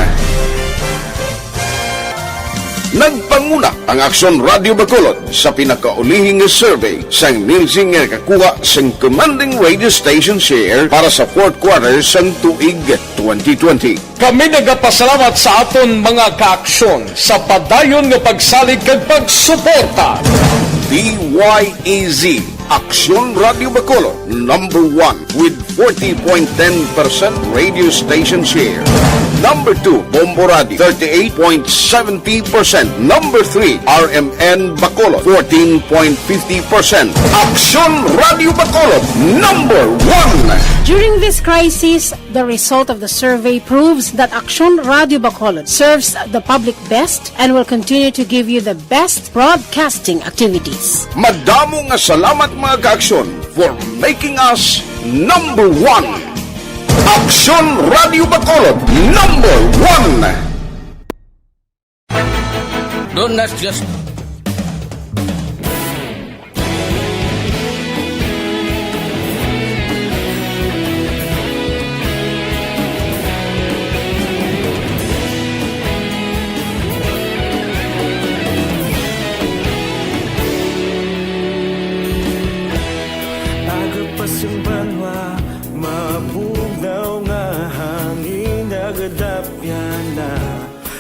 Nagpanguna ang Aksyon Radio Bacolod sa pinakaulihi nga survey sang Nielsen nga nakakuha sang commanding radio station share para sa fourth quarter sang tuig twenty twenty. Kami nagapasalamat sa aton mga kaaksyon sa padayon nga pagsalig kag pagsuporta. D Y E Z, Aksyon Radio Bacolod, number one with forty point ten percent radio station share. Number two, Bombo Radio, thirty-eight point seventy percent. Number three, R M N Bacolod, fourteen point fifty percent. Aksyon Radio Bacolod, number one. During this crisis, the result of the survey proves that Aksyon Radio Bacolod serves the public best and will continue to give you the best broadcasting activities. Madamo nga salamat, mga ka-Aksyon, for making us number one. Aksyon Radio Bacolod, number one. Don't ask just Aga pa sing banwa, mabugnaw nga hangin nagadapyan na.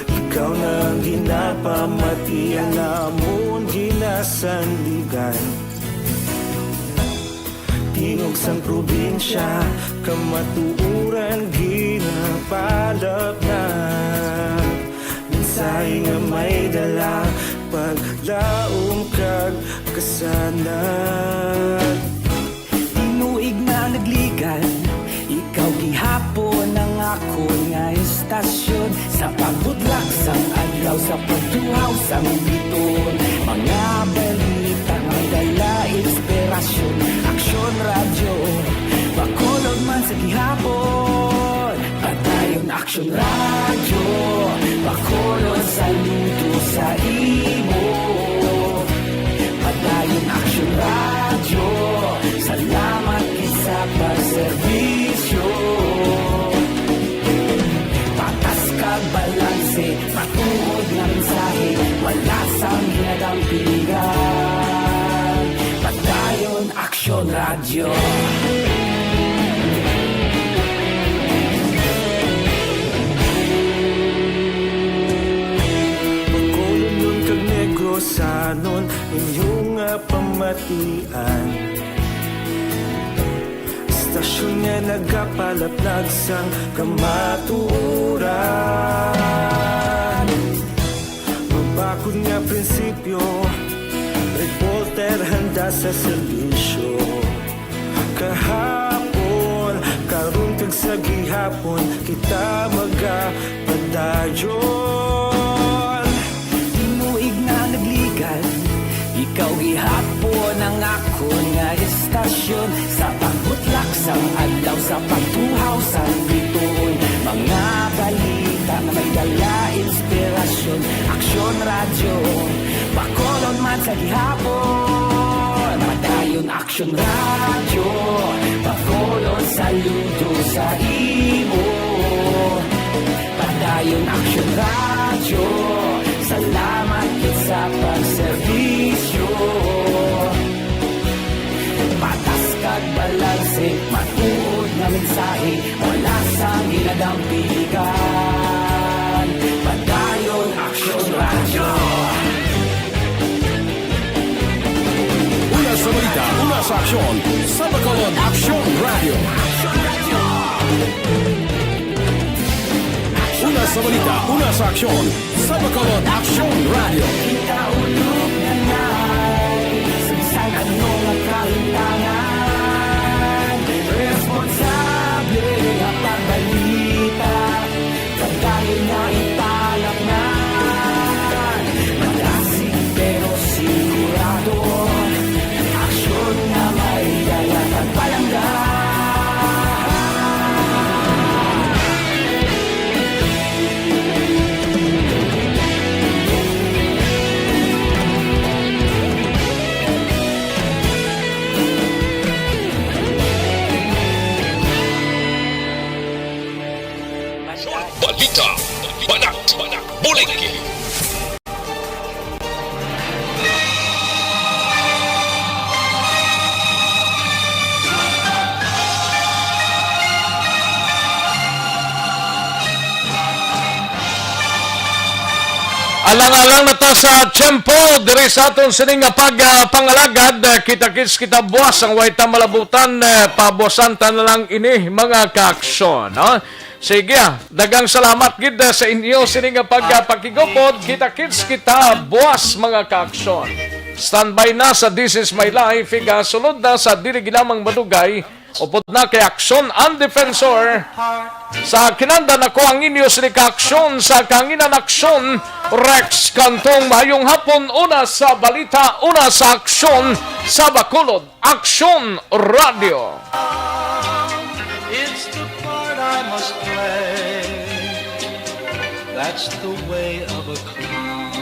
Ikaw na ang ginapamati, ang amon ginasandigan. Tingog sang probinsya, kamatuoran ginapalapnag. Mensahe nga may dala, paglaom kag kasanag. Tinuig na nagligad, ikaw gihapon ang akon nga istasyon. Sa pagbutlak sang adlaw, sa pagtuhaw sang biton, mga balita may dala inspirasyon. Aksyon Radyo, Bacolod man sa gihapon. Padayon Aksyon Radyo, Bacolod, saludo sa imo. Padayon Aksyon Radyo, salamat gid sa pagserbisyo. Patas kag balanse, matuod nga mensahe, wala sang ginadampigan. Padayon Aksyon Radyo. Bacolodnon kag Negrosanon, inyo nga pamatian. Istasyon nga nagapalaplag sang kamatuoran. Mabakod nga prinsipyo, reporter handa sa serbisyo. Kahapon, karon kag sa gihapon, kita magapadayon. Tinuig na nagligad, ikaw gihapon ang akon nga istasyon. Sa pagbutlak sang adlaw, sa pagtuhaw sang biton, mga balita nga may dala inspirasyon. Aksyon Radyo, Bacolod man sa gihapon. Padayon Aksyon Radyo, Bacolod, saludo sa imo. Padayon Aksyon Radyo, salamat gid sa pagserbisyo. Patas kag balanse, matuod nga mensahe, wala sang ginadampigan. Padayon Aksyon Radyo. Una sa balita, una sa aksyon, sa Bacolod Aksyon Radyo. Una sa balita, una sa aksyon, sa Bacolod Aksyon Radyo. Kita ulog na nay, sa bisan ano nga kahintangan, responsable nga pagbalita. Pagdayon nga ipalapnan, madasig pero sigurado, aksyon nga may dala kag palangga. Balita, banat, bulig. Alang-alang na ta sa tiyempo diri sa aton sining nga pag, ah, pangalagad. Ah, kita-kits kita buwas, ang way ta malabutan, eh, pabuwasan ta na lang ini, mga kaaksyon, no? Sige, ah, daghang salamat gid, ah, sa inyo sini nga pagpakigupod. Kita-kits kita buas, mga kaaksyon. Standby na sa This Is My Life, igasunod na sa Dili Ginamang Madugay, upod na kay Aksyon ang Defensor. Sa kinanda nako ang inyo sini kaaksyon sa Kanginan Aksyon, Rex Cantong. Mayong hapon, una sa balita, una sa aksyon sa Bacolod. Aksyon Radio. It's the part I must play. That's the way of a clown.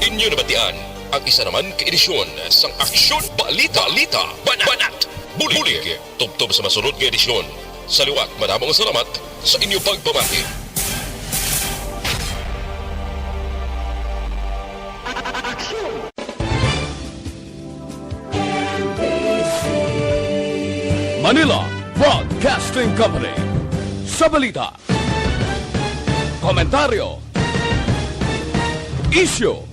Inyo nabatian ang isa naman ka edisyon sang Aksyon Balita, Balita, Banat, Banat, Bulig. Tubtob sa masunod nga edisyon. Sa liwat, madamo nga salamat sa inyo pagpamati. Manila Broadcasting Company. Sa balita, komentaryo, isyu,